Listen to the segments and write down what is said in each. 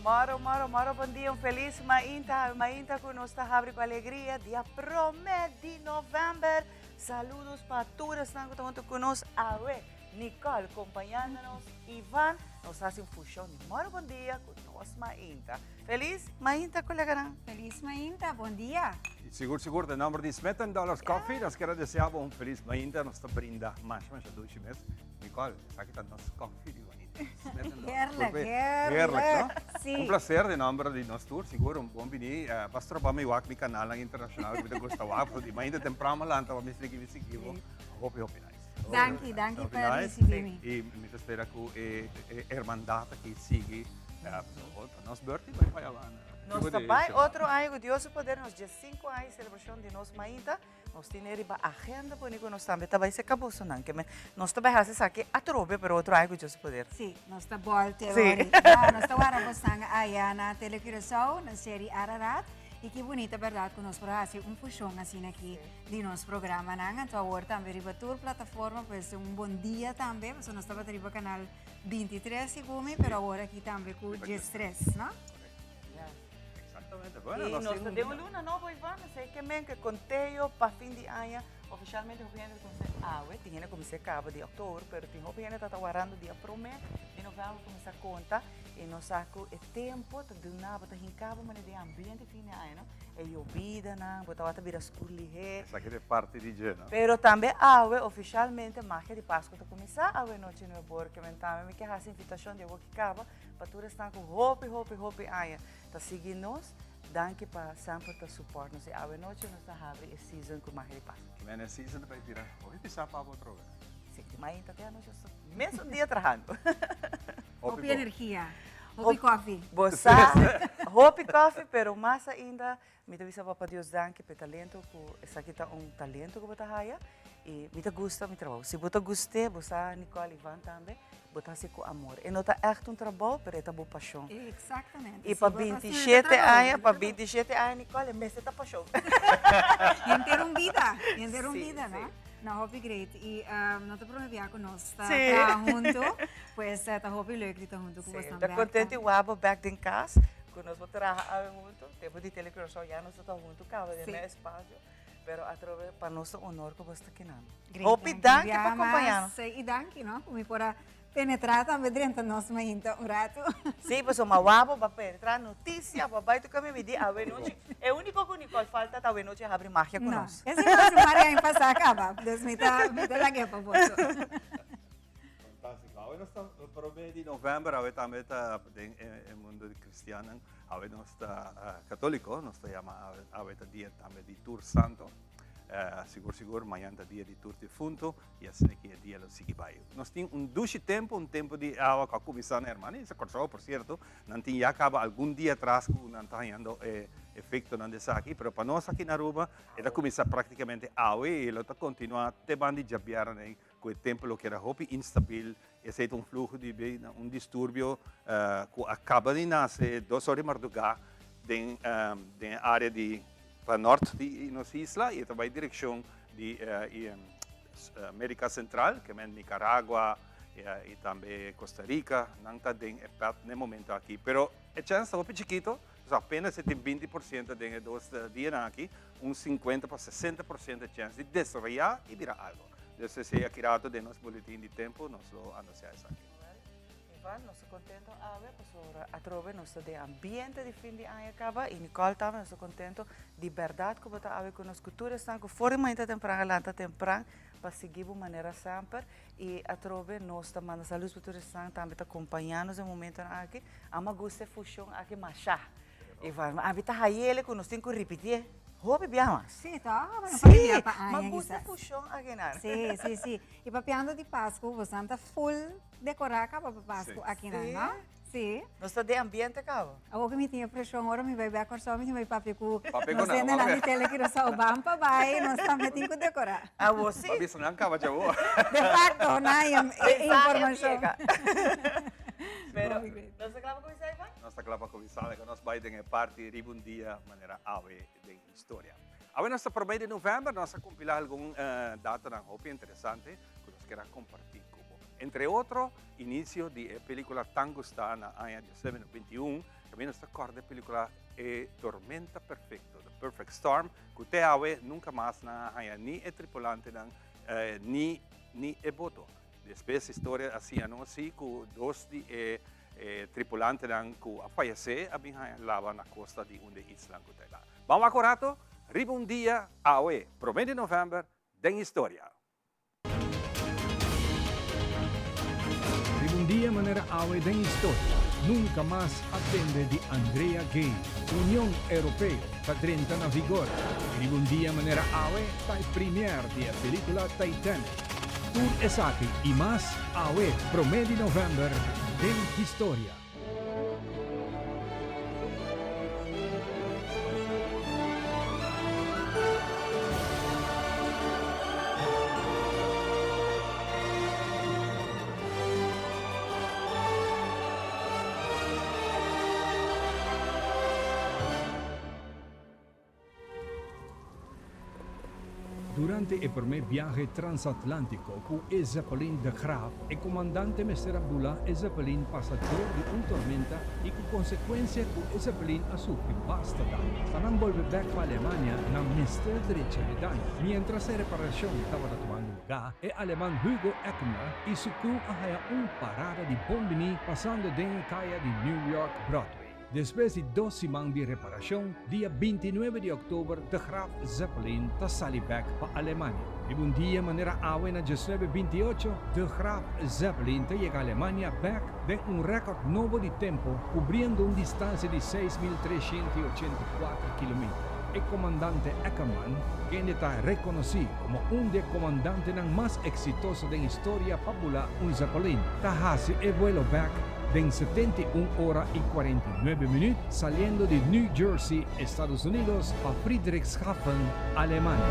Moro, moro, moro bon dia, un felis mainta, mainta ku nos ta habri ku alegria, dia promé di novèmber. Saludos pa tur esnan ku ta huntu ku nos awe. Nicole kompañando nos, Ivan, nos hasi un fushon di moro bon dia ku nos mainta. Felis mainta koleganan. Felis mainta, bon dia. Sigur sigur den nomber di Smith and Dollars Coffee nos kier a desea bo un felis mainta, nos ta brinda masha masha dushi mes. Nicole, esaki ta nos coffee di mainta. Smith and Dollars. Heerlijk, heerlijk. Heerlijk, no? Si. Un placer den nomber di nos tur, sigur un bon bini. Pa stroba mi wak mi canalnan internacional cu mi ta gusta wak, pasobra di mainta tempran mi a lanta pa mi sigui mi sigui bo. Hopi hopi nice. Danki, danki pa ricibi mi. Y mi ta spera cu e hermandad aki sigui. Pa nos birthday bai pa Habana. Nos ta bai otro aña cu Dios su poder, nos diescinco aña di celebracion di nos mainta. Nos tene riba agenda pone cu nos tambe ta bai seca bosonan. Ke men nos ta bai haci esaki atrobe, pero otro aña cu Dios su poder. Sí, nos ta bolte ori. No, nos ta wara bosan aya na Tele Curaçao, na seri Ararat. Y ki bunita berdad cu nos por haci un fusion asina aki di nos programanan. Anto awor tambe riba tur plataforma, pues un bon dia tambe, pasobra nos tabata riba canal 23 segun mi, pero awor aki tambe cu 13, no? Exactamente. Bueno, Y nos ta den un luna nobo, Ivan. Esey ke men ke conteo pa fin di aña. Oficialmente hopi hende ta cuminsa awe, tin hende cuminsa e caba di october, pero tin hopi hende ta ta warando dia prome di november cuminsa conta. Y nos sa cu e tempo ta duna bo, ta hinca bo manera den ambiente fin di aña, no? E yobidanan, bo tabata bira scur lihe. Esaki ta e parti di dje, no? Pero tambe awe oficialmente magia di Pasco ta cuminsa awe nochi nuebe or. Ke men tambe mi ke haci invitacion di awo ki caba pa tur esnan cu hopi, hopi, hopi aña ta sigui nos. Danki pa semper ta support nos. Y awe nochi nos ta habri e season cu magia di Pasco. Ke men e season ta bay bira hopi pisa pa bo atrobe. Si, di mainta te anochi nos ta mesun dia trahando. Hopi energia, hopi koffie. Bo sa, hopi koffie, pero mas ainda mi ta bisa Papa Dios danki pa e talento ku esaki ta un talento ku bo ta haya y mi ta gusta mi trabou. Si bo ta gust'é, bo sa Nicole, Ivan tambe, bo ta hasi ku amor. E no ta ègt un trabou, pero e ta bo pashon. Exactamente. Y pa bintishete aña, pa bintishete aña Nicole, e mester ta pashon. Henter un bida, henter un bida, no? No, hopi great. Y no ta prome bia cu nos ta traha hunto. Pues ta hopi leuk di ta hunto cu bosnan Ta bek. contento y wak bo bek den cas cu nos por traha awe hunto. Tempo di Tele Curaçao ya nos ta ta hunto caba den mes espacio. Pero atrobe pa nos ta honor cu bos ta kinan. Hopi danki pa acompaña nos. Y danki no, cu mi por a Penetrá tambe drenta nos mainta un ratu. Sí, pasobra ma wak bo ba penetrá noticia, bo a bai tur kami mi di awenochi. E úniko ku Nicole falta ta awenochi a habri magia ku nos. No, esei nos un par di aña pasá kaba, dus mi ta mi ta lag'é pa boso. Fantástiko. Awe nos ta promé di novèmber, awe tambe ta den e mundo di kristiannan, awe nos ta katóliko, nos ta yama awe ta dia tambe di tur santo. Sigur sigur mañan ta dia di tur difunto. I asina ki e dia lo sigui bai. Nos tin un dushi tempu, un tempu di awa ku a kuminsá na Hermana Isa Kòrsou, por sierto. Nan tin ya kaba algun dia atras ku nan ta hañando e efektonan di esaki, pero pa nos aki na Aruba e ta kuminsá práktikamente awe i lo ta kontinuá te banda di djabièrnè ku e tempu lo keda hopi instabil. Esei ta un fluho di bida, un disturbio ku a kaba di nase dos ora di mardugá den den e área di pa nòrt di nos isla i e ta bai direkshon di America Central, ke men Nicaragua i tambe Costa Rica, nan ta den e pèt n'e momento aki. Pero e chèns ta hopi chikito, pasobra apenas e tin 20% den e dos dianan aki, un 50 pa 60% e chèns di desaroyá i bira algu. Dus esei aki rato den nos boletin di tempu nos lo anunsiá esaki. Ivan, nos ta contento awe pasobra atrobe nos ta den ambiente di fin di aña caba y Nicole tambe nos ta contento di berdad cu bo ta awe cu nos cu tur esnan cu for di mainta tempran a lanta tempran pa sigui bo manera semper y atrobe nos ta manda saludos pa tur esnan tambe ta compaña nos den momentonan aki. Amo a gusta e fusion aki masha. Ivan, ami ta hayele cu nos tin cu ripitié hopi bia mas. Sí, toch? Bueno, hopi bia pa aña Sí, ma gusta quizás. e fusion aki nan. Sí, sí, sí. Y papiando di Pascu, bosan ta full decorá caba pa Pascu aki nan, no? Sí. Nos ta den ambiente caba. Awor cu mi tin e presion, ora mi bay bek Corsou, mi tin bay papia cu Papia cu nos nan, hendenan papia. di Tele Curaçao, ban pa bay, nos tambe tin cu decorá. Awor sí. Pa bisa nan caba dja awor. De facto, nan e Mensahe a informacion. yega. Pero, nos ta cla pa cuminsa, Ivan? Nos ta cla pa cuminsa, laga nos bay den e parti riba un dia manera awe den historia. Awe nos ta prome di november, nos a compila algun datonan hopi interesante cu nos kier a comparti cu bo. Entre otro, inicio di e pelicula tan gusta na aña 1921. Kaminda nos ta kòrda e pelikula E Tormenta Perfekto, The Perfect Storm, ku te awe nunka mas nan a haña ni e tripulantenan ni ni e boto. Despues historia a siña nos si ku dos di e tripulantenan ku a fayesé a bin haña laba na kosta di un di e islan ku ta ela. Ban wak un rato riba un dia awe, promé di novèmber, den historia. Riba un dia manera awe den historia, nunca mas a tende di Andrea Gay. Union Europeo ta drenta na vigor. Y riba un dia manera awe ta e premier di e pelicula Titanic. Tur esaki y mas awe prome di november den historia. Durante e promé biahe transatlántico cu e Zeppelin De Graaf, e comandante mester a bula e Zeppelin pasa dor di un tormenta y cu consecuencia cu e Zeppelin a sufri basta daño. Pa nan bolbe bek pa Alemania, nan mester drecha e daño. Mientras e reparacion tabata tumando lugar, e Aleman Hugo Eckener y su crew a haya un parada di bon bini pasando den e caya di New York Broadway. Despues di dos siman di reparashon, dia bintinuebe di òktober de Graf Zeppelin ta sali bèk pa Alemania. Riba un dia manera awe na diesnuebe bintiocho, de Graf Zeppelin ta yega Alemania bèk den un rèkòrt nobo di tempu, kubriendo un distansia di 6384 kilometer. E komandante Eckermann, kende ta rekonosí komo un di e komandantenan mas eksitoso den historia pa bula un Zeppelin, ta hasi e vuelo bèk den 71 ora y 49 minuut saliendo di New Jersey, Estados Unidos pa Friedrichshafen, Alemania.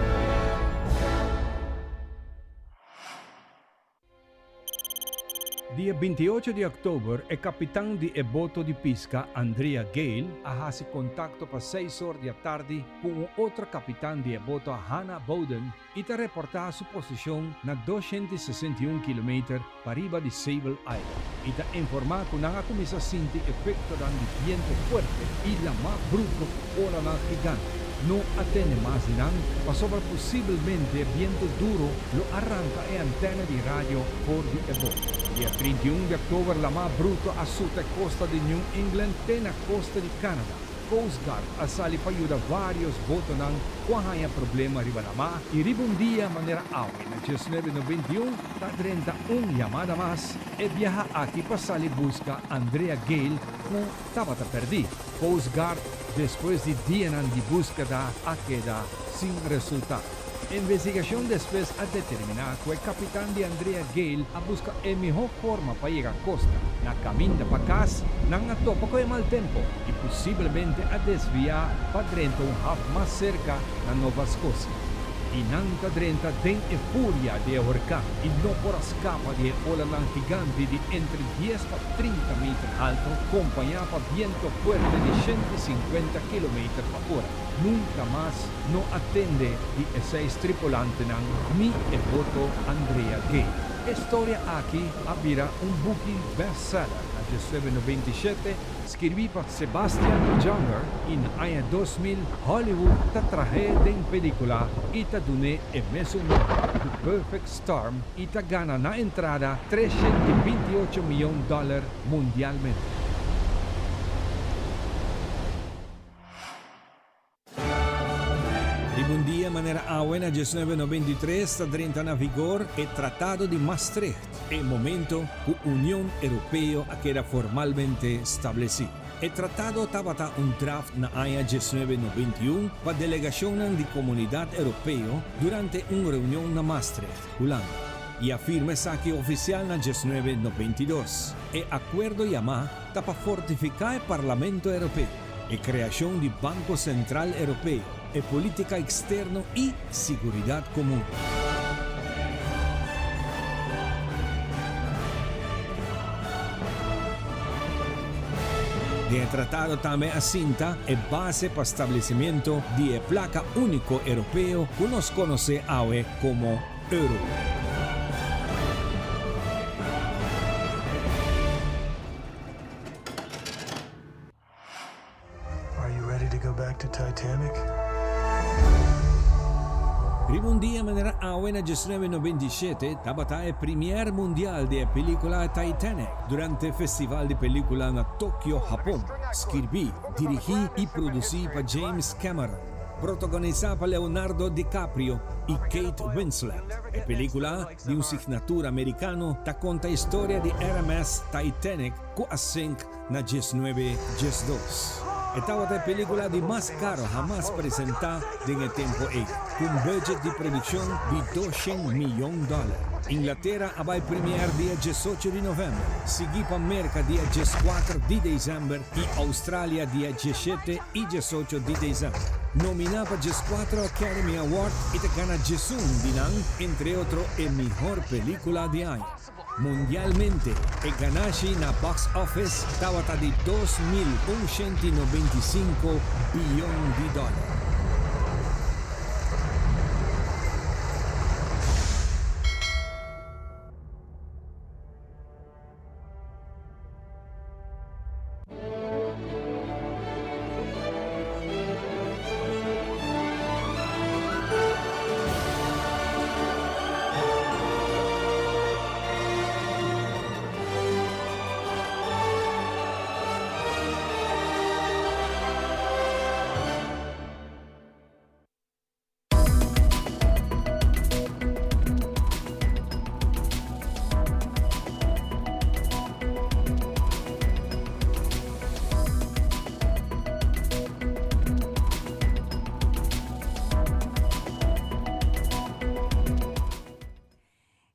Dia 28 di òktober e kapitan di e boto di piska Andrea Gale a hasi kontakto pa seis or di atardi ku un otro kapitan di e boto Hannah Bowden i ta reportá su posishon na 261 kilometer pariba di Sable Island i ta informá ku nan a kuminsá sinti efektonan di bientu fuerte i lamá bruto ku olanan gigante. No a tene mas di nan pasobra posibelmente bientu duru lo a ranka e antèna di radio for di e boto. Dia 31 di òktober lamá bruto a suta e kosta di New England te na kosta di Canada. Coast Guard a sali pa yuda vários botonan ku a haña problema riba lamá i riba un dia manera awe na 1991 ta drenta un yamada mas, e biaha aki pa sali buska Andrea Gale ku tabata pèrdí. Coast Guard despues di dianan di búskeda a keda sin resultado. Investigashon despues a determiná ku e kapitan di Andrea Gale a buska e mihó forma pa yega kosta. Na kaminda pa kas, nan a topa ku e mal tempu i posiblemente a desviá pa drenta un haf mas serka na Nova Scotia. I nan ta drenta den e furia di e horkan i no por a skapa di e olanan gigante di entre dies pa 30 meter halto, kompañá pa biento fuerte di 150 kilometer pa ora. Nunka mas no a tende di e seis tripulantenan ni e boto Andrea Gay. E storia aki a bira un buki bestseller na 1997, skirbí pa Sebastian Junger i na aña 2000 Hollywood ta trah'é den pelíkula i ta dun'é e mesun nòmber, The Perfect Storm, i ta gana na entrada 328 mion dòler mundialmente. Riba un dia manera awe na 1993 ta drenta na vigor e Tratado di Maastricht, e momento ku Union Europeo a keda formalmente stablesí. E tratado tabata un draft na aña 1991 pa delegashonnan di Komunidat Europeo durante un reunion na Maastricht, Hulanda, i a firma esaki ofisial na 1992. E akuerdo yamá ta pa fortifiká e Parlamento Europeo. E kreashon di Banko Sentral Europeo, e polítika eksterno i siguridat komun. Den e tratado tambe a sinta e base pa stablesimiento di e plaka úniko europeo ku nos konosé awe komo euro. back to Titanic? Riba un dia manera awe na 1997 tabata e premier mundial di e pelicula Titanic durante Festival di Pelicula na Tokyo, Hapon, skirbi, dirigi y produci pa James Cameron, protagonisa pa Leonardo DiCaprio y Kate Winslet. E pelicula, di un signatura mericano, ta conta historia di RMS Titanic cu a sink Na 19 12. E tabata e pelicula di mas caro hamas presenta den e tempo ey, cu un budget di produccion di 200 miyon dollar. Inglatera a bay premier dia 18 di november, sigui pa Merca dia 14 di december y Australia dia 17 y 18 di december. Nomina pa 14 Academy Award y ta gana 11 di nan, entre otro e mihor pelicula di aña. Mundialmente, e ganashi na box office tabata di 2195 biyon di dòler.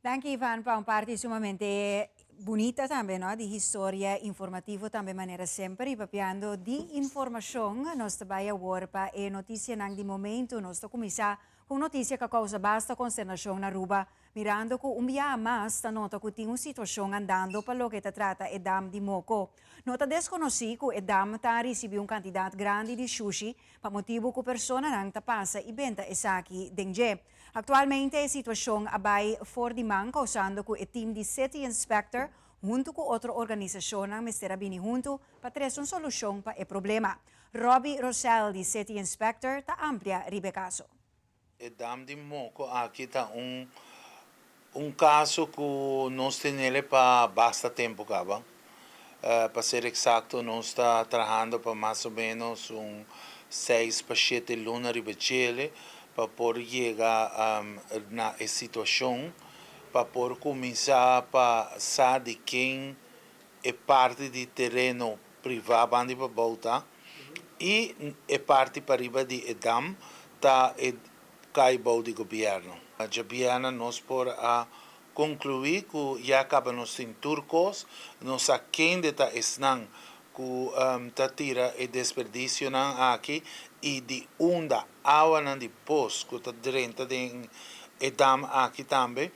Danki Ivan pa un parti sumamente bunita tambe no di historia informativo tambe manera semper y papiando di informacion nos ta bay awor pa e noticianan di momento. Nos ta cuminsa cu un noticia cu a causa basta consternacion na Aruba mirando cu un biaha mas ta nota cu tin un situacion andando pa loke ta trata e dam di Moko. No ta desconoci cu e dam ta ricibi un cantidad grandi di shushi pa motibo cu personanan ta pasa y benta esaki den dje. Aktualmente e situashon a bai for di man kousando ku e tim di City Inspector huntu ku otro organisashonnan mester a bini huntu pa trese un solushon pa e problema. Robbie Rosell di City Inspector ta amplia riba e kaso. E dam di Moko aki ta un un kaso ku nos tenele pa basta tempu kaba. Pa ser eksakto nos ta trahando pa mas o ménos un seis pa shete luna riba djele pa por yega na e situashon pa por kuminsá pa sa di ken e parti di tereno privá banda di pabou ta i e parti pariba di e dam ta e kai bou di gobièrnu. Djabièrnè nos por a Conclui cu ya caba nos tin tur cos, nos sa kende ta esnan cu ta tira e desperdicionan aki y di unda awanan di pos cu ta drenta den e dam aki tambe.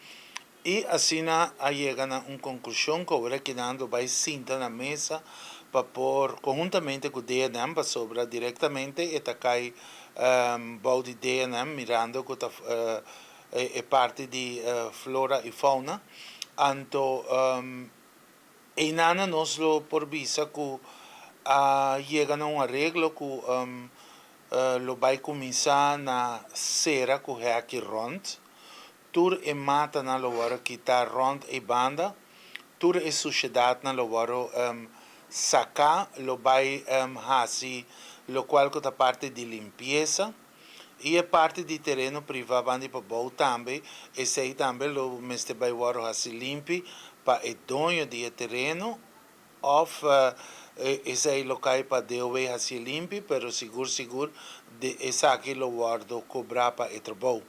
Y asina a yega na un conclusion cu awor akinan lo bay sinta na mesa pa por conhuntamente cu DNM pasobra directamente e ta cay bou di DNM mirando cu ta e parti di flora y fauna, anto eynana nos lo por bisa cu a yega na un areglo cu lo bay cuminsa na cera cu heki rond, tur e matanan lo worde kita rond e banda, tur e sushedadnan lo worde saca, lo bay haci locual cu ta parti di limpieza. I e parti di tereno privá banda pa bou tambe, esei tambe lo mester bai wòrdu hasi limpi pa e doño di e tereno òf esei lo kai pa DOW hasié limpi, pero sigur sigur esaki lo wòrdu kobrá pa e trabou.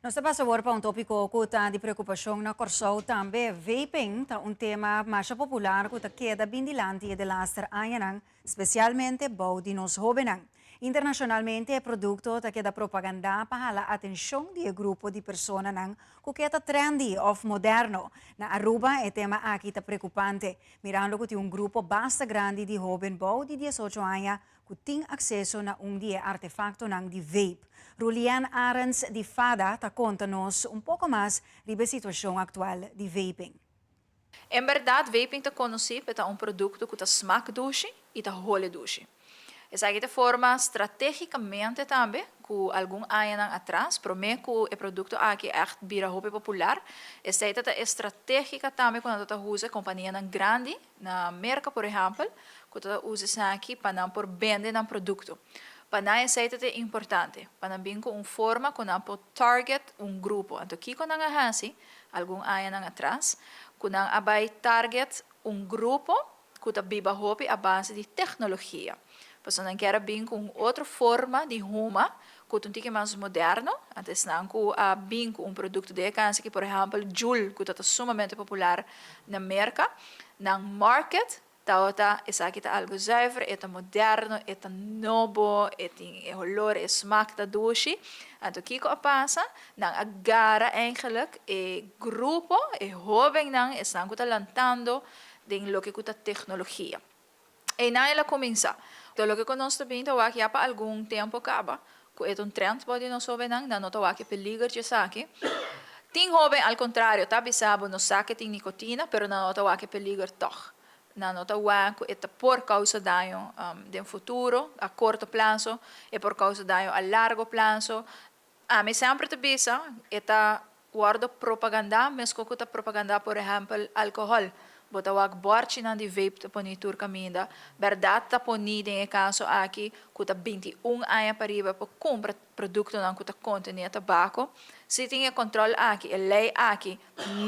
Nos ta pasa awor pa un tópiko ku ta di preokupashon na Kòrsou tambe. Vaping ta un tema masha popular ku ta keda bin dilanti e delaster añanan, spesialmente bou di nos hóbennan. Internashonalmente e produkto ta keda propagandá pa hala atenshon di e grupo di personanan ku ke ta trendy òf moderno. Na Aruba e tema aki ta preokupante, mirando ku tin un grupo basta grandi di hóben bou di 18 aña ku tin akseso na un di e artefaktonan di vape. Rulian Arends di fada ta konta nos un poko mas riba e situashon aktual di vaping. En bèrdat vaping ta konosí pa e ta un produkto ku ta smak dushi i ta hole dushi. Esaki ta forma stratégikamente tambe ku algun añanan atras, promé ku e produkto aki ègt bira hopi popular. Esei ta ta e stratégika tambe ku nan ta ta usa kompanianan grandi na Merka por ehèmpel, ku ta ta usa esaki pa nan por bende nan produkto. Pa nan esei ta ta importante, pa nan bin ku un forma ku nan por target un grupo. Anto kiko nan a hasi algun añanan atras? Ku nan a bai target un grupo ku ta biba hopi a base di teknologia. Pasobra nan kier a bin ku un otro forma di huma ku ta un tiki mas moderno. Anto esnan ku a bin ku un produkto di e kansa aki, por ehèmpel Juul ku ta ta sumamente popular na Merka, nan market tabata esaki ta algu zuiver, e ta moderno, e ta nobo, e tin e holor, e smak ta dushi. Anto kiko a pasa? Nan a gara eigenlijk e grupo, e hóbennan, esnan ku ta lantando den loke ku ta teknologia. Einan el a kuminsá. Enton loke ku nos ta bin ta wak ya pa algun tempu kaba, ku e ta un trend bou di nos hóbennan, nan no ta wak e peliger dje esaki. Tin hóben al kontrario ta bisa bo no sa ke tin nikotina, pero nan no ta wak e peliger tòg. Nan no ta wak ku e ta por kousa daño den futuro, a korto plaso, e por kousa daño a largo plaso. Ami semper ta bisa, e ta wordo propaganda mesco cu ta propaganda por ehempel alcohol. Bo ta wak borchinan di vape ta poni tur caminda. Berdad ta poni den e caso aki cu ta 21 aña pariba pa cumpra productonan cu ta contene tabaco. Si tin e control aki, e ley aki,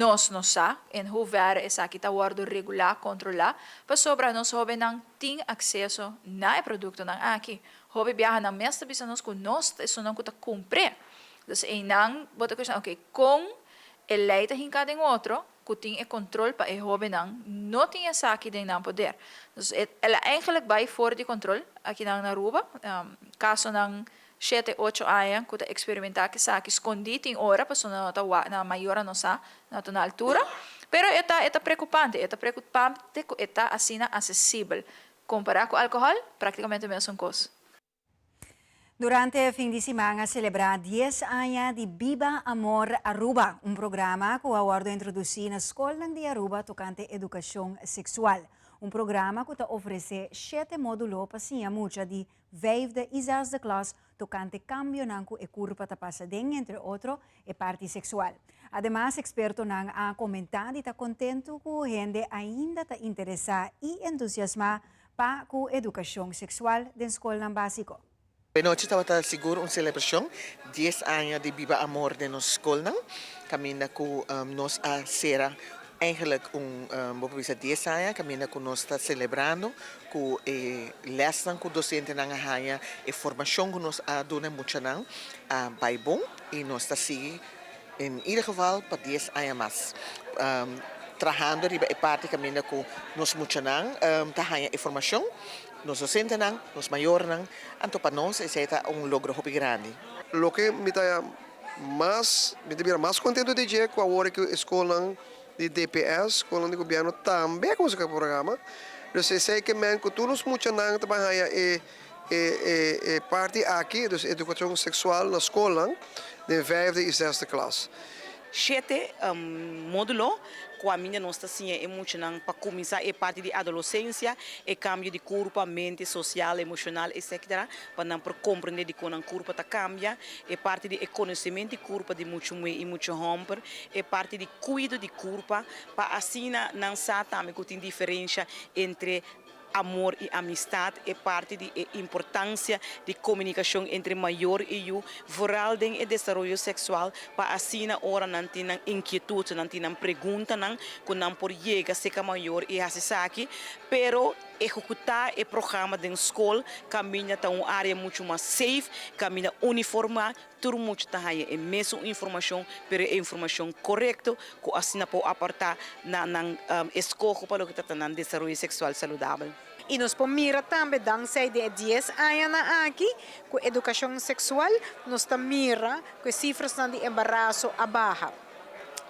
nos no sa en hoeverre esaki ta wordo regula, controla, pasobra nos hobennan tin acceso na e productonan aki. Hopi biaha nan mes ta bisa nos ku nos ta esunnan ku ta kumpr'é. Dus einan bo ta kuestioná, oke, kon e lei ta hinká den otro ku tin e kontrol pa e hóbennan no tin esaki den nan poder? Dus e el a eigenlijk bai for di kontrol akinan na Aruba. Kasonan shete, ocho aña ku ta eksperimentá ku esaki skondí tin ora pasobra nan no ta wak, nan mayornan no sa, nan no ta na altura. Pero e ta e ta preokupante, e ta preokupante ku e ta asina asesibel. Kompará ku alkohòl, praktikamente mesun kos. Durante fin di siman a selebrá dies aña di Biba Amor Aruba, un programa ku a wòrdu introdusí na skolnan di Aruba tokante edukashon seksual. Un programa ku ta ofresé shete módulo pa siña mucha di vijfde i zesde klas tokante kambionan ku e kurpa ta pasa den, entre otro, e parti seksual. Ademas, ekspertonan a komentá di ta kontentu ku hende ainda ta interesá i entusiasmá pa ku edukashon seksual den skolnan básiko. Anochi tabata sigur un selebrashon, dies aña di Biba Amor den nos skolnan, kaminda ku nos a sera Eigenlijk un bo por bisa dies aña kaminda ku nos ta selebrando ku e lèsnan ku dosentenan a haña, e formashon ku nos a duna e muchanan a bai bon i nos ta sigui en ieder geval pa dies aña mas trahando riba e parti kaminda ku nos muchanan ta haña e formashon, nos dosentenan, nos mayornan, anto pa nos esei ta un logro hopi grandi. Loke mi ta Mas, mi ta bira mas contento di dje cu awor cu e scolnan di DPS, scolnan di gobierno tambe a cuminsa cu e programa. Dus esey ke men cu tur nos muchanan ta bay haya e e e parti aki, dus educacion sexual na scolnan den vijfde y zesde klas. Shete modulo ku aminda nos ta siña e muchanan pa kuminsá e parti di adolosensia, e kambio di kurpa, mente, sosial, emoshonal, etcetera, pa nan por komprendé dikon nan kurpa ta kambia, e parti di e konosementu di kurpa di mucha muhé i mucha hòmber, e parti di kuido di kurpa, pa asina nan sa tambe ku tin diferensha entre amor i amistat, e parti di e importansia di komunikashon entre mayor i yu, vooral den e desaroyo seksual, pa asina ora nan tin nan inkietut, nan tin nan preguntanan ku nan por yega serka mayor i hasi esaki, pero ehekutá e programa den skol kaminda ta un área muchu mas safe, kaminda uniformá, Tur mucha ta haña e mesun informashon, pero e informashon korekto ku asina por aportá na nan eskoho pa loke ta ta nan desaroyo seksual saludabel. I nos por mira tambe dankzij den e dies añanan aki ku edukashon seksual nos ta mira ku e sifrasnan di embaraso a baha.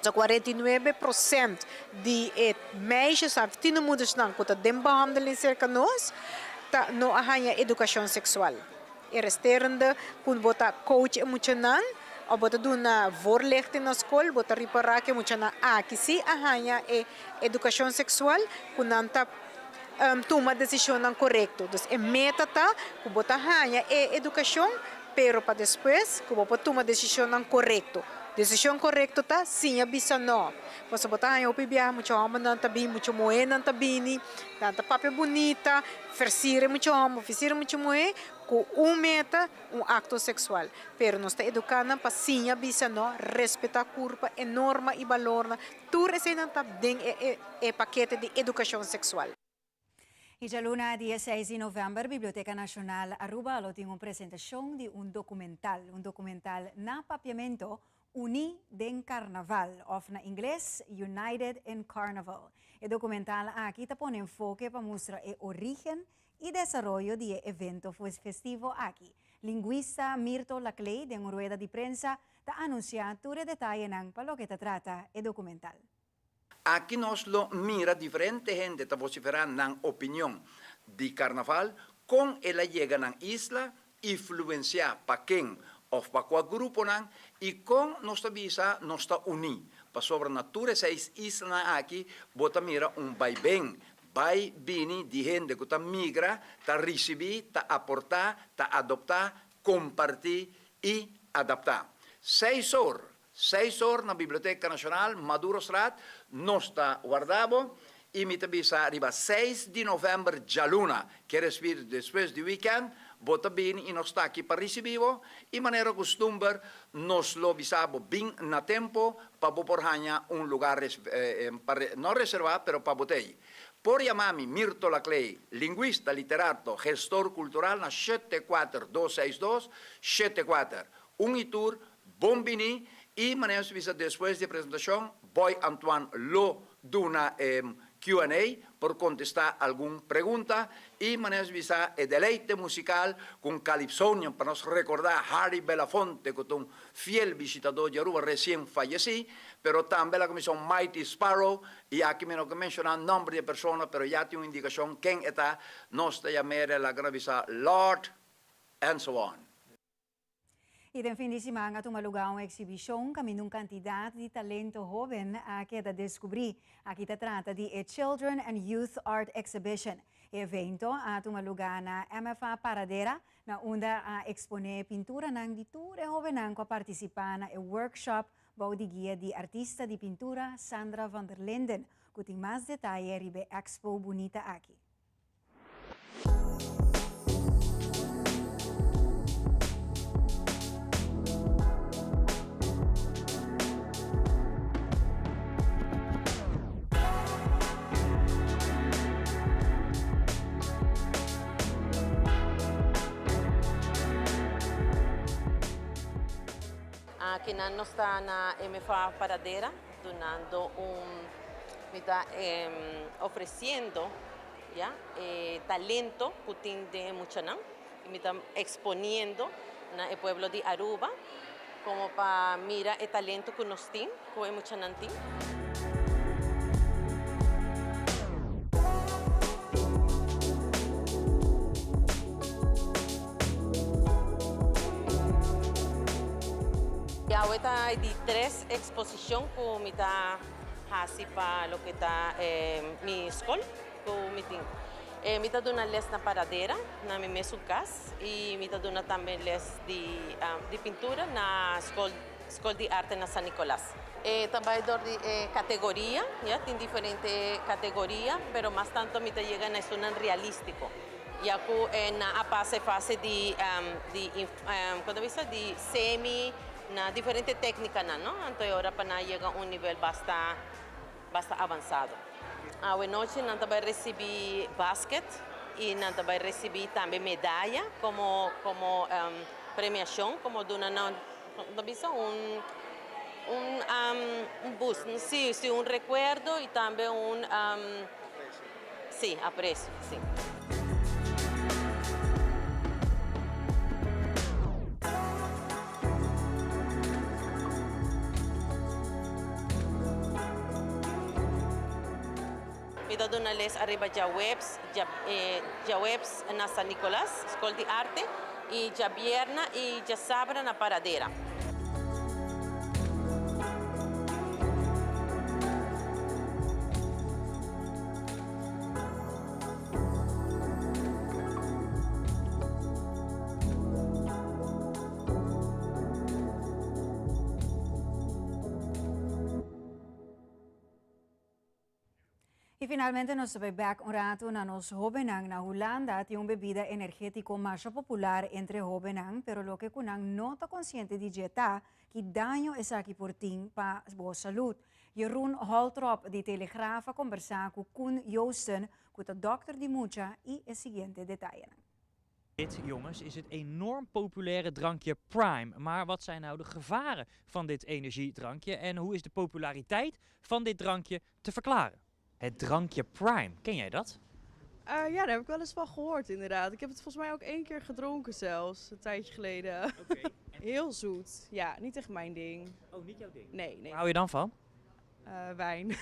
So 49% di e meisjesnan òf tienermoedersnan ku ta den behandeling serka nos ta no a haña edukashon seksual. E resterende ku bo ta coach e muchanan of bo ta duna voorlichting na skol, bo ta ripará ku e muchanan aki sí a haña e edukashon seksual ku nan ta tuma desishonnan korekto. Dus e meta ta ku bo ta haña e edukashon, pero pa despues ku bo por tuma desishonnan korekto. Desishon korekto ta siña bisa nò. Pasobra bo ta haña hopi biaha mucha hòmbernan ta bini, mucha muhénan ta bini, nan ta papia bunita, fersir e mucha hòmber, fersir e mucha muhé ku un meta, un akto seksual. Pero nos ta eduká nan pa siña bisa nò, respetá kurpa, e norma i balornan. Tur eseinan ta den e e pakete di edukashon seksual. I djaluna dia seis di novèmber Biblioteka Nashonal Aruba lo tin un presentashon di un dokumental, un dokumental na papiamento Uní den Karnaval òf na ingles United in Carnival. E dokumental aki ta pone enfoke pa mustra e orígen i desaroyo di e evento festivo aki. Lingwista Mirto Laclay den un rueda di prensa ta anunsiá tur e detayenan pa loke ta trata e dokumental. Aki nos lo mira diferente hende ta vociferá nan opinion di Carnaval, con el a yega nan isla, influenciá pa ken of pa cua gruponan y con nos ta bisa nos ta uní. Pasobra na tur e seis islanan aki bo ta mira un baiben, bai bini di hende cu ta migra, ta ricibi, ta aportá, ta adoptá, compartí y adaptá. Seis or Seis or na Biblioteca Nacional, Madurostraat, nos ta warda bo y mi ta bisa riba seis di november djaluna, kier esbir despues di weekend, bo ta bini y nos ta aki pa ricibi bo y manera custumber nos lo bisa bo bin na tempo pa bo por haña un lugar pa no reserva pero pa bo t'ey. Por yama mi Mirto Laclay, linguista, literato, gestor cultural na shete kuater dos seis dos, shete kuater, un y tur Bon bini y manera nos bisa despues di e presentacion Boy Antoine lo duna e Q&A por contesta algun pregunta y manera nos bisa e deleite musical cu un calypsonian pa nos recorda Harry Belafonte cu ta un fiel bishitador di Aruba recien falleci pero tambe la comision Mighty Sparrow y aki mi no ke menciona nomber di e persona pero ya tin un indicacion ken e ta nos ta yam'e laga nos bisa Lord and so on. I den fin di siman a tuma lugá un eksibishon kaminda un kantidat di talento hóben a keda deskubrí. Aki ta trata di e Children and Youth Art Exhibition. E evento a tuma lugá na MFA Paradera, na unda a eksponé pinturanan di tur e hóbennan ku a partisipá na e workshop bou di guia di artista di pintura Sandra van der Linden, ku tin mas detaye riba e expo bunita aki. Akinan nos ta na MFA Paradera dunando un mi ta ofreciendo ya e talento cu tin den e muchanan y mi ta exponiendo na e pueblo di Aruba como pa mira e talento cu nos tin, cu e muchanan tin. Y awe ta e di tres exposicion cu mi ta haci pa loke ta mi scol. Ku mi tin. Mi ta duna les na Paradera, na mi mesun kas, i mi ta duna tambe les di di pintura na skol Skol di Arte na San Nicolas. E ta bai dor di e kategoria, ya, tin diferente kategoria, pero mas tanto mi ta yega na esunnan realístiko, ya ku nan a pasa e fase di di kon ta bisa di semi na diferente téknikanan, no? Anto e ora pa nan yega un nivel basta. Basta avansado. Awe nochi nan ta bai ricibi basket y nan ta bai ricibi tambe medaya como como premiacion como duna nan ta bisa un un un boost si si un recuerdo y tambe un si aprecio si. Mi ta duna les ariba djaweps, djaweps na San Nicolas, Skol di Arte, i djabierna i djasabra na Paradera. I finalmente nos ta bai bek un ratu na nos hóbennan. Na Hulanda tin un bebida energétiko masha popular entre hóbennan, pero loke ku nan no ta konsiente di dje ta ki daño esaki por tin pa bo salud. Jeroen Holtrop di Telegraaf a kombersá ku Koen Joosten, ku ta dòkter di mucha, i e siguiente detayenan. Dit, jongens, is het enorm populaire drankje Prime. Maar wat zijn nou de gevaren van dit energiedrankje en hoe is de populariteit van dit drankje te verklaren? Het drankje Prime, ken jij dat? Uh, ja, daar heb ik wel eens van gehoord inderdaad. Ik heb het volgens mij ook één keer gedronken zelfs, een tijdje geleden. Okay. Heel zoet, ja, niet echt mijn ding. Oh, niet jouw ding? Nee, nee. Waar hou je dan van? Uh, wijn.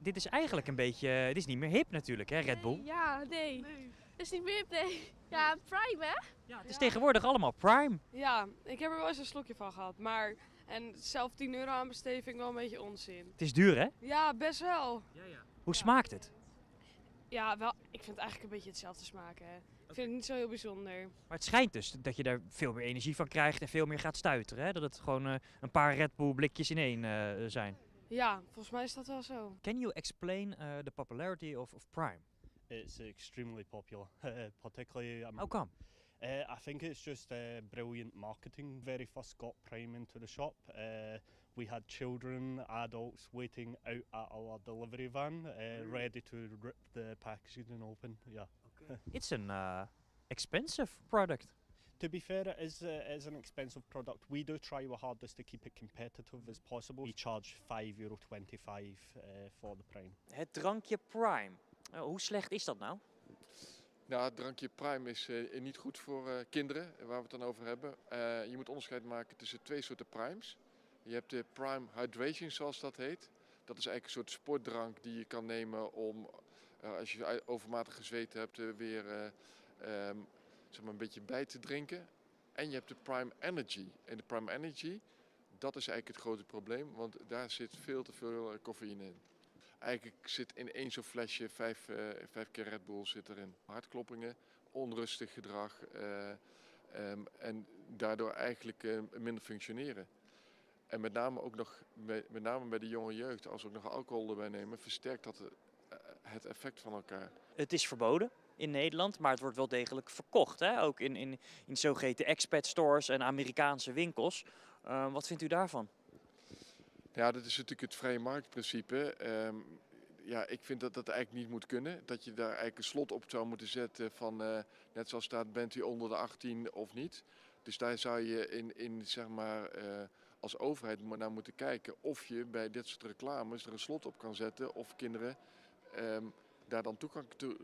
dit is eigenlijk een beetje, dit is niet meer hip natuurlijk hè, Red Bull? Nee, ja, nee. nee. Het is niet meer hip, nee. Ja, Prime hè? Ja, het is ja. tegenwoordig allemaal Prime. Ja, ik heb er wel eens een slokje van gehad, maar... En zelf 10 euro aan besteden vind ik wel een beetje onzin. Het is duur hè? Ja, best wel. Ja, ja. Hoe smaakt het? Ja, wel, ik vind het eigenlijk een beetje hetzelfde smaken. Hè. Ik vind het niet zo heel bijzonder. Maar het schijnt dus dat je daar veel meer energie van krijgt en veel meer gaat stuiteren. Hè? Dat het gewoon uh, een paar Red Bull blikjes in één uh, zijn. Ja, volgens mij is dat wel zo. Can you explain uh, the popularity of, of Prime? It's extremely popular, particularly... Um, How come? Uh, I think it's just uh, brilliant marketing. Very first got Prime into the shop. Uh, we had children, adults waiting out at our delivery van, uh, ready to rip the packaging open. Yeah. Okay. it's an uh, expensive product. To be fair, it is, uh, it is an expensive product. We do try our hardest to keep it competitive as possible. We charge €5.25 uh, for the Prime. Het drankje Prime. Uh, hoe slecht is dat nou? Nou, het drankje Prime is uh, niet goed voor uh, kinderen, waar we het dan over hebben. Uh, je moet onderscheid maken tussen twee soorten primes. Je hebt de Prime Hydration, zoals dat heet. Dat is eigenlijk een soort sportdrank die je kan nemen om, als je overmatig gezweet hebt, weer um, zeg maar een beetje bij te drinken. En je hebt de Prime Energy. En de Prime Energy, dat is eigenlijk het grote probleem, want daar zit veel te veel cafeïne in. Eigenlijk zit in één zo'n flesje vijf, uh, vijf keer Red Bull zit erin. Hartkloppingen, onrustig gedrag uh, um, en daardoor eigenlijk uh, minder functioneren. En met name ook nog, met, met name bij de jonge jeugd, als we ook nog alcohol erbij nemen, versterkt dat het effect van elkaar. Het is verboden in Nederland, maar het wordt wel degelijk verkocht. Hè? Ook in, in, in zogeheten expat stores en Amerikaanse winkels. Uh, wat vindt u daarvan? Ja, dat is natuurlijk het vrije marktprincipe. Um, ja, ik vind dat dat eigenlijk niet moet kunnen. Dat je daar eigenlijk een slot op zou moeten zetten van, uh, net zoals staat, bent u onder de 18 of niet. Dus daar zou je in, in zeg maar, uh, als overheid naar moeten kijken of je bij dit soort reclames er een slot op kan zetten of kinderen um, daar dan toegang toe,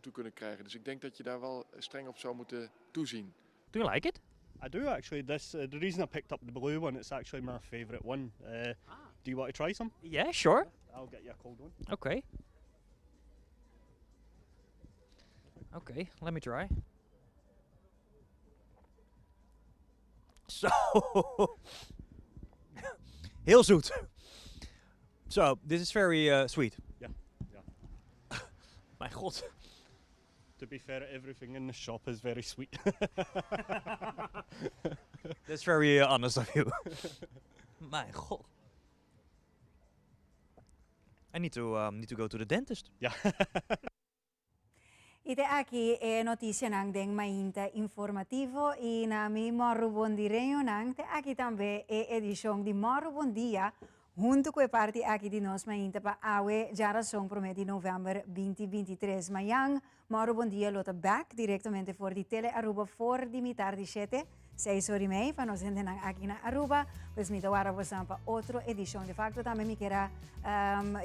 toe kunnen krijgen. Dus ik denk dat je daar wel streng op zou moeten toezien. Do you like it? I do actually. This uh, the reason I picked up the blue one. It's actually my favourite one. Uh, ah. Do you want to try some? Yeah, sure. I'll get you a cold one. Okay. Okay, let me try. Zo. Heel zoet. So, this is very uh, sweet. Yeah, yeah. Mijn god. To be fair, everything in the shop is very sweet. That's very uh, honest of you. Mijn god. I need to, um, need to go to the dentist. Ja. I te aki e noticianan den Mainta Informativo i na mi Morru Bondireñonan te aki tambe e edishon di Morru Bon Dia huntu ku e parti aki di nos mainta pa awe djarason promé di novèmber 2023. Mañan Morru Bon Dia lo ta bèk direktamente for di Tele Aruba for di mitar di shete, seis ora i mei pa nos hendenan aki na Aruba. Pues mi ta wara bosan pa otro edishon. De facto tambe mi kier a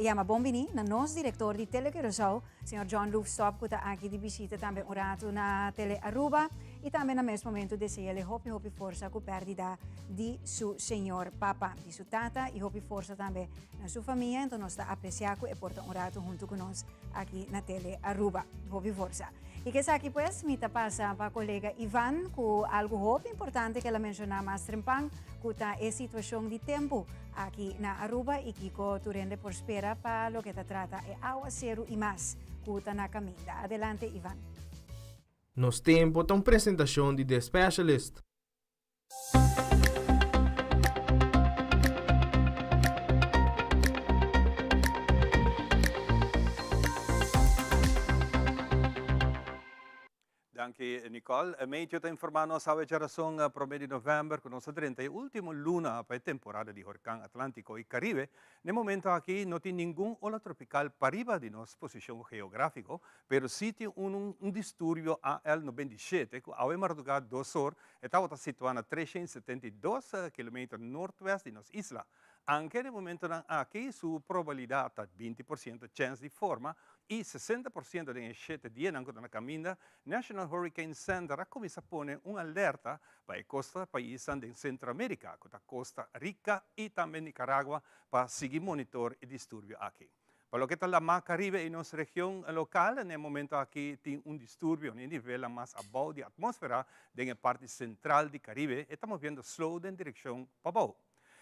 yama bon bini na nos direktor di Tele Curaçao, Señor John Loefstop cu ta aki di bishita tambe un rato na Tele Aruba y tambe na mes momento deseale hopi hopi forsa cu perdida di su señor papa, di su tata y hopi forsa tambe na su famia. Enton nos ta aprecia cu e por ta un rato hunto cu nos aki na Tele Aruba. Hopi forsa. Y cu esaki pues mi ta pasa pa colega Ivan cu algo hopi importante cu el a menciona mas trempan cu ta e situacion di tempo aki na Aruba y kico tur hende por spera pa loke ta trata e awaceru y mas cu ta na caminda. Adelante Ivan. Nos Tempo ta un presentacion di The Specialist. Danki Nicole. Meteo ta informa nos awe djarason prome di november ku nos a drenta e ultimo luna pa e temporada di horkan Atlantico i Caribe. Na e momento aki no tin ningun ola tropical pariba di nos posishon geografico, pero si tin un un disturbio AL 97 ku awe marduga dos or e tabata situa na 372 kilometer noordwest di nos isla. Anke na e momentonan aki su probabilidat ta 20% chèns di forma i 60% den e shete dianan ku ta na kaminda, National Hurricane Center a kuminsá pone un alerta pa e kosta paisnan den Sentroamerika ku ta Kosta Rika i tambe Nicaragua pa sigui monitor e disturbio aki. Pa loke ta Lamá Karibe i nos region lokal, na e momento aki tin un disturbio na e nivelnan mas abou di atmósfera den e parti sentral di Karibe, e ta moviendo slow den direkshon pabou.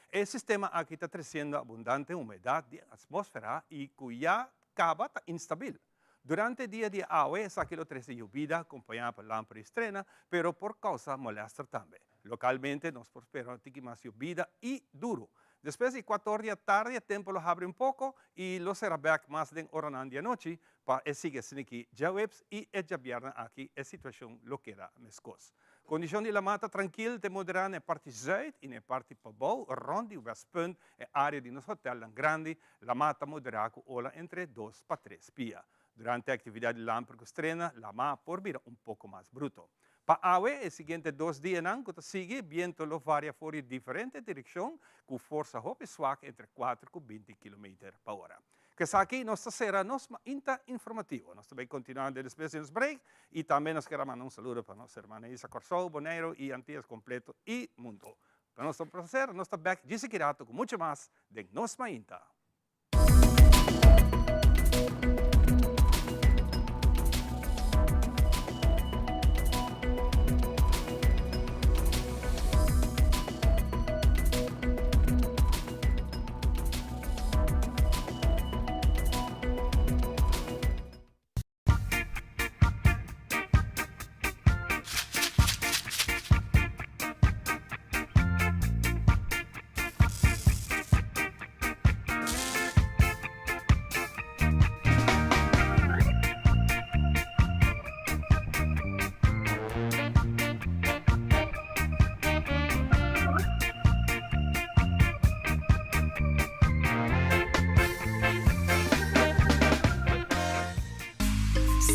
E sistema aki ta tresiendo abundante humedat di atmósfera i ku ya kaba ta instabil. Durante e dia di awe esaki lo trese yobida kompañá pa lamper i strena, pero por kousa molèster tambe. Lokalmente nos por spera un tiki mas yobida i duru. Despues di kuator di atardi e tempu lo habri un poko i lo sera bèk mas den oranan di anochi pa e sigui asin'aki djaweps i e djabièrnè aki e situashon lo keda meskos. Kondishon di lamá ta trankil te moderá na e parti zùit i na e parti pabou rònt di Westpunt, e área di nos hotèlnan grandi, lamá ta moderá ku ola entre dos pa tres pia. Durante aktividat di lamper ku strena, lamá por bira un poko mas bruto. Pa awe, e siguiente dos dianan ku ta sigui, bientu lo varia for di diferente direkshon ku forsa hopi swak entre kuater ku binti kilometer pa ora. Ku esaki nos ta sera nos mainta informativo. Nos ta bay continua den despues di nos break y tambe nos kier a manda un saludo pa nos hermana Isa Corsou, Boneiru y Antillas completo y mundo. Pa nos ta un placer, nos ta bek djis aki rato cu mucho mas den nos mainta.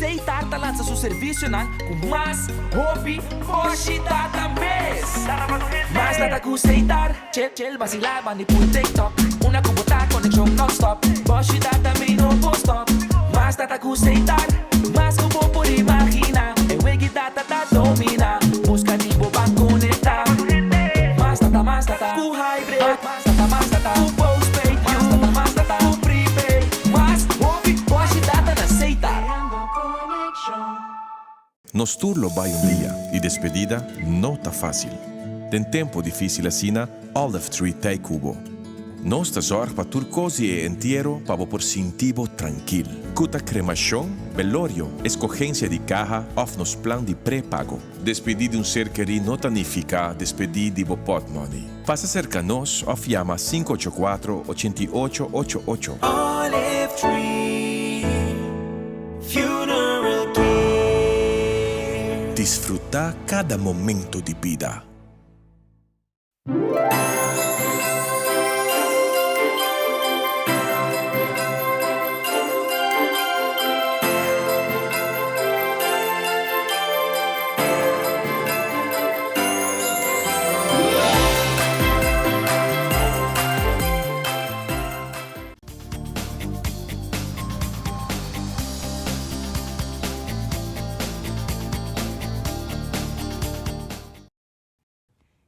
Seitar ta lansa su servisionan ku mas hopi boshi data mes. Mas data ku Seitar, chel chel basilá bandi pul TikTok. Una ku bo ta konekshon nònstòp, boshi data mi no por stòp. Mas data ku Seitar, mas ku bo por imaginá. E wegi data ta dominá, buska di bo ban konektá. Mas data, mas data ku hybrid. Mas data, mas data ku postpaid. Mas data, mas data ku prepaid. Mas hopi boshi data na Seitar. Nos tur lo bai un dia y despedida no ta facil. Den tempo dificil asina, Olive Tree t'ei cu bo. Nos ta zorg pa tur cos di e entiero pa bo por sinti bo trankil. Cu ta cremacion, belorio, escogencia di caha of nos plan di prepago. Despedi di un ser kerí no ta nifica despedi di bo potmoney. Pasa cerca nos of yama 584 88 88. Olive Tree Funeral Care. Disfruta cada momento di bida.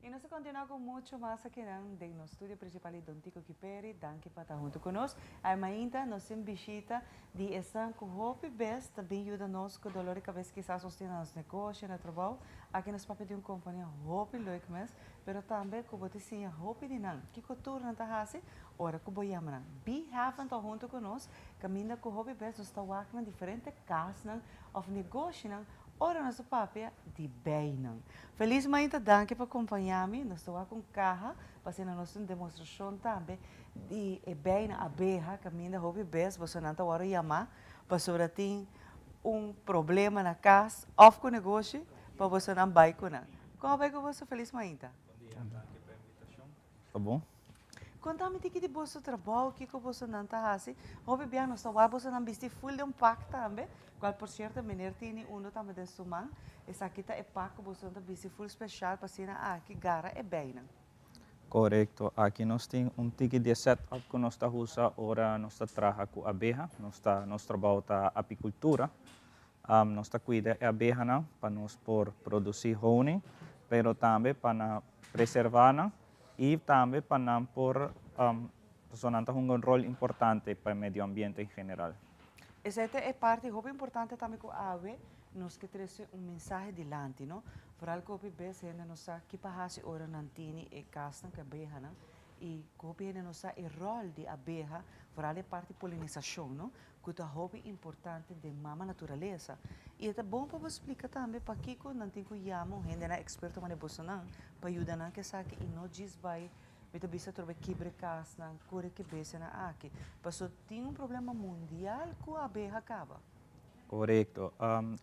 Y nos ta continua cu mucho mas akinan den nos studio principal di Don Tico Kiperi. Danki pa ta hunto cu nos. Ay mainta nos tin bishita di esnan cu hopi bes ta bin yuda nos cu dolor di cabes kisas nos tin na nos negoshi, na trabou. Aki nos papia di un compania hopi leuk mes, pero tambe cu bo ta siña hopi di nan. Kico tur nan ta haci ora cu bo yama nan. Be Heaven ta hunto cu nos caminda cu hopi bes nos ta wak na diferente casnan of negoshinan Ora nos ta papia di bijnan. Feliz mainta danki pa compaña mi. Nos ta wak un caha pa asina nos tin demostracion tambe di e bijnan abeha caminda hopi bes bosonan ta worde yama pasobra tin. un problema na kas òf ku negoshi pa bosonan bai ku nan. Kon a bai ku boso? Felis mainta. Bon dia, danki pa e invitashon. Ta bon. Konta mi tiki di boso trabou, kiko bosonan ta hasi. Hopi bia nos ta wak bosonan bisti ful den un pak tambe, kual por sierto meneer tini uno tambe den su man. Esaki ta e pak ku bosonan ta bisti ful speshal pa asina aki gara e beinan. Korekto. Aki nos tin un tiki di e set up ku nos ta usa ora nos ta traha ku abeha. Nos ta, nos trabou ta apikultura. Nos ta kuida e abehanan pa nos por produsí honing, pero tambe pa nan preservá nan i tambe pa nan por, pasobra nan ta hunga un ròl importante pa e medio ambiente en general. Esei ta e parti hopi importante tambe ku awe nos ke trese un mensahe dilanti, no? Foral ku hopi bes hende no sa ki pa hasi ora nan tini e kasnan ku e abehanan i ku hopi hende no sa e ròl di abeha, foral e parti polinisashon, no? Ku ta hopi importante den mama naturalesa. I e ta bon pa bo splika tambe pakiko nan tin ku yama un hendenan eksperto manera bosonan pa yuda nan ku esaki i no djis bai Mi ta bisa trobe kibre kasnan, kore ki bestianan aki. Paso tin un problema mundial ku abeha kaba. Korekto.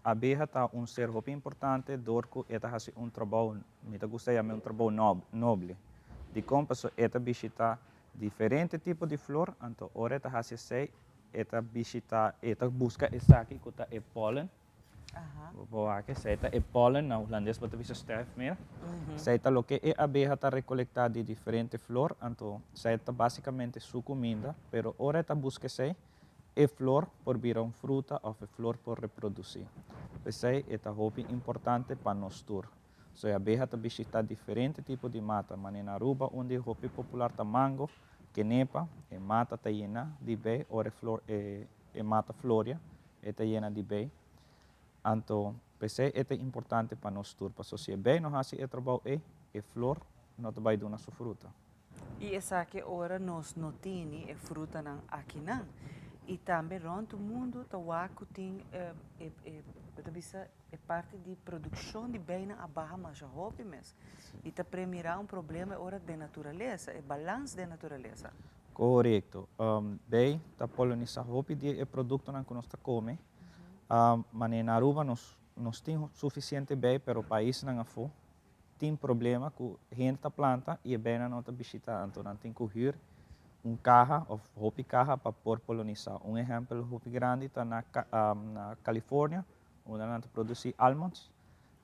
Abeha ta un ser hopi importante dor ku e ta hasi un trabou, mi ta gusta yam'e un trabou noble. Dikon? Paso e ta bishita diferente tipo di flor, anto ora e ta hasi esei e ta bishita, e ta buska esaki ku ta e pollen. Bo por wak esei ta e pollen, na hulandes bo ta bisa stuifmeel. Esei ta loke e abeha ta rekolektá di diferente flor, anto esei ta basikamente su kuminda, pero ora e ta buska esei, e flor por bira un fruta òf e flor por reprodusí. P'esei e ta hopi importante pa nos tur. So e abeha ta bishitá diferente tipo di mata, manera na Aruba un di e hopi popular ta mango, kenepa, e mata ta yena di bei ora e flor e e mata floria, e ta yena di bei. Anto, p'esei e ta importante pa nos tur, pasobra si e bei no hasi e trabou ei, e flor no ta bai duna su fruta. I esaki ora nos no tini e frutanan akinan. I tambe rònt mundu ta wak ku tin e e bo ta bisa e parti di produkshon di beinan a baha masha hopi mes. I ta premirá un problema e ora den naturalesa, e balans den naturalesa. Korekto. Bei ta polonisá hopi di e produktonan ku nos ta kome. Manera na Aruba nos nos tin sufisiente bei pero paisnan afó tin problema ku hende ta planta i e beinan no ta bishitá anto nan tin ku hür un kaha òf hopi kaha pa por polonisá. Un ehèmpel hopi grandi ta na na California unda nan ta produsí almonds.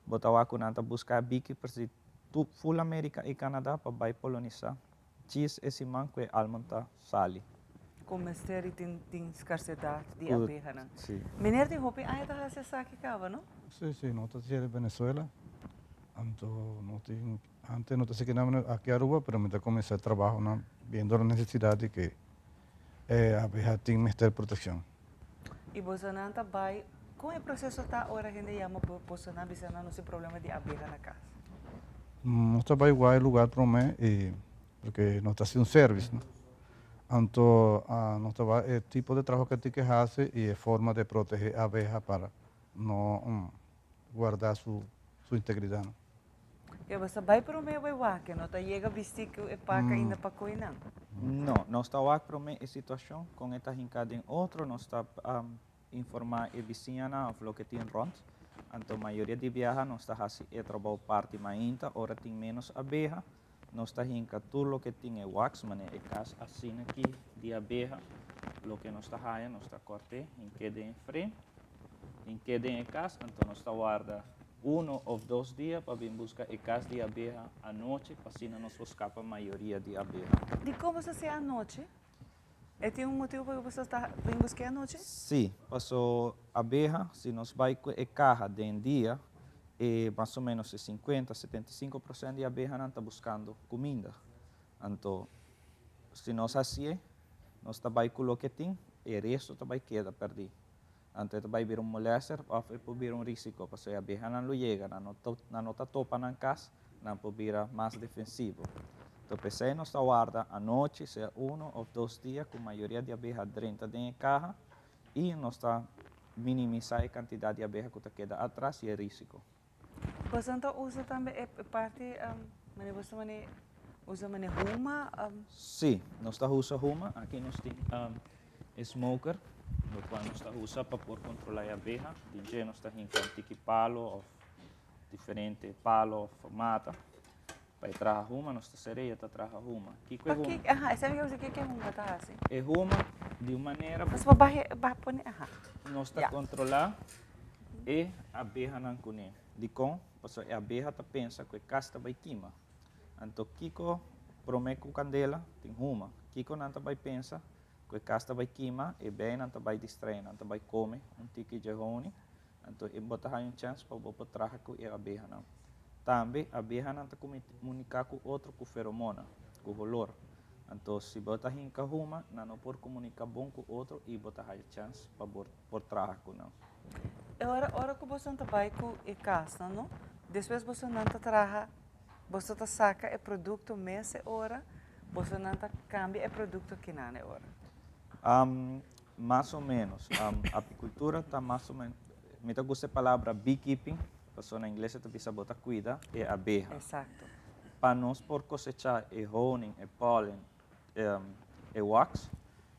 Bo ta wak ku nan ta buska beekeepers di tur ful Amerika i Canada pa bai polonisá. Djis e siman ku e almond ta sali. Ku mester i tin tin skarsedat di abehanan. Si. Meneer tin hopi aña ta hasi esaki kaba, no? Si, si, no ta hasié di Venezuela. Anto no tin, antes no ta sigui nan aki Aruba, pero mi ta kuminsá e trabahonan biendo la nesesidat di ke e abeha tin mester protekshon. I bosonan ta bai, kon e proseso ta ora hende yama bo bosonan bisa nan nos tin problema di abeha na kas? Nos ta bai wak e lugar prome i porque nos ta hasi un service no. Anto nos ta wak e tipo de trabaho ke tin ke hasi i e forma de protege abeha para no guarda su integridad no. Ya bo sa bai prome bai wak, no ta yega bisti ku e pak ainda pa koe nan? No, nos ta wak prome e situashon, kon e ta hinká den otro, nos ta informá e bisiñanan òf loke tin rònt. Anto mayoria di biaha nos ta hasi e trabou parti mainta ora tin ménos abeha, nos ta hinka tur loke tin e wax, manera e kas asina aki di abeha, loke nos ta haya nos ta kòrt'é, hink'é den e frame, hink'é den e kas, anto nos ta warda Uno of dos dia pa bin buska e kas di abeha anochi pa asina nos por skapa mayoria di abeha. Dikon boso hasié anochi? E tin un motibu pa boso ta bin busk'é anochi? Sí, paso abeha si nos bai ku e kaha den dia e mas o menos e sinkuenta, 75 prosent di abehanan ta buskando kuminda. Anto si nos hasié nos ta bai ku loke tin e resto ta bai keda pèrdí. Anto e ta bai bira un molester òf e por bira un risiko, pasobra e abehanan lo yega, nan no ta nan no ta topa nan kas, nan por bira mas defensivo. Anto p'esei nos ta warda anochi, sea uno òf dos dia ku mayoria di abeha drenta den e kaha i nos ta minimisá e kantidat di abeha ku ta keda atras i e risiko. Boso ta usa tambe e parti manera boso ta mane usa mane huma? Sí, nos ta usa huma. Aki nos tin e smoker. Locual nos ta usa pa por controla e abeha. Den dje nos ta hinca un tiki palo of diferente palo of mata pa e traha huma. Nos ta sere y e ta traha huma. Kico e huma? Pakico? Aha, esei mi kier bisa kico e huma ta haci? E huma di un manera. Nos por baha e, baha pone, aha. Nos ta controla e abehanan cune. Dicon? Pasobra e abeha ta pensa cu e cas ta bay kima. Anto kico prome cu candela tin huma. Kico nan ta bay pensa? Cu e cas ta bay kima, e bijnan ta bay distrae, nan ta bay come un tiki dje honing. Anto e bo ta haya un chance pa bo por traha cu e abehanan. Tambe abehanan ta comunica cu otro cu feromona, cu holor. Anto si bo ta hinca huma, nan no por comunica bon cu otro y bo ta haya chance pa bo por traha cu nan. E ora ora cu boso ta bay cu e casnan no, despues bosonan ta traha, boso ta saca e producto mes e ora, bosonan ta cambia e producto kinan e ora? Mas o menos. Apicultura ta mas o menos, mi ta gusta e palabra beekeeping, pasobra na ingles e ta bisa bo ta cuida e abeha. Exacto. Pa nos por cosecha e honing, e pollen, e wax,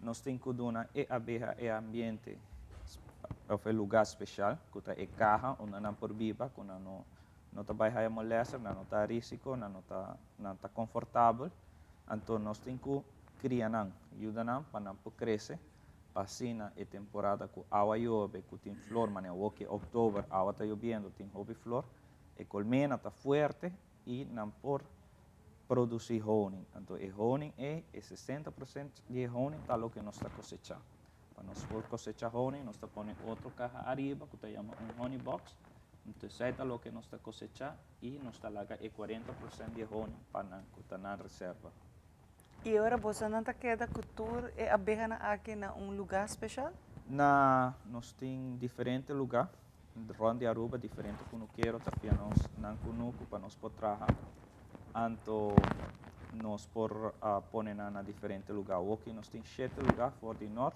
nos tin cu duna e abeha e ambiente of e lugar special, cu ta e caha unda nan por biba, cu nan no no ta bay haya molester, nan no ta risico, nan no ta nan ta confortabel. Anto nos tin cu cria nan, yuda nan pa nan por crece, pa asina e temporada cu awa yobe, cu tin flor, manera awoki october awa ta yobiendo, tin hopi flor, e colmena ta fuerte y nan por produci honing. Anto e honing ey, e sesenta por cent di e honing ta loke nos ta cosecha. Pa nos por cosecha honing nos ta pone otro caha ariba cu ta yama un honey box, anto esey ta loke nos ta cosecha y nos ta laga e cuarenta por cent di e honing pa nan cu ta nan reserva. Y ora bosonan ta keda cu tur e abehanan aki na un lugar special? Na, nos tin diferente lugar rond di Aruba, diferente cunukero ta fia nos nan cunucu pa nos por traha. Anto nos por pone nan na diferente lugar. Awoki nos tin shete lugar for di nort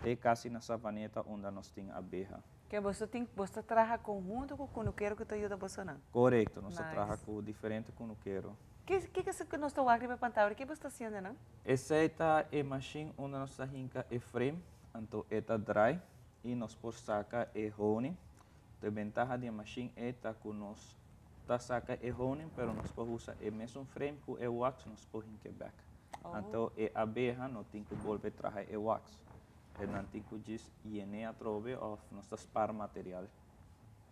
te casi na Savaneta unda nos tin abeha. Ke boso tin, boso ta traha conhunto cu cunukero cu ta yuda bosonan? Corecto, nos ta traha cu diferente cunukero. Ke ke ke nos ta wak riba e pantalla? Ke boso ta haciendo nan? Esey ta e machine unda nos ta hinca e frame, anto e ta draai y nos por saca e honing. E bentaha di e machine ey ta cu nos ta saca e honing pero nos por usa e mesun frame cu e wax nos por hinca bek. Anto e abeha no tin cu bolbe traha e wax. E nan tin cu djis yene atrobe of nos ta spaar material.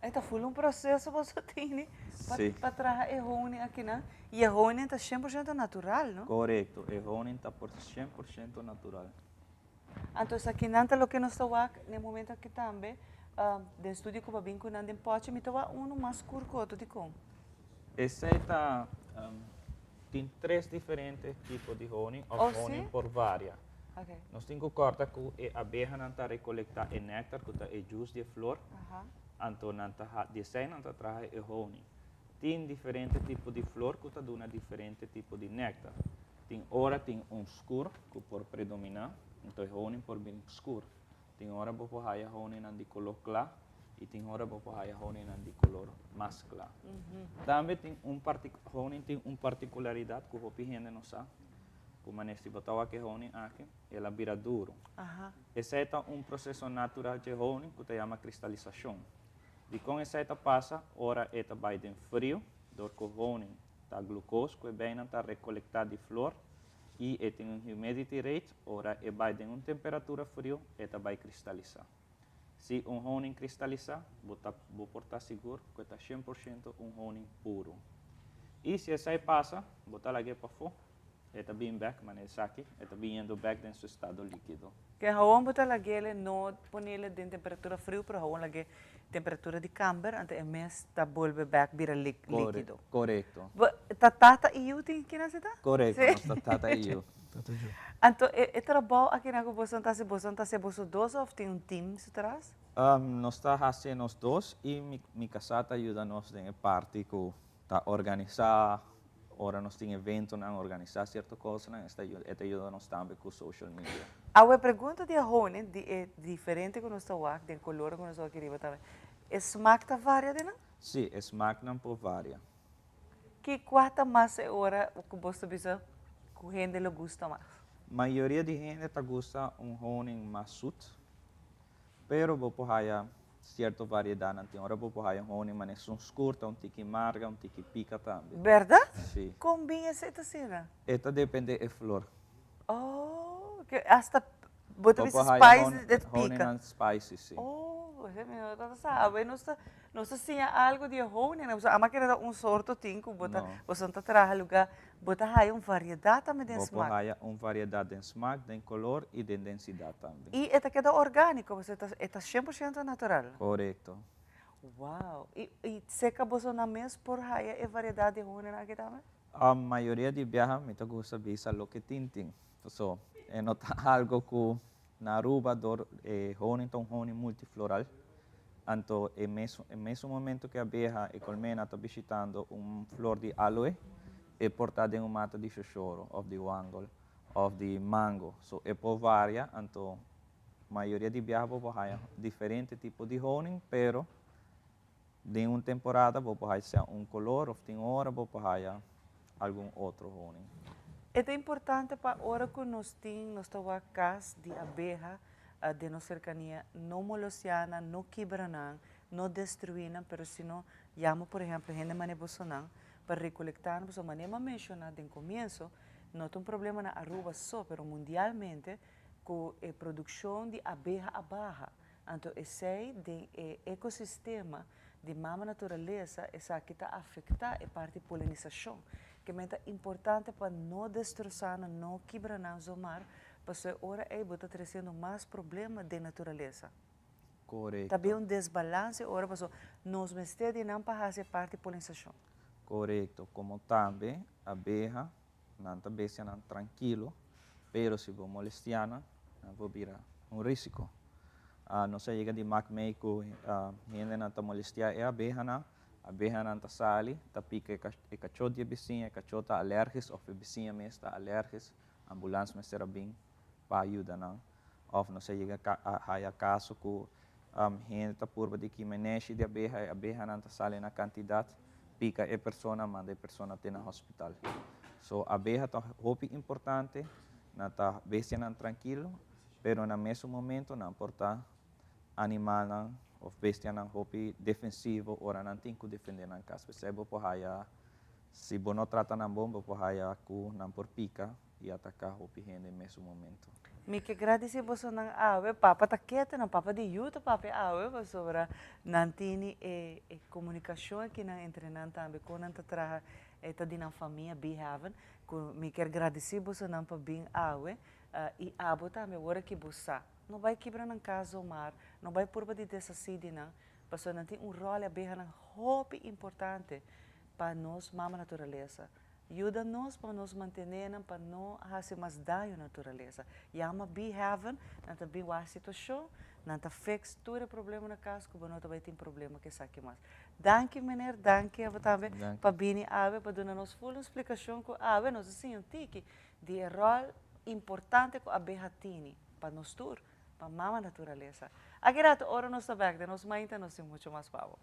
E ta full un proceso boso tini pa traha e honing akinan. Y e honing ta shen por shento natural, no? Corecto, e honing ta por shen por shento natural. Anto esakinan ta loke nos ta wak na e momento aki tambe den studio cu bo a bin cu nan den pochi mi ta wak uno mas scur cu otro dicon? Esey ta tin tres diferente tipo di honing of honing por varia. Nos tin cu corda cu e abehanan ta recolecta e nectar cu ta e juice di e flor, anto nan ta di esey nan ta traha e honing. Tin diferente tipo di flor cu ta duna diferente tipo di nectar. Tin ora tin un skur ku por predominá, anto e honing por bin skur. Tin ora bo por haya honingnan di koló kla i tin ora bo por haya honingnan di kolor mas kla. Tambe tin un honing tin un partikularidat ku hopi hende no sa, ku manera si bo ta wak e honing aki, el a bira duru. Esei ta un proseso natural dje honing ku ta yama kristalisashon. Dikon esei ta pasa? Ora e ta bai den friu, dor ku honing Ta glucose cu e bijnan ta recolecta di flor y e tin un humidity rate, ora e bay den un temperatura frio e ta bay cristalisa. Si un honing cristalisa, bo ta bo por ta sigur cu e ta 100% un honing puro. Y si esey pasa, bo ta lag'e pafo, e ta bin bek, manera esaki, e ta biniendo bek den su estado likido. Ke hawon bo ta lag'ele no ponele den temperatura friu pero hawon lag'e temperatura di kamber anto e mes ta bolbe bek bira likido. Korekto. Bo ta tata i yu tin kinan si ta? Korekto, nos ta tata i yu. Tata i yu. Anto e trabou akinan ku boso ta hasi, boso ta hasi boso dos of tin un team su tras? Nos ta hasi nos dos i mi kasá ta yuda nos den e parti ku ta organisá ora nos tin eventonan, organisá sierto kosnan, esta e ta yuda nos tambe ku social media. Awe pregunta di e honen di e diferente ku nos ta wak, den kolor ku nos ta wak riba tambe, e smak ta varia den nan? Sí, e smaknan por varia. Ki kua ta mas e ora ku bos ta bisa ku hende lo gusta mas? Mayoria di hende ta gusta un honing mas sut. Pero bo por haya cierto variedadnan tin. Ora bo por haya un honing manera esun scur ta un tiki marga, un tiki pica tambe. Berdad? Si. Con bin esey ta asina? E ta depende e flor. Oh, ke hasta bo ta Bo bisa por haya spicy e pica. honingnan spicy, si. Oh, esey mi no tabata sa. Awe nos ta nos ta siña algo di e honingnan. Pasobra ama kere ta un sorto tin cu bo ta No. boso ta traha lugar Bo ta haya un variedat tambe den Bo por smak. haya un variedat den smak, den kolor i den densidat tambe. I e ta keda orgániko, pasobra e ta e ta 100% natural. Korekto. Wow! I i seka bosonan mes por haya e variedat di honinnan aki tambe? Mayoria di biaha mi ta gusta bisa loke tin tin. Paso e no ta algo ku na Aruba dor e honing ta un honing multifloral. Anto e mes e mesun momento ku e abeha, e kolmena ta bishitando un flor di aloe, e por ta den un mata di shoshoro òf di wangol òf di mango. So e por varia, anto mayoria di biaha bo por haya diferente tipo di honing, pero den un temporada bo por haya sea un kolor òf tin ora bo por haya algun otro honing. E ta importante pa ora ku nos tin nos ta wak kas di abeha den nos serkania no molostia nan, no kibra nan, no destrui nan, pero sino yama por ehemplo hende mane bosonan pa rekolekta nan, pasobra mane mi a menshona den komienso no ta un problema na Aruba so pero mundialmente ku e produkshon di abeha a baha, anto esei den e ekosistema di mama naturalesa esaki ta afektá e parti polenisashon. Ke men ta importante pa no destrosá nan, no kibra nan zomar, pasobra e ora ei bo ta tresiendo mas problema den naturalesa. Korekto. Ta bin un desbalanse ora pasobra nos mester di nan pa hasi e parti polenisashon. Korekto. Komo tambe abeha nan ta bestianan trankilo, pero si bo molestia nan, nan por bira un risiko. Nos a yega di mak mei ku hendenan ta molestia e abehanan, abehanan ta sali, ta pika e kachó di e bisiña, e kachó ta alèrgis òf e bisiña mes ta alèrgis, ambulans mester a bin pa yuda nan. Òf nos a yega a haya kaso ku hende ta purba di kima e neshi di abeha, e abehanan ta sali na kantidat, pika e persona, manda e persona te na hospital. So abeha ta hopi importante, nan ta bestianan trankilo, pero na mesun momento nan por ta animalnan of bestianan hopi defensivo ora nan tin ku defende nan kas. P'esei bo por haya, si bo no trata nan bon, bo por haya ku nan por pika i ataká hopi hende mesun momento. Mi ke gradisí bosonan awe. Papa ta kete nan, papa di yu ta papia awe pasobra nan tini e e komunikashon akinan entre nan tambe kon nan ta traha e ta di nan famia Be Heaven ku mi kier gradisí bosonan pa bin awe i abo tambe ora ki bo sa no bai kibra nan kas zomar no bai purba di deshasí di nan pasobra nan tin un ròl e abehanan hopi importante pa nos mama naturalesa. Yuda nos pa nos mantené nan pa no hasi mas daño na naturalesa. Yama Bee Heaven, nan ta bin wak situashon, nan ta fix tur e problema na kas ku bo no ta bai tin problema ku esaki mas. Danki meneer, danki abo tambe pa bini awe pa duna nos ful un splikashon ku awe nos a siña un tiki di e ròl importante ku abeha tini pa nos tur, pa mama naturalesa. Aki rato ora nos ta bèk den nos mainta nos tin mucho mas pa bo.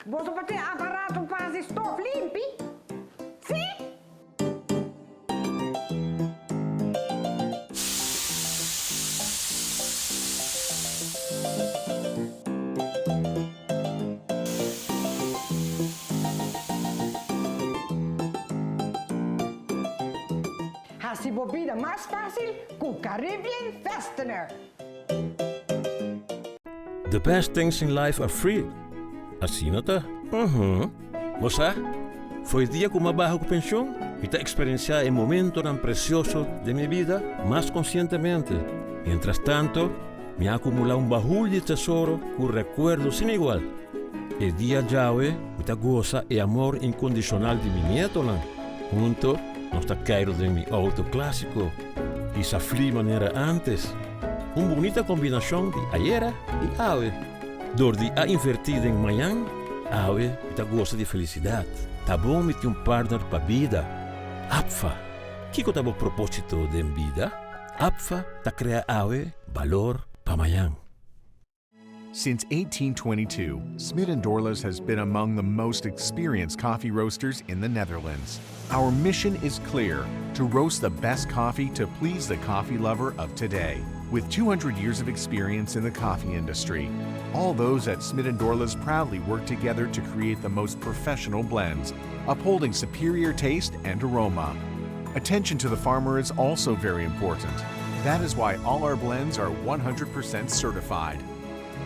Boso por tin aparato pa hasi stof limpi? Sí! Hasi bo bida mas fácil ku Caribbean Fastener! The best things in life are free. Asina ta? Uhum. Bo sa, for e dia ku m'a baha ku penshon, mi ta eksperensiá e momentonan presioso den mi bida mas konsientemente. Mientras tanto, mi a akumulá un bahul di tesoro ku rekuerdo sin igual. E dia djawe mi ta gosa e amor inkondishonal di mi nietonan. Hunto nos ta keiru den mi outo klásiko i sa fli manera ántes. Un bunita kombinashon di ayera i awe. Dor di a invertí den mañan, awe mi ta gosa di felisidat. Ta bon mi tin un partner pa bida. APFA, kiko ta bo propósito den bida? APFA ta krea awe balor pa mañan. Since 1822, Smit & Dorlas has been among the most experienced coffee roasters in the Netherlands. Our mission is clear to roast the best coffee to please the coffee lover of today. With 200 years of experience in the coffee industry, all those at Smit & Dorlas proudly work together to create the most professional blends, upholding superior taste and aroma. Attention to the farmer is also very important. That is why all our blends are 100% certified.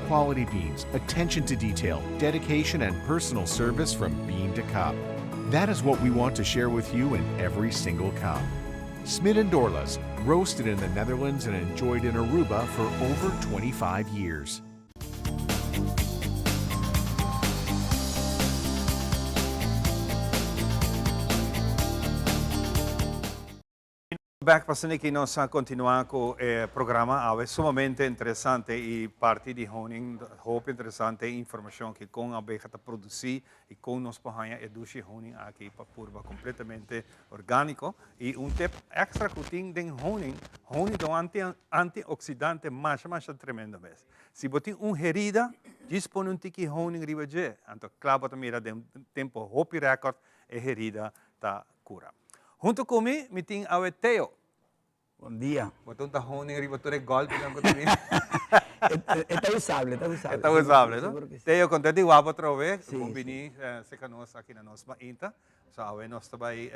Quality beans, attention to detail, dedication, and personal service from bean to cup. That is what we want to share with you in every single cup. Smit and Dorlas, roasted in the Netherlands and enjoyed in Aruba for over 25 years. Back pa Sneaky nos a continua cu e programa awe sumamente interesante y parti di honing hopi interesante informacion ki con abeja ta produci y con nos por haya e dushi honing aki pa purba completamente organico y un tip extra cu tin den honing, honing ta un anti antioxidante masha masha tremendo mes. Si bo tin un herida djis pone un tiki honing riba dje anto cla bo ta mira den tempo hopi record e herida ta cura. Hunto cu mi, mi tin awe Theo. Bon dia. Bo ta un ta honing riba tur e golpinan cu ta bini. E ta usable, e ta usable. E ta usable, no? Theo, contento di wak bo atrobe. Si. Bon bini cerca nos aki na nos mainta. So awe nos ta bay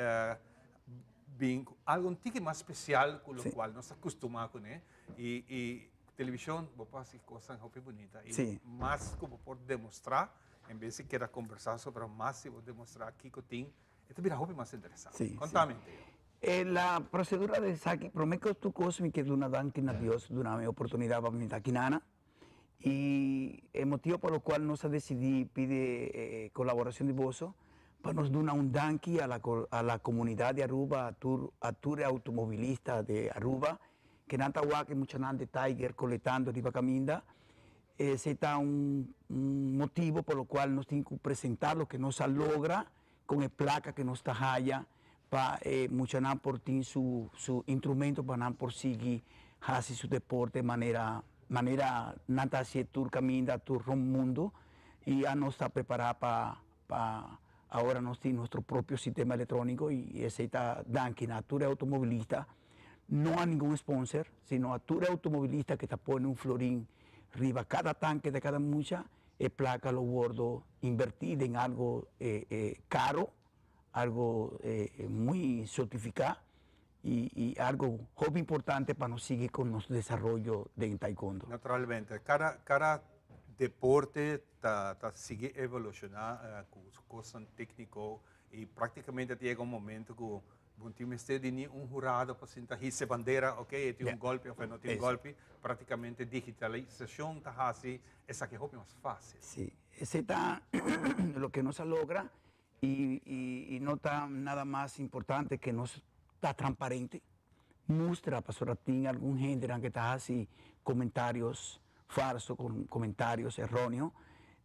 bin cu algo un tiki mas special cu locual nos ta custuma cune. Y, y television bo por haci cosnan hopi bunita. Si. Y mas cu bo por demostra, en bes di keda conversa sobre, mas si bo demostra kico tin E ta bira hopi mas interesante. Sí, Contame, sí. Teo. E la procedura di esaki, prome cu tur cos mi kier duna danki na Dios duna mi oportunidad pa mi ta aki nana y e motibo pa lo cual nos a decidi pidi e colaboracion di boso pa nos duna un danki a la a la comunidad di Aruba a tur a tur e automovilista di Aruba ke nan ta wak e muchanan di Tiger coletando riba caminda esey ta un un motibo pa lo cual nos tin cu presenta loke nos a logra Con e placa que nos ta haya pa e muchanan por tin su su instrumento pa nan por sigui haci su deporte manera manera nan ta hacié tur caminda tur rond mundo y ya nos ta prepara pa pa ahora nos tin nuestro propio sistema electronico y esey ta danki na tur e automovilista no a ningun sponsor sino a tur e automovilista que ta pone un florin riba cada tanke de cada mucha E placa lo wordo inverti den algo caro, algo muy certifica y algo hopi importante pa nos sigui con nos desaroyo den taekwondo. Naturalmente, cada cada deporte ta ta sigui evoluciona cu su cosnan tecnico y practicamente ta yega un momento cu Bo tin mester di ni un hurado pa sinta hisa e bandera, ok, e tin un golpi of e no tin un golpi. Prácticamente digitalisacion ta haci esaki hopi mas fácil. Sí, esey ta loke nos a logra y no ta nada mas importante que nos ta transparente, mustra pasobra tin algun hendenan ke ta haci comentarios falso, comentarios erroneo.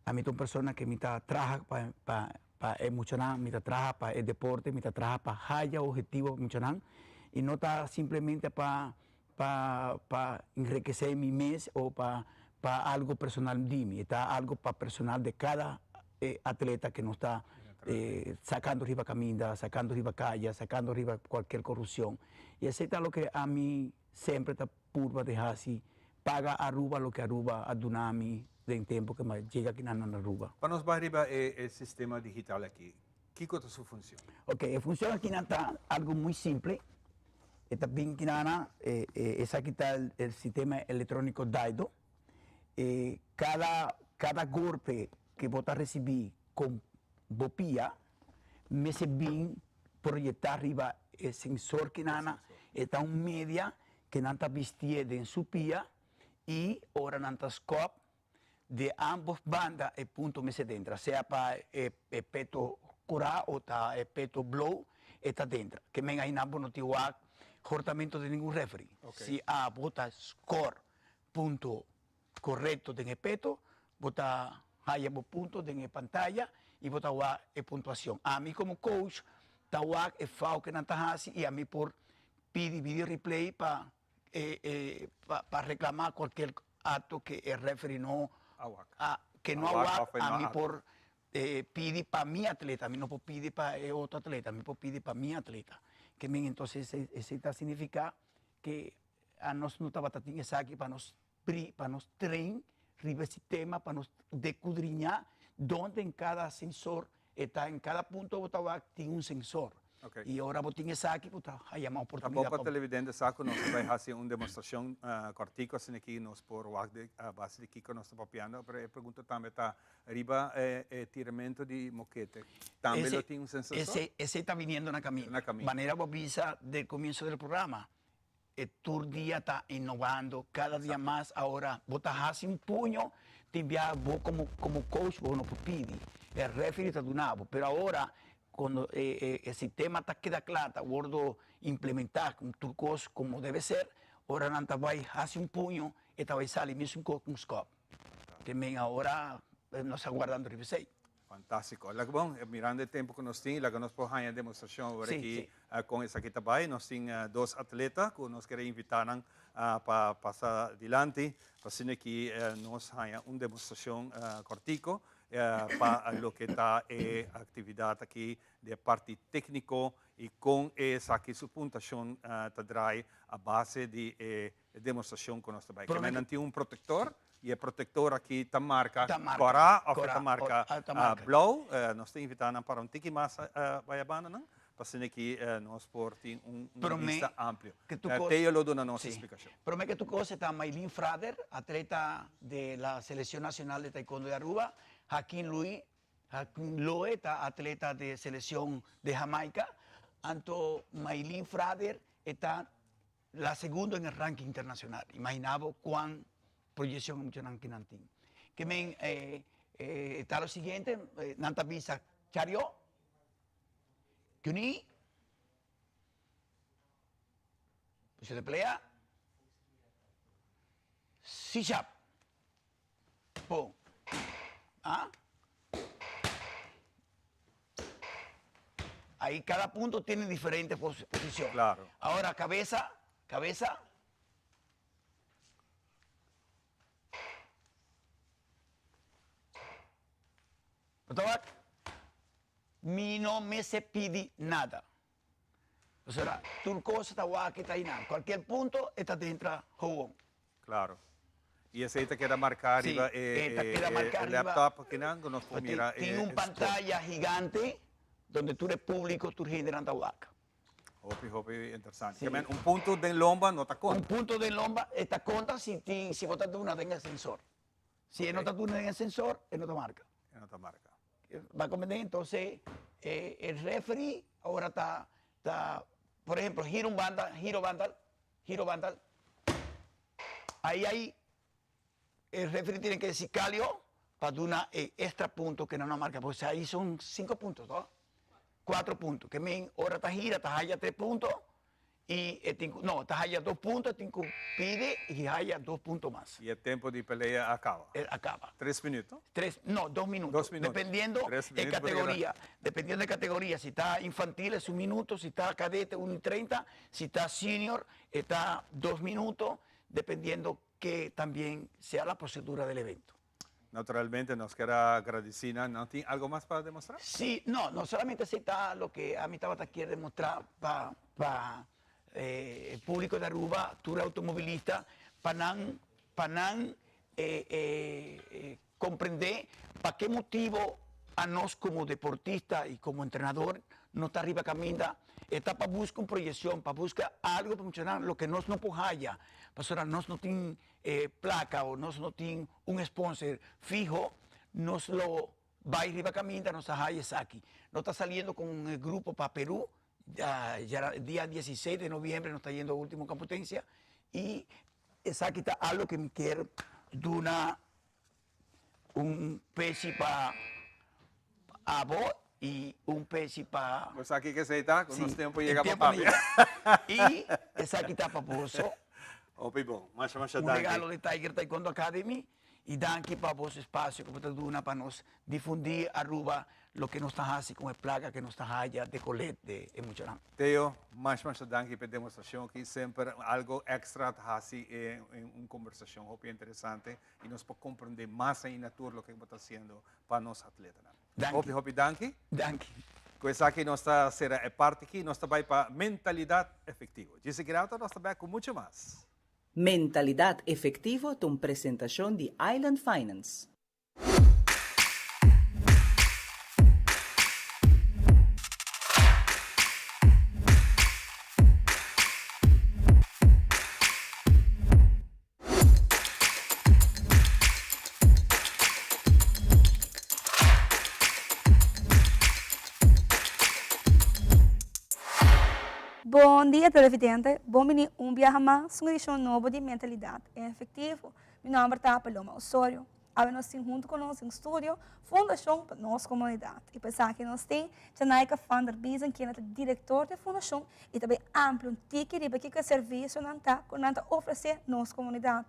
Ami ta un persona ke mi ta traha pa Pa e muchanan mi ta traha pa e deporte, mi ta traha pa haya objetivo pa muchanan y no ta simplemente pa pa pa enriquece mi mes o pa pa algo personal di mi, e ta algo pa personal de cada atleta que nos ta sacando riba caminda, sacando riba caya, sacando riba cualkier corrupcion y esey ta loke ami semper ta purba di haci Paga Aruba loke Aruba a duna mi den tempo ke mi a yega kinan na Aruba. Pa nos bai riba e sistema digital aki, kiko ta su funcion? Ok, e funcion akinan ta algo muy simple. E ta bin kinana, esaki ta el sistema electronico Daido. E cada cada golpe ke bo ta ricibi con bo pia mester bin proyecta riba e sensor kinana. E ta un media ke nan ta bistié den su pia i ora nan ta skòp di ámbos banda e punto mester dentra, sea pa e peto kurá o ta e peto blou e ta dentra. Ke men ahiná bo no tin wak hortamento di ningun referee. Si abo ta skòr punto korekto den e peto, bo ta haya bo punto den e pantaya i bo ta wak e puntuashon. Ami komo coach ta wak e fout ke nan ta hasi i ami por pidi video replay pa pa reclama cualkier acto que e referee no. A que no a wak, ami por pidi pa mi atleta, mi no por pidi pa e otro atleta, mi por pidi pa mi atleta. Ke men entonces esei ta significa ke anos no tabata tin esaki pa nos pri, pa nos train riba e sistema, pa nos dekudriña donde en cada sensor e ta, en cada punto bo ta wak tin un sensor. Okay. Y ora bo tin esaki bo ta haya mas oportunidad Tampoco televidente sa cu nos ta bay haci un demostracion cortico asina aki nos por wak de a base di kico nos ta papiando, pero e pregunta tambe ta riba e tiramento di mokete tambe lo tin un sensor? Ese, ese ta viniendo na camino. Na camino. Manera bo bisa del comienzo del programa, e tur dia ta innovando, cada dia mas, ahora bo ta haci un puño, tin bia bo como como coach bo no por pidi, e referee ta duna bo, pero ahora cuando e e e sistema ta keda cla, ta wordo implementa con tur cos como debe ser, ora nan ta bay haci un puño e ta bay sali mesun cos cu un scop, te men ahora nos ta guardando riba esey. Fantástiko. Laga bon, mirando e tempu ku nos tin, laga nos por haña demostrashon awor aki kon esaki ta bai. Nos tin dos atleta ku nos kere invitá nan pa pasa dilanti, pa asina ki nos haña un demostrashon kòrtiku pa loke ta e aktividat aki di e parti tékniko i kon esaki su puntashon ta drai a base di e demostrashon ku nos ta bai. Keme nan tin un protektor I e protector aki ta marca cora of e ta marca blauw. Nos ta invita nan para un tiki mas bai a banda nan, pa asina ki nos por tin un bista amplio. Theo lo duna nos explicacion. Prome ke tur cos e ta Maylin Frader, atleta de la Seleccion Nacional de Taekwondo de Aruba, Hakim Louis, Hakim Loe ta atleta de seleccion de Jamaica, anto Maylin Frader e ta La segundo en el ranking internacional. Imagina bo cuan proyeccion e muchanan kinan tin. Ke men ta lo siguiente, nan ta bisa Chario, Cuní, Posición de pelea, Sishap. Pum. Ah. Ahí cada punto tiene diferente posición. Claro. Ahora cabeza, cabeza. Mi no me se pidi nada. Pasobra tur cos ta wak ta einan. Cualkier punto e ta dentra gewoon. Claro. Y esey ta keda marca riba e laptop akinan cu nos por mira e Tin un pantaya gigante donde tur e publico, tur hendenan ta wak. Hopi, hopi interesante. Ke men un punto den lomba no ta conta. Un punto den lomba e ta conta si tin, si bo ta duna den e sensor. Si e no ta duna den e sensor, e no ta marca. E no ta marca. Ba comprende? Entonces, e e referee ahora ta ta, por ejemplo, gira un banda, giro banda, giro banda. Ahí hay, el referee tiene que decir calio pa duna e extra punto que no na marca, pues ahí son cinco puntos, no? Cuatro puntos. Que men ora ta gira, ta haya tres puntos Y e tin cu, no, ta haya dos punto, e tin cu pidi y haya dos punto mas. Y e tempo di pelea a caba? E a caba. Tres minuto? Tres, no, dos minuto. Dos minuto. Dependiendo Tres e minuto porque categoria. Dependiendo e categoria, si ta infantil es un minuto, si ta cadete uno y treinta, si ta senior e ta dos minuto, dependiendo que tambien sea la procedura del evento. Naturalmente nos kier a gradici nan. Nan tin algo mas pa demostra? Si, no, no solamente esey ta loke ami tabata kier demostra pa pa e publico di Aruba, tur automobilista, pa nan pa nan comprende pa ke motibo anos como deportista y como entrenador no ta riba caminda, e ta pa busca un proyeccion, pa busca algo pa muchanan loke nos no por haya, pasobra nos no tin e placa o nos no tin un sponsor fiho, nos lo bay riba caminda, nos a haya esaki. No ta saliendo con e grupo pa Peru, ya dia 16 de noviembre nos ta yendo ultimo competencia y esaki ta algo que mi kier duna un pechi pa abo y un pechi pa. Bo sa kiko esei ta? Ku nos tempu yega pa papia. Y esaki ta pa boso. Hopi bon. Masha masha danki. Un regalo di Tiger Taekwondo Academy. Y danki pa boso espacio cu bo ta duna pa nos difundi Aruba loke nos ta haci con e placa cu nos ta haya de colet de e muchanan. Theo, masha masha danki pa e demostracion aki. Semper algo extra ta haci e un conversacion hopi interesante y nos por comprende mas ainda tur loke bo ta haciendo pa nos atletanan. Danki. Hopi hopi danki. Danki. Cu esaki nos ta cera e parti aki, nos ta bay pa Mentalidad Efectivo. Djis aki rato nos ta bek cu mucho mas. Mentalidad Efectivo ta un presentacion di Island Finance. Bon dia televidente, bon bini un biaha mas un edicion nobo di Mentalidad Efectivo. Mi nomber ta Paloma Osorio. Awe nos tin hunto cu nos den studio Fundacion pa Nos Comunidad. Y pa esaki nos tin Janaika van der Biezen kende ta director di e fundacion y ta bay amplia un tiki riba kiko e servicionan ta cu nan ta ofrece nos comunidad.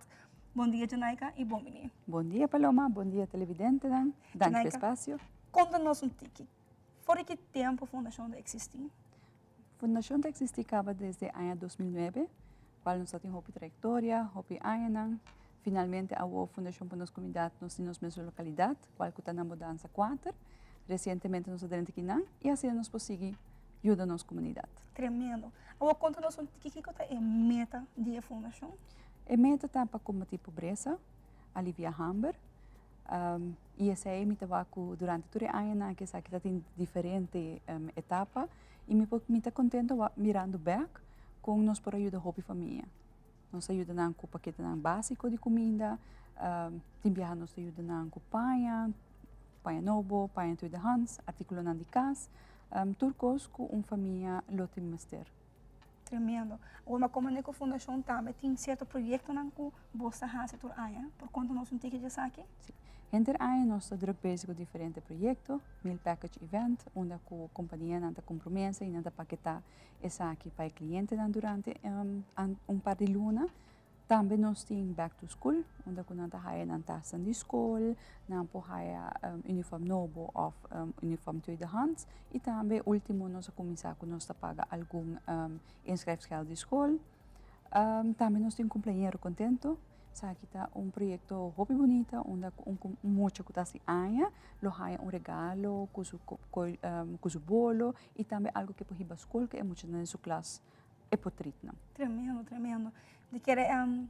Bon dia Janaika y bon bini. Bon dia Paloma, bon dia televidentenan. Danki pa e espacio. Conta nos un tiki, for di ki tempo fundacion ta existi? Fundacion ta existi caba desde aña 2009, cual nos ta tin hopi trayectoria, hopi añanan. Finalmente awo Fundacion pa Nos Comunidad nos tin nos mesun localidad, cual cu ta na Mudanza 4. Recientemente nos a drenta kinan y asina nos por sigui yuda nos comunidad. Tremendo. Awo conta nos un tiki kico ta e meta di e fundacion? E meta ta pa combati pobresa, alivia hamber, Y esey mi ta wak cu durante tur e añanan aki esaki ta tin diferente etapa y mi por mi ta contento wak mirando bek con nos por a yuda hopi famia. Nos a yuda nan cu paketenan basico di cuminda, tin biaha nos ta yuda nan cu paña, paña nobo, paña tweedehands, articulonan di cas, tur cos cu un famia lo tin mester. Tremendo. Awor ma como cu fundacion tambe tin cierto proyectonan cu bos ta haci tur aña. Por conta nos un tiki di esaki? Si. Henter aña nos ta druk bezig cu diferente proyecto, meal package event, unda cu companianan ta cumpra mesa y nan ta paketa esaki pa e clientenan durante un par di luna. Tambe nos tin back to school, unda ku nan ta haya nan tasnan di skol, nan por haya uniform nobo òf uniform tweedehands. I tambe último nos a kuminsá ku nos ta paga algun inschrijfgeld di skol. Tambe nos tin Cumpleañero Contento. Esaki ta un proyekto hopi bunita unda ku un mucha ku ta hasi aña lo haya un regalo ku su ku su bolo i tambe algu ku e por hiba skol ku e muchanan den su klas. e potritnan. Tremendo, tremendo. Di kere um,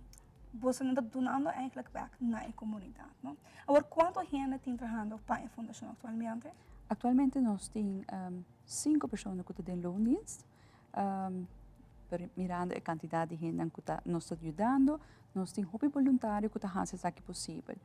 boso nan ta dunando eigenlijk back na e comunidad, no? Awor, cuanto hende tin trahando pa e fundacion actualmente? Actualmente nos tin um, cinco persona cu ta den loondienst. Um, pero mirando e cantidad di hendenan cu ta, nos ta yudando, nos tin hopi voluntario cu ta haci esaki posibel.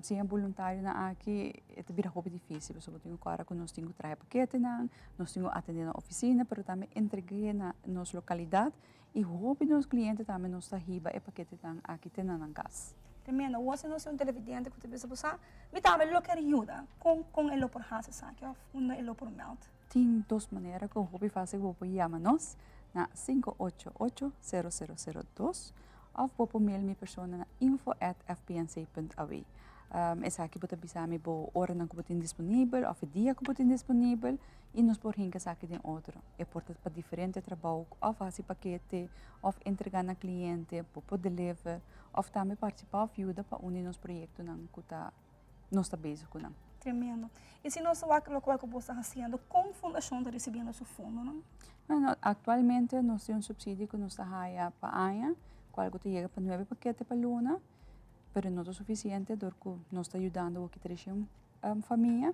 Sin e boluntarionan aki e ta bira hopi difícil pasobra bo tin ku kòrda ku nos tin ku traha e paketenan, nos tin ku atendé na ofisina pero tambe entreg'é na nos lokalidat i hopi di nos kliente tambe nos ta hiba e paketenan aki te na nan kas. Tremendo. Awor si nos tin un televidente ku ta bisa bo sa, mi tambe lo ker yuda. Kon kon e lo por hasi esaki òf unda e lo por mèld? Tin dos manera ku hopi fásil ku bo por yama nos na 588 0002 Of bo por mail mi persona na info at fpnc.aw. Esaki bo ta bisa mi bo oranan ku bo tin disponibel of e dia ku bo tin disponibel i nos por hinka esaki den otro. E por ta pa diferente trabou of hasi pakete of entrega na kliente, bo por deliver of tambe partisipa of yuda pa un di nos proyektonan ku ta nos ta bezig ku nan. Tremendo. I si nos wak lokual ku bo sta hasiendo, kon fundashon ta risibiendo su fondonan? Bueno, aktualmente nos tin un supsidio ku nos ta haya pa aña, kual ku ta yega pa nuebe pakete pa luna, pero no ta sufisiente dor ku nos ta yudando hopi treshen famia.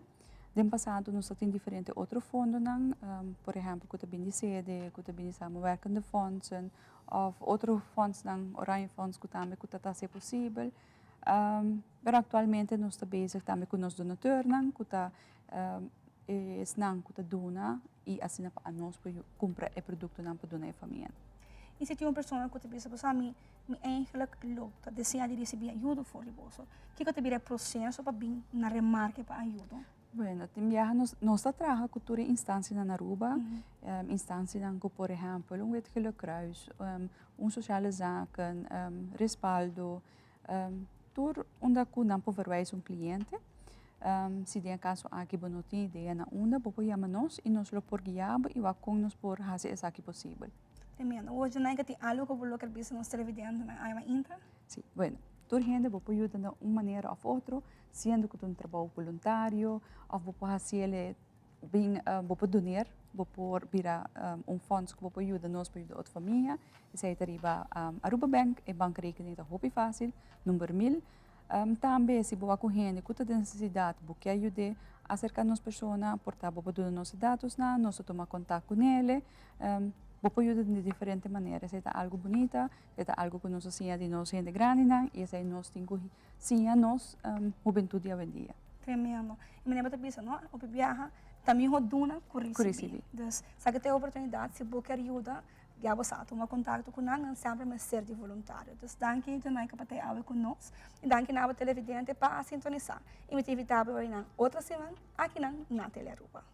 Den pasado nos ta tin diferente otro fondonan, por ehèmpel ku ta bini di sede, ku ta bini di samenwerkende fondsen, òf otro fondsnan, oranje fonds ku tambe ku ta ta hasi posibel. Pero actualmente nos ta bezig tambe cu nos donateurnan cu ta esnan cu ta duna y asina pa anos por cumpra e productonan pa duna e familianan. Y si tin un persona cu ta bisa bo sa mi mi eigenlijk lo ta desea di ricibi ayudo for di boso, kico ta bira e proceso pa bin na remarke pa ayudo? Bueno, tin biaha nos nos ta traha cu tur e instancianan na Aruba, instancianan cu por ehempel un Wit Gele Kruis, un Sociale Zaken, Respaldo, Tur unda ku nan por verwijs un kliente. Si den e kaso aki bo no tin idea na unda, bo por yama nos i nos lo por guia bo i wak kon nos por hasi esaki posibel. Tremendo. Awor Junaika tin algu ku bo lo ker bisa nos televidentenan awe mainta? Si. Bueno, tur hende bo por yuda na un manera òf otro, siendo ku ta un trabou boluntario òf bo por hasi el bin bo por doneer, bo por bira un fonds ku bo por yuda nos pa yuda otro famia. Esei ta riba Aruba Bank, e bankrekening ta hopi fásil, number mil. Tambe si bo wak un hende ku ta den nesesidat, bo ke yud'é, aserká nos persona, por ta bo por duna nos e datosnan, nos ta tuma kontak ku nele. Bo por yuda di diferente manera, esei ta algu bunita, esei ta algu ku nos a siña di nos hende grandinan i esei nos tin ku siña nos hubentut di awendia. Tremendo. I manera bo ta bisa no, hopi biaha ta miho duna ku risibí. Dus sa ku ta e oportunidat si bo kier yuda Ya bo sa tuma kontakto ku nan, nan semper mester di voluntario. Dus danki Junaika pa ta e awe ku nos i danki na abo televidente pa a sintonisá. I mi ta invitá bo bai nan otro siman akinan na Telearuba.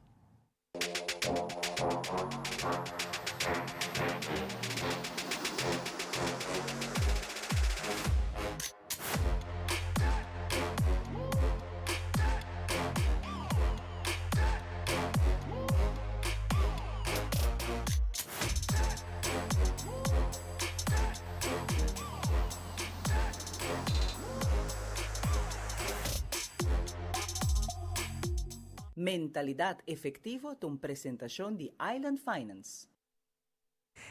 Mentalidad Efectivo ta un presentacion di Island Finance.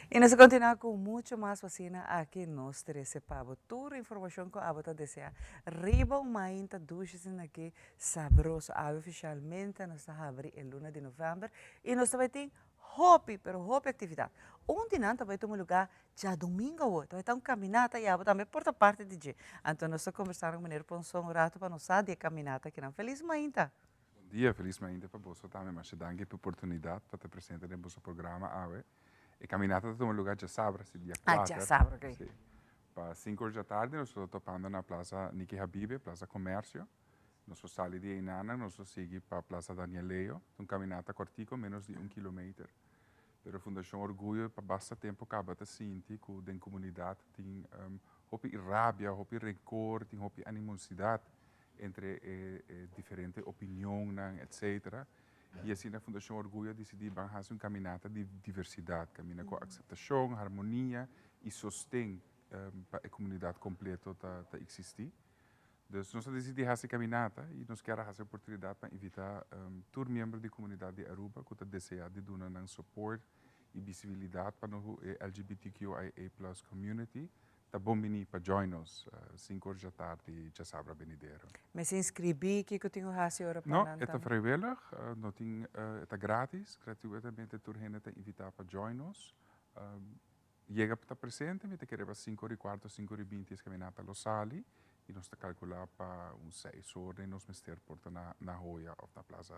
I nos ta kontinuá ku muchu mas asina aki nos trese pa bo tur informashon ku abo ta deseá riba un mainta dushi asina aki sabroso. Awe ofishalmente nos ta habri e luna di novèmber i nos ta bai tin hopi pero hopi aktividat. Un di nan ta bai tuma lugá djadumingu awor, ta bai ta un kaminata i abo tambe por ta parti di dje. Anto nos ta kombersá ku meneer Ponson un ratu pa nos sa di e kaminata akinan. Felis mainta! Bon dia, felis mainta pa boso tambe. Masha danki pa e oportunidat pa ta presente den boso programa awe. E caminata ta tuma lugar djasabra, si dia Ah, kuater. djasabra, ok. Si. Pa sinku or djatardi nos lo ta topando na Plaza Niki Habibe, Plaza Comercio. Nos lo sali di einanan, nos lo sigui pa Plaza Daniel Leo. Ta un caminata cortico, menos di un kilometer. Pero Fundacion Orguyo pa basta tempo caba ta sinti cu den comunidad tin hopi rabia, hopi rencor, tin hopi animosidad entre e diferente opinionnan, etcetera. I asina Fundashon Orguyo a disidí ban hasi un kaminata di diversidat, kaminda ku akseptashon, harmonia i sosten pa e komunidat kompleto ta eksistí. Dus nos a disidí hasi kaminata i nos kier a hasi oportunidat pa invitá tur miembro di komunidat di Aruba ku ta deseá di duna nan soport i bisibilidat pa nos e LGBTQIA plus community Ta bon bini pa join nos sinku or djatardi djasabra benidero. Mester inscribi kiko tin ku hasi ora pa No, nan e ta ta? vrijwillig, no tin, e ta gratis, gratuitamente tur hende ta invita pa join nos. Yega pa ta presente, mi ta kere pa sinku or i kuarto, sinku or i binti es kaminata lo sali i nos ta kalkula pa un seis or den nos mester por ta na na Hoya of na Plaza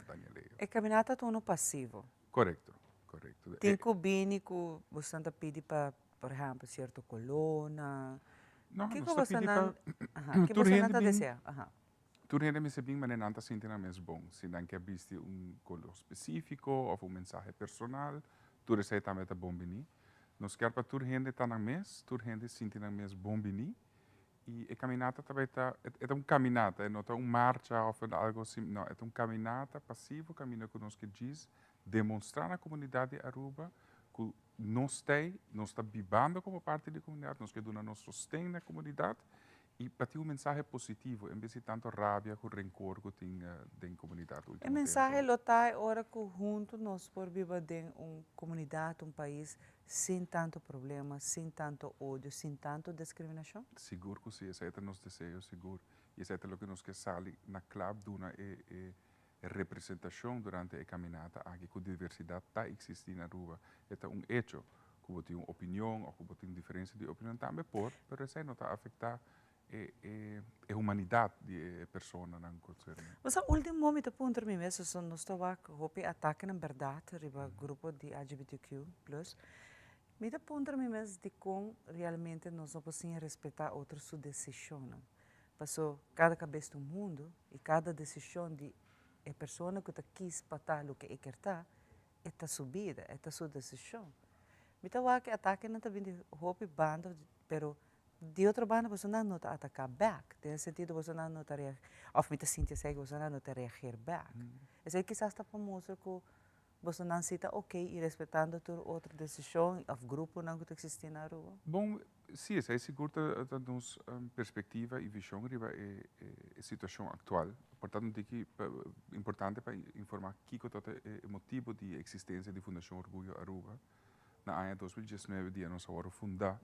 Daniel Leo. E kaminata ta unu pasivo. Korekto, korekto. Tin ku bini ku boso ta pidi pa Por ehempel, cierto colónan. No, Kiko nos ta pidi pa bosonan, aha, ki tur bosonan hende ta bin, desea? Aha. tur hende mester bin manera nan ta sinti nan mes bon. Si nan ke bisti un color specifico of un mensahe personal, tur esei tambe ta bon bini. Nos kier pa tur hende ta nan mes, tur hende sinti nan mes bon bini. I e caminata ta bai ta, e ta un caminata, e no ta un marcha of algo sim, no, e ta un caminata pasivo caminda cu nos ke djis demonstra na comunidad di Aruba cu Nos t'ei, nos ta bibando komo parti di komunidat, nos ke duna nos sosten na komunidat i pa tin un mensahe positivo en bes di tanto rabia ku renkor ku tin den komunidat E ultimo mensahe tempo. lo ta e ora ku huntu nos por biba den un komunidat, un pais sin tanto problema, sin tanto odio, sin tanto diskriminashon? Sigur ku si, esei ta nos deseo sigur i esei ta loke nos ke sali na kla duna e e E representacion durante e caminata aki cu diversidad ta existi na Aruba e ta un hecho. Cu bo tin un opinion of cu bo tin diferencia di opinion tambe por, pero esey no ta afecta e e e humanidad di e personanan concerni. Bo sa ultimo mi ta puntra mi mes pasobra nos ta wak hopi atakenan berdad riba grupo di LGBTQ plus. Mi ta puntra mi mes dicon realmente nos no por siña respeta otro su decisionnan. Paso kada kabes ta un mundu i kada desishon di e persona ku ta kis pa ta loke e kier ta, e ta su bida, e ta su desishon. Mi ta wak e atakenan ta bini di hopi banda, pero Di otro banda bosonan no ta ataká bèk, den e sentido bosonan no ta reag, òf mi ta sinti esei ku bosonan no ta reageer bèk. Esei kisas ta pa mustra ku bosonan si ta oké i respetando tur otro desishon òf gruponan ku ta eksistí na Aruba. Bon, si, esei sigur ta ta nos perspektiva i vishon riba e e situashon aktual. Por tanto tin ki importante pa informá kiko ta e motibu di e eksistensia di Fundashon Orguyo Aruba. Na aña 2019 dia nos a wòrdu fundá,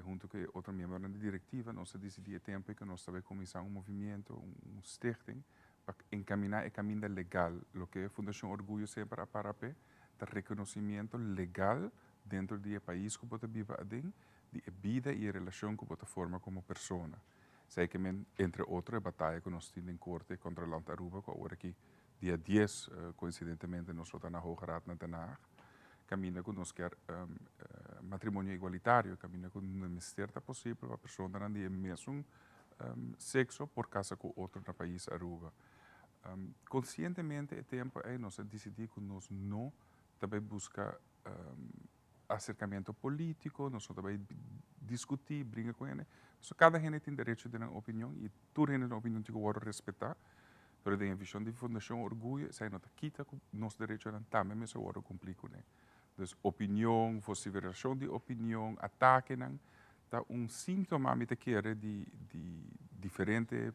huntu ku e otro miembronan di direktiva, nos a disidí e tempu ei ku nos ta bai kuminsá un movimiento, un stichting, pa enkaminá e kaminda legal. Loke Fundashon Orguyo semper a para p'e ta rekonosimiento legal dentro di e pais ku bo ta biba aden, di e bida i e relashon ku bo ta forma komo persona. Esei ke men, entre otro, e bataya ku nos tin den korte kontra Land Aruba ku awor aki Dia dies, coincidentemente nos lo ta na Hoge Raad na Den Haag, caminda cu nos kier matrimonio igualitario, caminda cu no mester ta posibel pa personanan di e mesun sexo por casa cu otro na pais Aruba. Conscientemente e tempo ey nos a dicidi cu nos no ta bay busca acercamiento politico, nos no ta bay discuti, bringa cu hende, pasobra cada hende tin derecho di nan opinion y tur hende nan opinion tin cu wordo respeta, pero den e vision di Fundacion Orguyo esaki no ta kita cu nos derechonan tambe mester wordo cumpli cune. Dus opinion, vociferacion di opinion, atakenan ta un sintoma mi ta kere di di diferente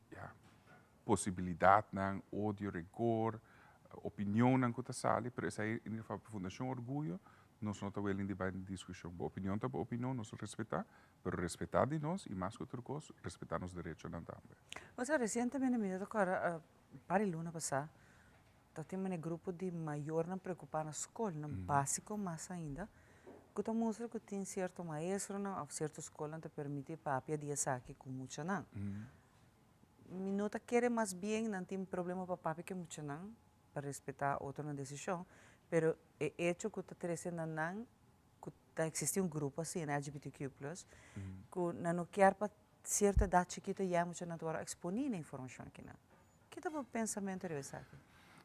ya posibilidadnan, odio, rencor, opinionnan cu ta sali, pero esai in ieder geval pa Fundacion Orguyo nos no ta willing di bay den discusion. Bo opinion ta bo opinion, nos ta respeta, pero respeta di nos y mas cu tur cos, respeta nos derechonan tambe. Osea, recientemente mi ta corda un par di luna pasa, ta tin mane grupo di mayornan preocupa na scolnan basico mas ainda, cu ta mustra cu tin cierto maestronan of cierto scolnan ta permiti papia di esaki cu muchanan. Mi no ta kere mas bien nan tin problema pa papia ku e muchanan pa respetá otronan desishon, pero e echo ku ta trese na nan ku ta eksistí un grupo asina, LGBTQ plus, ku nan no kier pa sierto edat chikito ya e muchanan ta wòrdu eksponí na informashon akinan. Ki ta bo pensamentu riba esaki?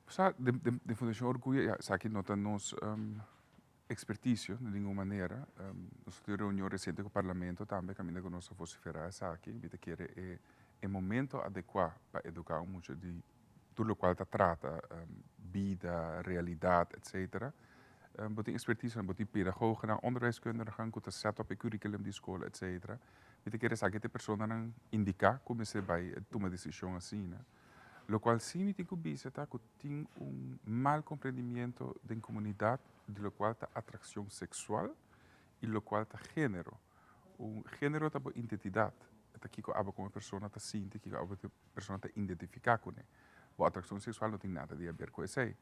Sa, den Fundashon Orguyo, ya, esaki no ta nos Experticio, di ningun manera. Nos tin un reunion reciente cu Parlamento tambe caminda cu nos a vocifera esaki. Mi ta kere e e momento adecua pa educa un mucha di tur locual ta trata bida, realidad, etcetera. Bo tin experticionan, bo tin pedagogenan, onderwijskundigen cu ta set op e curriculum di school, etcetera. Mi ta kere esaki ta e personanan indica cu mester bay tuma decision asina. Locual si mi tin cu bisa ta cu tin un mal comprendimiento den comunidad di locual ta atraccion sexual y locual ta genero. Un genero ta bo identidad, ta kico abo como persona ta sinti, kico abo persona ta identifica cune. Bo atraccion sexual no tin nada di haber cu esey.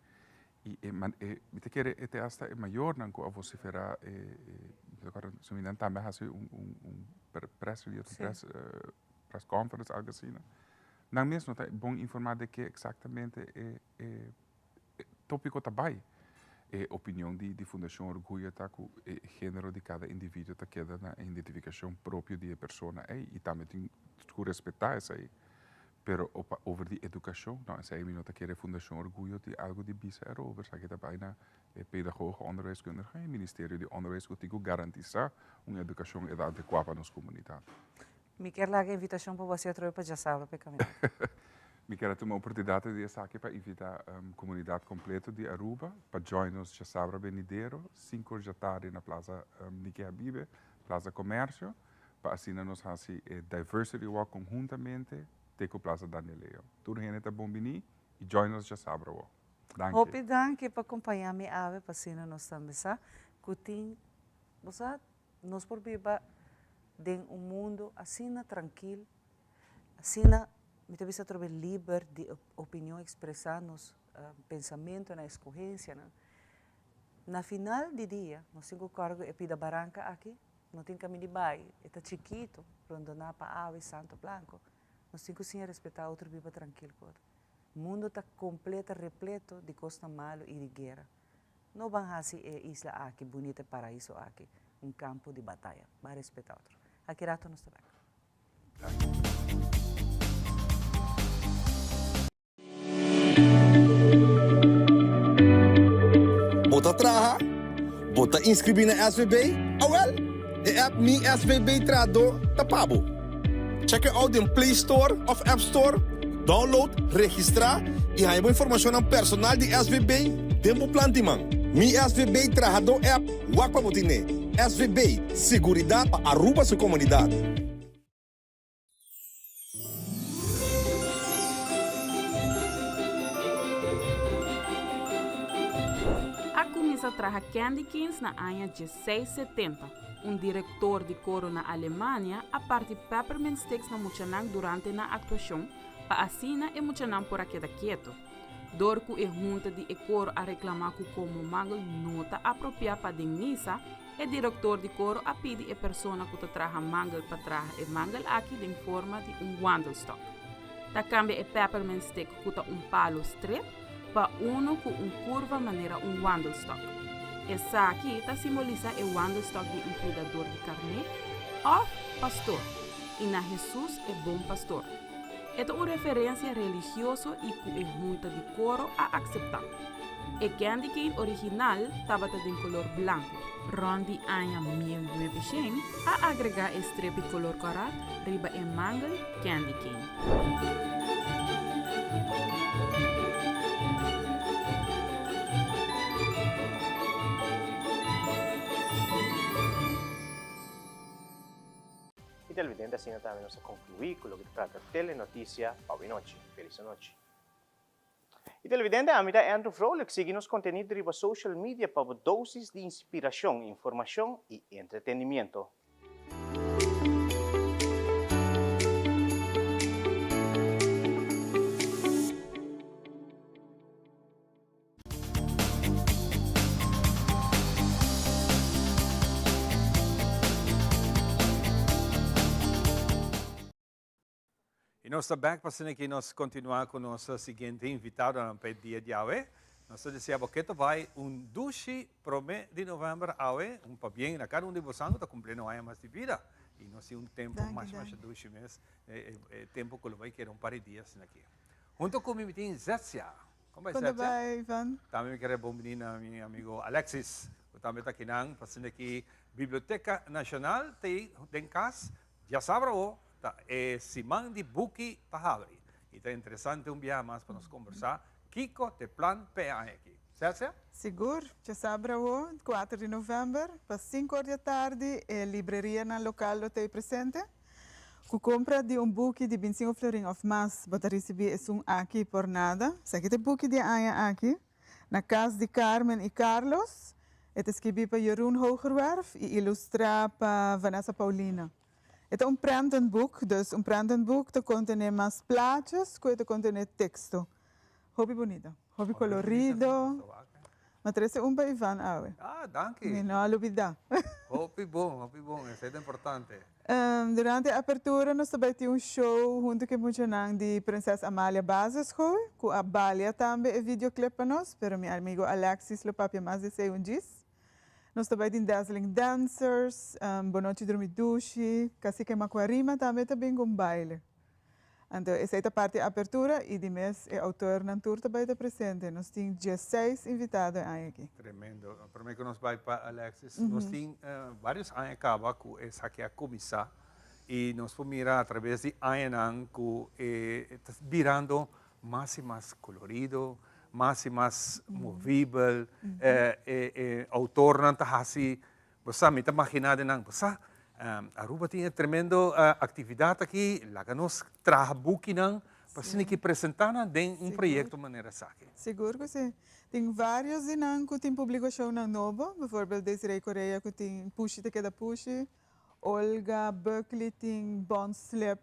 Y e man, e, mi ta kere e te hasta e mayornan cu a vocifera e, e, mi ta acorda, su mi nan tambe a haci un, un, un press release, un press, press conference, algo asina. Nan mes no ta bon informá de ke eksaktamente e e tópiko ta bai. E opinion di di Fundashon Orguyo ta ku e género di kada individuo ta keda na e identifikashon propio di e persona ei i tambe tin ku respetá esei. Pero opa over di edukashon, no, esei mi no ta kere Fundashon Orguyo tin algu di bisa erover. Esaki ta bai na e pedagogo, onderwijskundige i Ministerio di Onderwijs ku tin ku garantisá un edukashon adekuá pa nos komunidat. Mi kier laga invitacion pa bo haci atrobe pa djasabra pa e caminata. Mi kier a tuma oportunidad di esaki pa invita comunidad completo di Aruba pa join nos djasabra benidero cinco or djatardi na Plaza Niki Habibe, Plaza Comercio, pa asina nos haci e Diversity Walk conhuntamente te cu Plaza Daniel Leo. Tur hende ta bon bini y join nos djasabra awo. Danki. Hopi danki pa compaña mi awe pa asina nos tambe sa cu tin bo sa Nos por biba den un mundu asina trankil, asina, mi ta bisa atrobe liber di opinion, ekspresá nos pensamentunan, eskohensianan. Na final di dia, nos tin ku kòrda ku e pida baranka aki no tin kaminda di bai, e ta chikitu, rondoná pa awa i santo blanko. Nos tin ku siña respetá otro i biba trankil ku otro. Mundu ta kompleto repleto di kosnan malu i di guera. No ban hasi e isla aki, bunita e paraiso aki, un kampo di bataya. Ban respeta otro. Aki rato nos ta bek. Bo ta traha? Bo ta inscribi na SVB? Awel! E. app Mi SVB Trahadó ta pa bo. Check it out den Play Store of App Store, download, registrá i haña bo informashonnan personal di SVB den bo plan di man. Mi SVB Trahadó app, wak pa bo tine. SVB, siguridat pa Aruba su komunidat. A kuminsá traha candy canes na aña 1670. Un direktor di koro na Alemania a parti peppermint sticks na muchanan durante nan aktuashon pa asina e muchanan por a keda keto. Dor ku e hunta di e koro a reklamá ku komo mangel no ta apropiá pa den misa, E direktor di koro a pidi e persona ku ta traha mangel pa traha e mangel aki den forma di un wandelstok. Ta kambia e peppermint stick ku ta un palu stret pa unu ku un kurva manera un wandelstok. Esaki ta simbolisá e wandelstok di un kuidador di karné òf pastor i na Hesus e bon pastor. E ta un referensia religioso i ku e hunta di koro a akseptá. E candy cane original tabata den kolor blanku. Rònt di aña 1900 a agregá e strepi kolor kòrá riba e mangel candy cane. Y televidente asina tambe nos a conclui cu loke ta trata Telenoticia pa awe nochi. Feliz anochi. Y televidente ami ta Andrew Vrolijk sigui nos contenido riba social media pa bo dosis di inspiracion, informacion y entretenimiento. Y nos ta back pa asina ki nos continua cu nos siguiente invitadonan pa e dia di awe. Nos ta desea bo keto bay un dushi prome di november awe, un pabien na cada un di bosan cu ta cumpliendo aña mas di bida. Y nos tin un tempo masha masha dushi mes, e tempo cu lo bay keda un par di dia asina aki. Hunto cu mi mi tin Zetsia. Con bay Con ta Zetsia? bay Ivan? Tambe mi kere bon bini na mi amigo Alexis cu tambe ta akinan pa asina ki Biblioteca Nacional ta ey den cas Diasabra awo ta e siman di buki ta habri y ta interesante un biaha mas pa nos combersa kico t'e plan p'e aña aki. Celsia? Sigur, djasabra awo, kuater di november, pa sinku or di atardi e librerianan local lo ta ei presente. Ku kompra di un buki di bintisinko florin òf mas bo ta risibí esun aki por nada. Esaki ta e buki di e aña aki, Na kas di Carmen i Carlos. E ta skibí pa Jeroen Hoogerwerf i ilustrá pa Vanessa Paulina. E ta un prentenboek, dus un prentenboek ta kontené mas plaatjes ku e ta kontené teksto. Hopi bunita, hopi kolorido. Ma trese un pa Ivan awe. Ah, danki. Mi no a lubidá. Hopi bon, hopi bon, esei ta importante. Durante e apertura nos ta bai tin un show hunto ku e muchanan di Prinses Amalia Basisschool ku a balia tambe e videoclip pa nos, pero mi amigo Alexis lo papia mas di esei un djis. Nos ta bai tin Dazzling Dancers, Bonochi Drumi Dushi, Cacique Macuarima tambe ta bin ku un baile. Anto esei ta parti e apertura i di mes e outornan tur ta bai ta presente. Nos tin diesseis invitado e aña aki. Tremendo. Prome ku nos bai pa Alexis, nos tin varios aña kaba ku esaki a kuminsá i nos por mira atraves di añanan ku e ta birando mas i mas kolorido, mas i mas movibel, e outornan ta hasi Bo sa, mi ta maginá den nan, bo sa, Aruba tin e tremendo actividad aki, laga nos traha bukinan pa asina ki presenta nan den un proyecto manera esaki. Sigur cu si. Tin varios di nan cu tin publicacionnan nobo, bijvoorbeeld Desiree Correa cu tin Pushi ta keda pushi, Olga Buckley tin Bon Slip.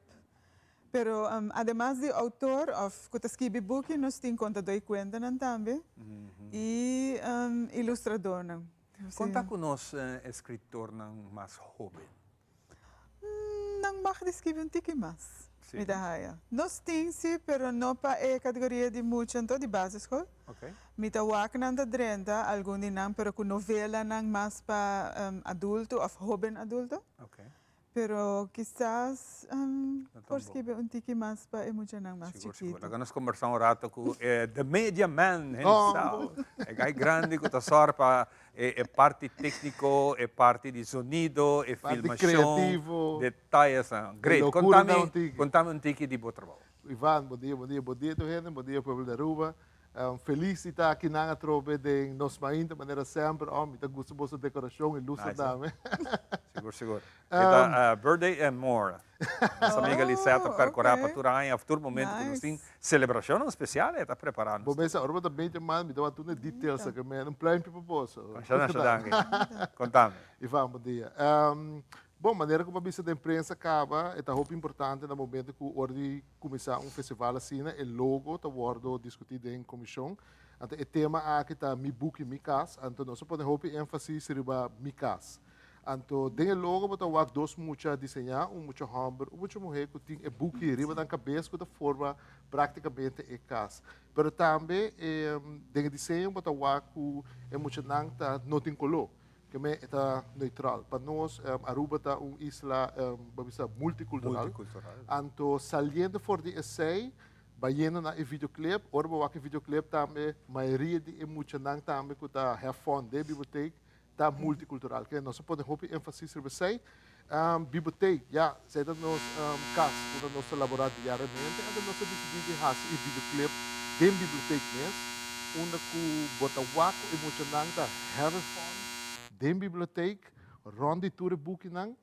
Pero ademas di autor of cu ta skibi buki nos tin contador y cuentanan tambe y ilustradornan. Kon ta ku nos eskritornan mas hóben? Nan mag di skibi un tiki mas, mi ta haya. Nos tin si, pero no pa e kategoria di mucha anto, di basisschool. Mi ta wak nan ta drenta, algun di nan, pero ku novelanan mas pa adulto òf hóben adulto. Pero kisas por skibi un tiki mas pa e muchanan mas Sigur, chikito. sigur. Laga nos kombersá un rato ku e the media man himself. E gai grandi ku ta sòr pa e e parti tékniko, e parti di zonido, e Parti filmashon, kreativo. detayesnan. E Great. lokura Kontami, nan un tiki. kontami un tiki di bo trabou. Ivan, bon dia, bon dia. Bon dia tur hende, bon dia pueblo di Aruba. Felis di ta aki nan atrobe den nos mainta manera semper. Oh, mi ta gusta boso decoracion y luz tambe. Sigur, sigur. E ta Birthday and More. Nos amiga Lisette ta percura pa tur aña of tur momento cu nos tin celebracionnan special e ta prepara nos. Bo mesa, ora bo ta benti man, mi ta wak tur e details aki men. Un pluimpje pa boso. Masha, masha danki. Contami. Ivan, bon dia. Bon, manera cu bo a bisa den prensa caba, e ta hopi importante na momento cu ora di cuminsa un festival asina, e logo ta wordo discuti den comision. Anto e tema aki ta Mi Buki, Mi Cas. Anto nos a pone hopi enfasis riba Mi Cas. Anto den e logo bo ta wak dos mucha diseña, un mucha homber, un mucha muher cu tin e buki riba nan cabes cu ta forma practicamente e cas. Pero tambe den e diseño bo ta wak cu e muchanan ta no tin color. Keme e ta neutral. Pa nos, Aruba ta un isla, bo bisa, multicultural. Multicultural. Anto saliendo for di esey, bayendo na e videoclip, ora bo wak e videoclip tambe, mayoria di e muchanan tambe cu ta have fun den e bibliotheek ta multicultural. Kende nos a pone hopi enfasis riba esey. Bibliotheek, ya, esey ta nos cas unda nos ta labora diariamente. Anto nos a dicidi di haci e videoclip den bibliotheek mes, unda cu bo ta wak cu e muchanan ta having fun den bibliotheek, rond di tur e bukinan,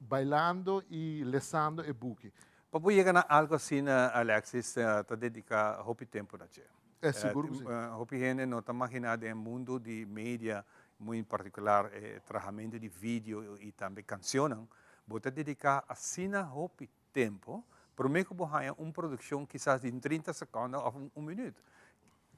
bailando y lesando e buki. Pa bo yega na algo asina, Alexis, ta dedica hopi tempo na dje. E sigur cu si. Hopi hende no ta magina den e mundo di media, muy en particular e trahamento di video y tambe cancionnan, bo ta dedica asina hopi tempo prome cu bo haya un produccion kisas di 30 seconde of un minuut.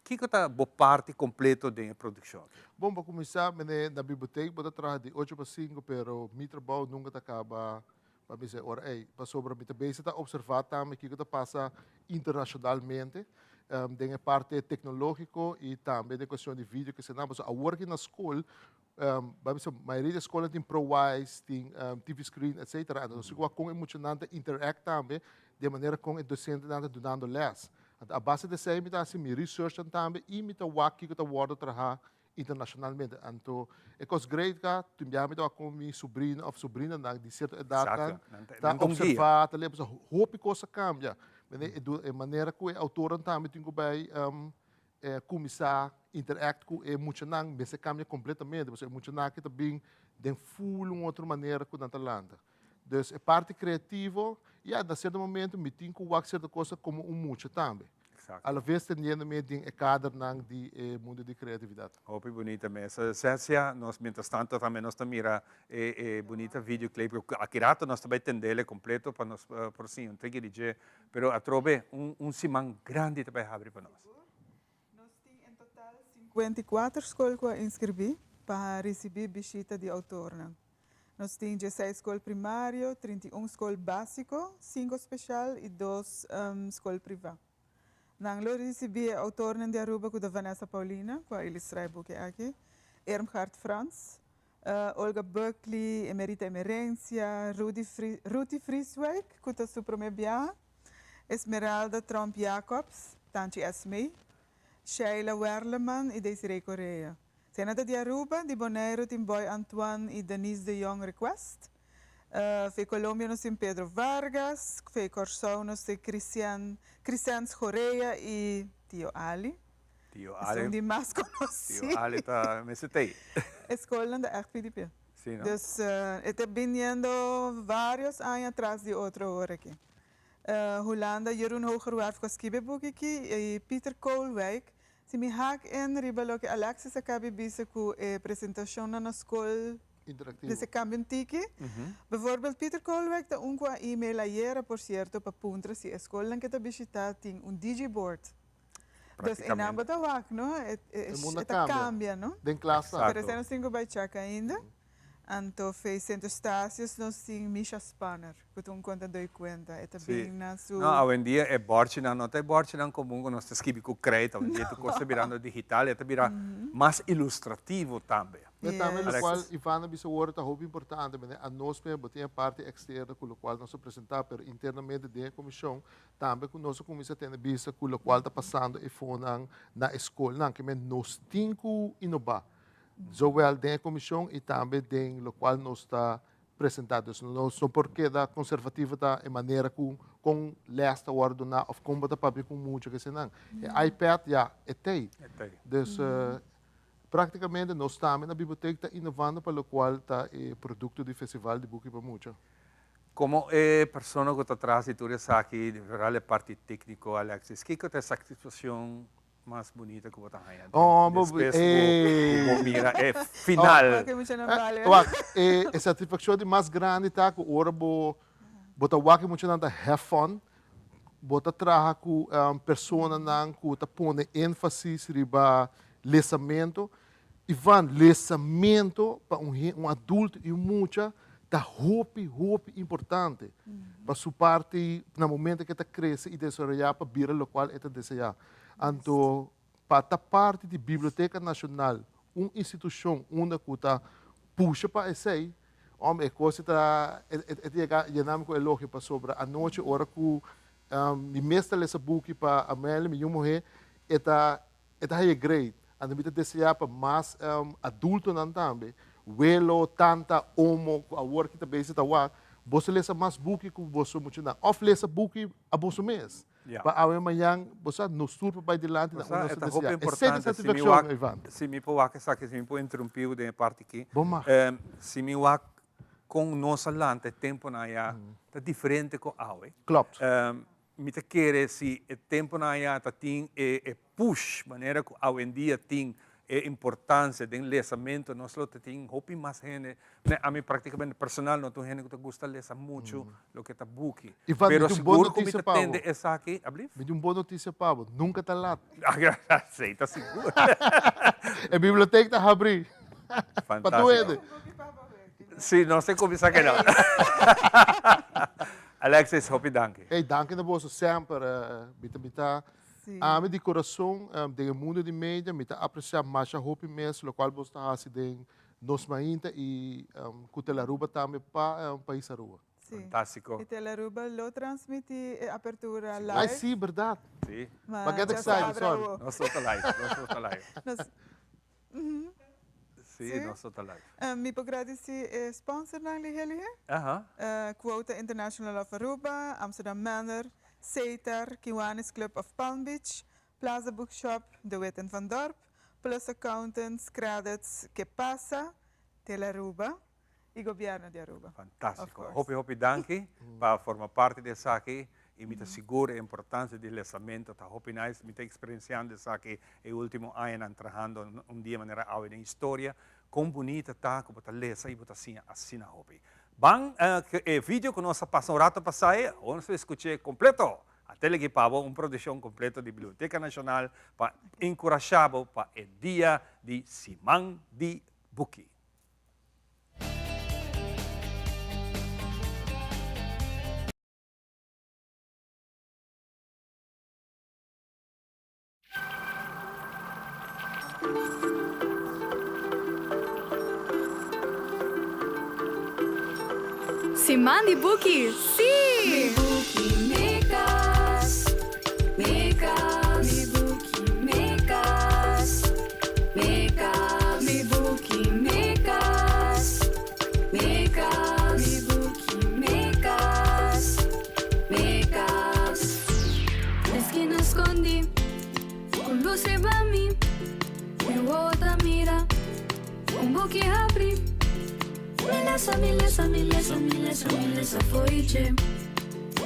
Kico ta bo parti completo den e produccion aki? Bon, pa cuminsa, mene na biblioteek bo ta traha di ocho pa cinco, pero mi trabou nunca ta caba Pa mi sey ora ey, pasobra mi ta bezig ta observa tambe kico ta pasa internacionalmente den e parte tecnologico y tambe den cuestion di video kesenan. Pasobra awor aki na school, bay bisa mayoria di e scolnan tin ProWise, tin TV screen etcetera. Anto nos tin cu wak con e muchanan ta interact tambe di e manera con e docentenan ta dunando les. Anto a base di esey mi ta haci mi researchnan tambe y mi ta wak kico ta wordo traha internacionalmente. Anto e cos great ta, tin biaha mi tabata con mi sobrino of sobrinanan di cierto edadnan ta observa, ta lea, pasobra hopi cos a cambia. E manera cu e autornan tambe tin cu bay cuminsa interact cu e muchanan mester cambia completamente, pasobra e muchanan aki ta bin den full un otro manera cu nan ta lanta. Dus e parti creativo, ya, na cierto momento mi tin cu wak cierto cosa como un mucha tambe. A la vez teniendo mi den e kadernan di e mundo di creatividad. Hopi bunita mes. Cecia, nos mientras tanto tambe nos ta mira e e bunita videoclip cu aki rato nos ta bay tendele completo pa nos por siña un tiki di dje. Pero atrobe un un siman grandi ta bay habri pa nos. Nos tin en total 54 skol cu a inscribi pa ricibi bishita di autornan. Nos tin dieseis skol primario, 31 skol básiko, sinku speshal i dos skol privá. Nan lo risibí e outornan di Aruba ku ta Vanessa Paulina, ku a ilustrá e buki aki, Irmgard Frans, Olga Buckley, Emerita Emerencia, Rudy Ruti Vrieswijk, ku ta su promé biaha, Esmeralda Tromp Jacobs, Tanchi Esmee, Sheila Werleman i Desiree Correa. Sena ta di Aruba, di Boneiru tin Boy Antoine i Denise de Jong Request. Fe Colombia nos tin Pedro Vargas, fe Kòrsou nos tin Christian, Chrisens Gorea i Tio Ali. Tio Ali. Esun di mas konosí. Tio Ali ta mester t'ei. E skolnan ta ègt PDP. Sí, no? Dus e ta biniendo vários aña tras di otro awor aki. Hulanda, Jeroen Hoogerwerf ku a skibi e buki aki i Peter Koolwijk Si mi hak in riba loke Alexis a kabi bisa ku e presentashonnan na skol mester kambia un tiki. Bijvoorbeeld Peter Koolwijk ta un ku a email ayera por sierto pa puntra si e skolnan ke ta bishita tin un digiboard. Dus einan bo ta wak no, e ta kambia no. Pero esei nos tin ku bai chèk ainda. Anto fe Sint Eustatius nos tin Misha Spanner cu ta un contador y cuenta. E ta bin na su. No, awendia e borchinan no ta e borchinan comun cu nos ta skibi cu krijt, awendia tur cos ta birando digital, e ta bira mas ilustrativo tambe. Pero tambe locual Ivana bisa awor ta hopi importante, mene anos mes bo tin e parti externo cu locual nos a presenta, pero internamente den e comision tambe cu nos a cuminsa tene bista cu locual ta pasando e fonan na e scolnan, ke men nos tin cu inoba, zowel den e comision y tambe den locual nos ta presenta. Dus nos no por keda conservativo ta e manera cu con les ta wordo duna of con bo ta papia cu mucha kesenan. E iPad ya e tey. Dus Práktikamente nos tambe na bibliotek ta inovando pa lokual ta e produkto di Festival di Buki pa Mucha. Komo e persona ku ta tras di tur esaki, di veral e parti tékniko, Alexis, kiko ta e satisfakshon mas bunita ku bo ta haña despues ku bo mira e final? Wak, e satisfakshon di mas grandi ta ku ora bo bo ta wak e muchanan ta have fun, bo ta traha ku personanan ku ta pone énfasis riba lesamento. Ivan, lesamento pa un un adulto i un mucha ta hopi, hopi importante pa su parti na momento ku e ta krese i desaroyá pa bira lokual e ta deseá. Anto pa ta parti di Biblioteka Nashonal, un institushon unda ku ta pusha pa esei, Hombre, e cos ta, e ta yega yena mi cu elogio pasobra anochi ora cu mi mes ta lesa buki pa Amelia, mi yu muhe, e ta e ta haya great. Anto mi ta desea pa mas adultonan tambe, welo, tanta, omo, cu awor ki ta bezig ta wak, boso lesa mas buki cu boso muchanan of lesa buki a boso mes. Pa awe mañan, bo sa, nos tur por bai dilanti na unda nos ta desea. Esei ta satisfakshon, Ivan. Si mi por wak esaki, si mi por interumpi bo den e parti aki. Bo mag. Si mi wak kon nos a lanta e temponan aya, ta diferente ku awe. Klopt. Mi ta kere si e temponan aya ta tin e push manera ku awendia tin e importancia den lesamento, nos lo ta tin hopi mas hende, ne ami practicamente personal no ta un hende cu ta gusta lesa mucho loke ta buki, Ivan, mi pero tin un bon sigur cu mi noticia ta pa bo. tende esaki, ablief? Mi tin un bon noticia pa bo, nunca ta lat. Esey ta sigur. E biblioteca ta habri pa tur Fantastico. hende. Si, nos ta cuminsa keda. Alexis, hopi danki. Ey, danki na boso semper. Mi ta mi ta Ami di kurason den e mundu di media mi ta apresiá masha hopi mes lokual boso ta hasi den Nos Mainta i ku Telaruba tambe pa pais Aruba. Sí. Fantástiko. I Telaruba lo transmití e apertura live. Ai sí, bèrdat. Sí. Ma I get dja excited, sabra sorry. awor. Nos lo ta live, nos lo ta live. Nos, mhm. Sí, Sí. nos lo ta live. Mi por gradisí e sponsornan lihe lihe. Aha. Quota International of Aruba, Amsterdam Manor, Setar, Kiwanis Club of Palm Beach, Plaza Bookshop, De Wit en Van Dorp, Plus Accountants, Credits, Que Pasa, Telaruba y Gobierno di Aruba. Of Fantástiko. course. Hopi hopi danki pa forma parti di esaki y mi ta sigur e importancia di lesamento ta hopi nice. Mi ta experienciando esaki e ultimo añanan trahando un dia manera awe den historia. Con bunita ta cu bo ta lesa y bo ta siña asina hopi. Ban e video cu nos a pasa un rato pasa e, awor nos ta escuch'e completo. A tele aki pa bo un produccion completo di Biblioteca Nacional pa encurasha bo pa e dia di Siman di Buki. Siman di buki, si! Mi buki, mi kas, mi kas. Mi buki, mi kas, mi kas. Mi buki, mi kas, mi kas. Mi buki, mi kas, mi kas. Eskina skondi, ku lus riba mi, mi wowo ta mira un buki habri. Mi lesa, mi lesa, mi lesa, mi lesa, mi lesa fo'i dje.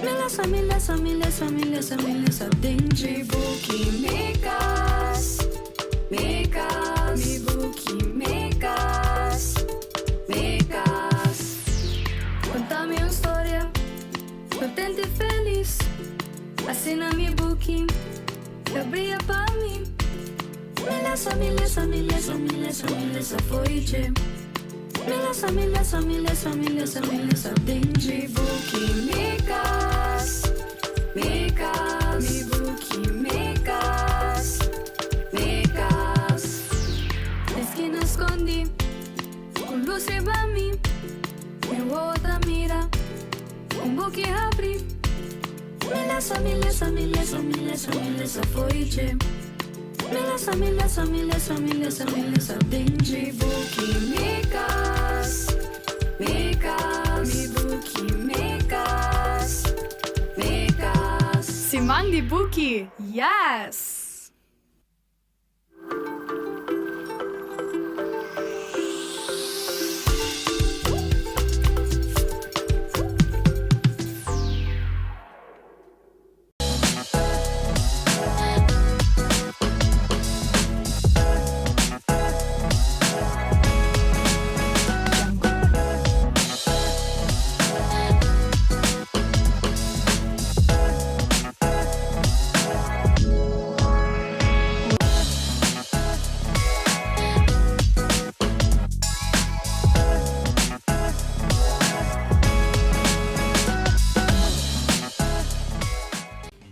Mi lesa, mi lesa, mi lesa, mi lesa, mi lesa den dje. Mi buki, mi kas, mi kas. Mi buki, mi kas, mi kas. Konta mi un storia. Contento y feliz, asina mi buki ta bria pa mi. Mi lesa, mi lesa, mi lesa, mi lesa, mi lesa fo'i dje. Mi lesa, mi lesa, mi lesa, mi lesa, mi lesa den dje. Mi buki, mi cas, mi cas. Mi buki, mi cas, mi cas. Esquina scondi. Lus riba mi, mi wowo ta mira un buki habri. Mi lesa, mi lesa, mi lesa, mi lesa, mi lesa fo'i dje. Mi lesa, mi lesa, mi lesa, mi lesa, mi lesa den dje. Mi buki, mi kas, mi kas. Mi buki, mi kas, mi kas. Siman di buki, yes!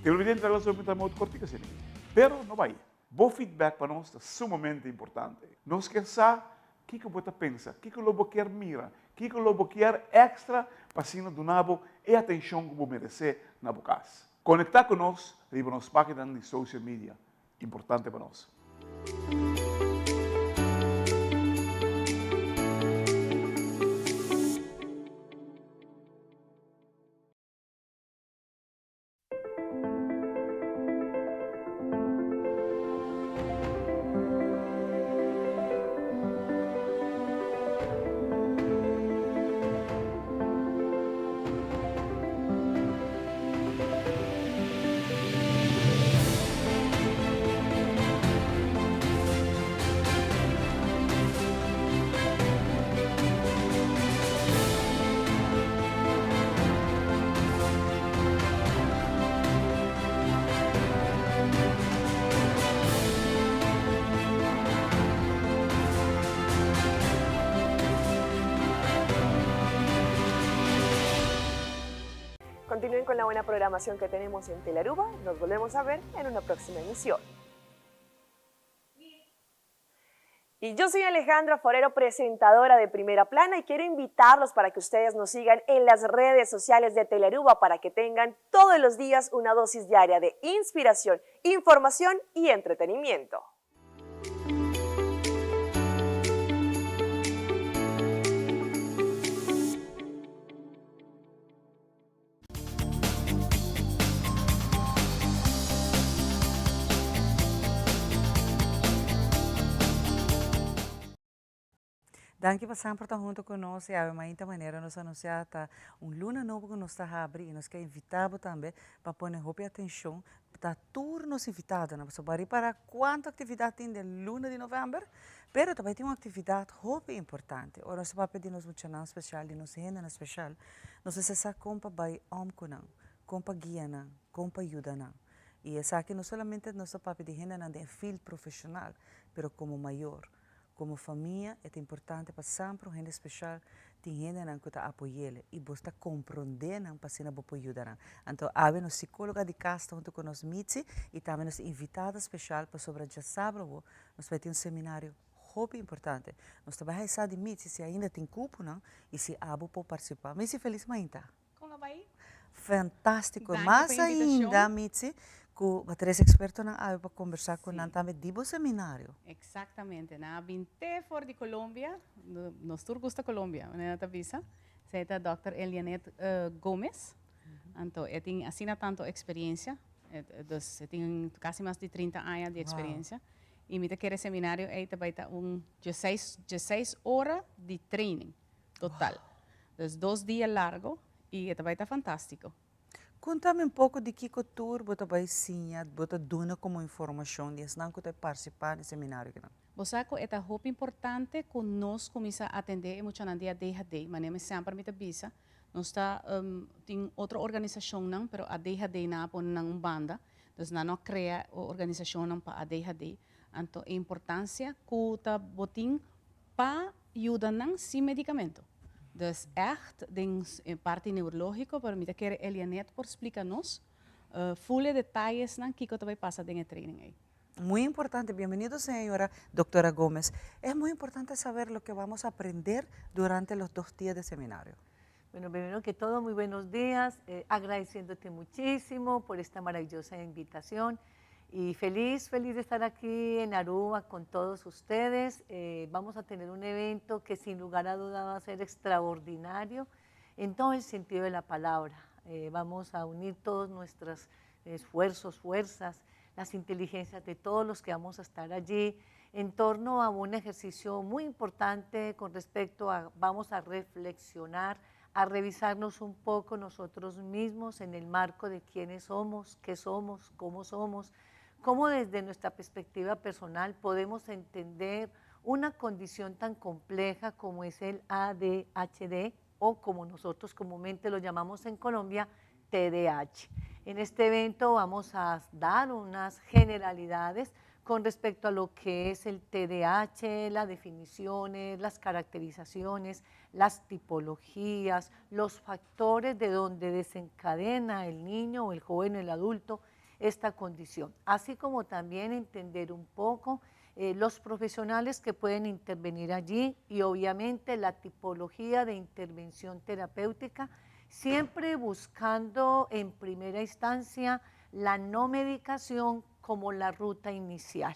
Televidente ta laga ta modo cortico asina aki. Pero no bay. Bo feedback pa nos ta sumamente importante. Nos kier sa kico bo ta pensa, kico lo bo kier mira, kico lo bo kier extra pa asina duna bo e atencion cu bo merece na bo cas. Konektá ku nos riba nos páginanan di social media, importante pa nos. Continúen con la buena programación que tenemos en Telaruba. Nos volvemos a ver en una próxima emisión. Y yo soy Alejandra Forero, presentadora de Primera Plana, y quiero invitarlos para que ustedes nos sigan en las redes sociales de Telearuba para que tengan todos los días una dosis diaria de inspiración, información y entretenimiento. Danki pa semper ta hunto ku nos i awe mainta manera nos anunsiá ta un luna nobo ku nos ta habri i nos ke invitá bo tambe pa pone hopi atenshon ta tur nos invitadonan pasobra bo a ripará kuantu aktividat tin den luna di novèmber pero ta bai tin un aktividat hopi importante ora nos ta papia di nos muchanan spesial di nos hendenan spesial Nos mester sa kon pa bai om ku nan, kon pa guia nan, kon pa yuda nan. I esaki no solamente nos ta papia di hendenan den e field profeshonal, pero komo mayor, komo famia e ta importante pa sempre un hende speshal tin hendenan ku ta apoy'el i bo ta komprondé nan pa asina bo por yuda nan. Anto awe nos sikóloga di kas ta huntu ku nos Mitzi i tambe nos invitada speshal pasobra djasabra awo nos bai tin un seminario Hopi importante. Nos ta bai haisa di Mitzi si ainda tin cuponan y si abo por participa. Mitzi feliz mainta. Con a bai? Fantastico. Danki Mas pa invitacion. ainda Mitzi cu bo tres expertonan awe pa conversa cu nan tambe di bo seminario. Exactamente. Nan a bin te for di Colombia. Nos tur gusta Colombia, manera nan ta bisa. Esey ta Dòkter Elianet Gomez. Anto e tin asina tanto experiencia. Dus e tin casi mas di 30 aña di experiencia. Y mi ta kere seminario ey ta bay ta un dieseis dieseis ora di training total. Dus dos dia largo y e ta bay ta fantastico. Contami un poco di kico tur bo ta bay siña, bo ta duna como informacion di esnan cu ta participa na e seminario akinan. Bo sa cu e ta hopi importante cu nos cuminsa atende e muchanan di ADHD, manera mi semper mi ta bisa, nos ta tin otro organisacionnan pero ADHD nan a pone nan un banda, Dus nan no a krea organisashonnan pa ADHD. Anto e importansia ku ta bo tin pa yuda nan sin medikamento. Dus ègt den e parti neurológiko, pero mi ta kere Elianet por splika nos ful e detayesnan kiko ta bai pasa den e training ei. muy importante, bienvenido señora doctora Gómez, es muy importante saber lo que vamos a aprender durante los 2 días de seminario. Bueno, primero que todo, muy buenos días, agradeciéndote muchísimo por esta maravillosa invitación y feliz, feliz de estar aquí en Aruba con todos ustedes. Vamos a tener un evento que sin lugar a duda va a ser extraordinario en todo el sentido de la palabra. Vamos a unir todos nuestros esfuerzos, fuerzas, las inteligencias de todos los que vamos a estar allí en torno a un ejercicio muy importante con respecto a, vamos a reflexionar, a revisarnos un poco nosotros mismos en el marco de quiénes somos, qué somos, cómo somos, cómo desde nuestra perspectiva personal podemos entender una condición tan compleja como es el ADHD o como nosotros comúnmente lo llamamos en Colombia, TDAH. En este evento vamos a dar unas generalidades con respecto a lo que es el TDAH, las definiciones, las caracterizaciones, las tipologías, los factores de donde desencadena el niño o el joven o el adulto esta condición, así como también entender un poco los profesionales que pueden intervenir allí y obviamente la tipología de intervención terapéutica, siempre buscando en primera instancia la no medicación como la ruta inicial.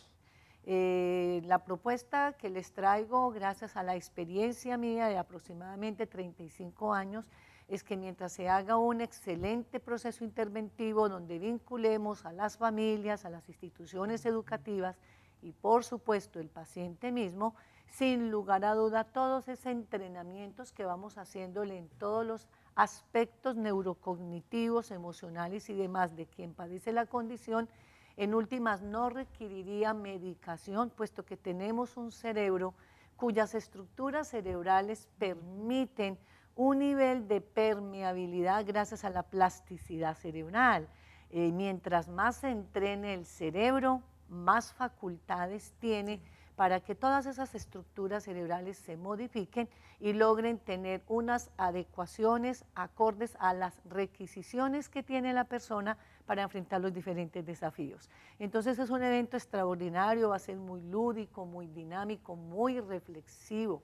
La propuesta que les traigo, gracias a la experiencia mía de aproximadamente 35 años, es que mientras se haga un excelente proceso interventivo donde vinculemos a las familias, a las instituciones educativas y por supuesto el paciente mismo, sin lugar a duda todos esos entrenamientos que vamos haciéndole en todos los aspectos neurocognitivos, emocionales y demás de quien padece la condición, en últimas no requeriría medicación, puesto que tenemos un cerebro cuyas estructuras cerebrales permiten un nivel de permeabilidad gracias a la plasticidad cerebral. Mientras más se entrene el cerebro, más facultades tiene para que todas esas estructuras cerebrales se modifiquen y logren tener unas adecuaciones acordes a las requisiciones que tiene la persona para enfrentar los diferentes desafíos. Entonces es un evento extraordinario, va a ser muy lúdico, muy dinámico, muy reflexivo.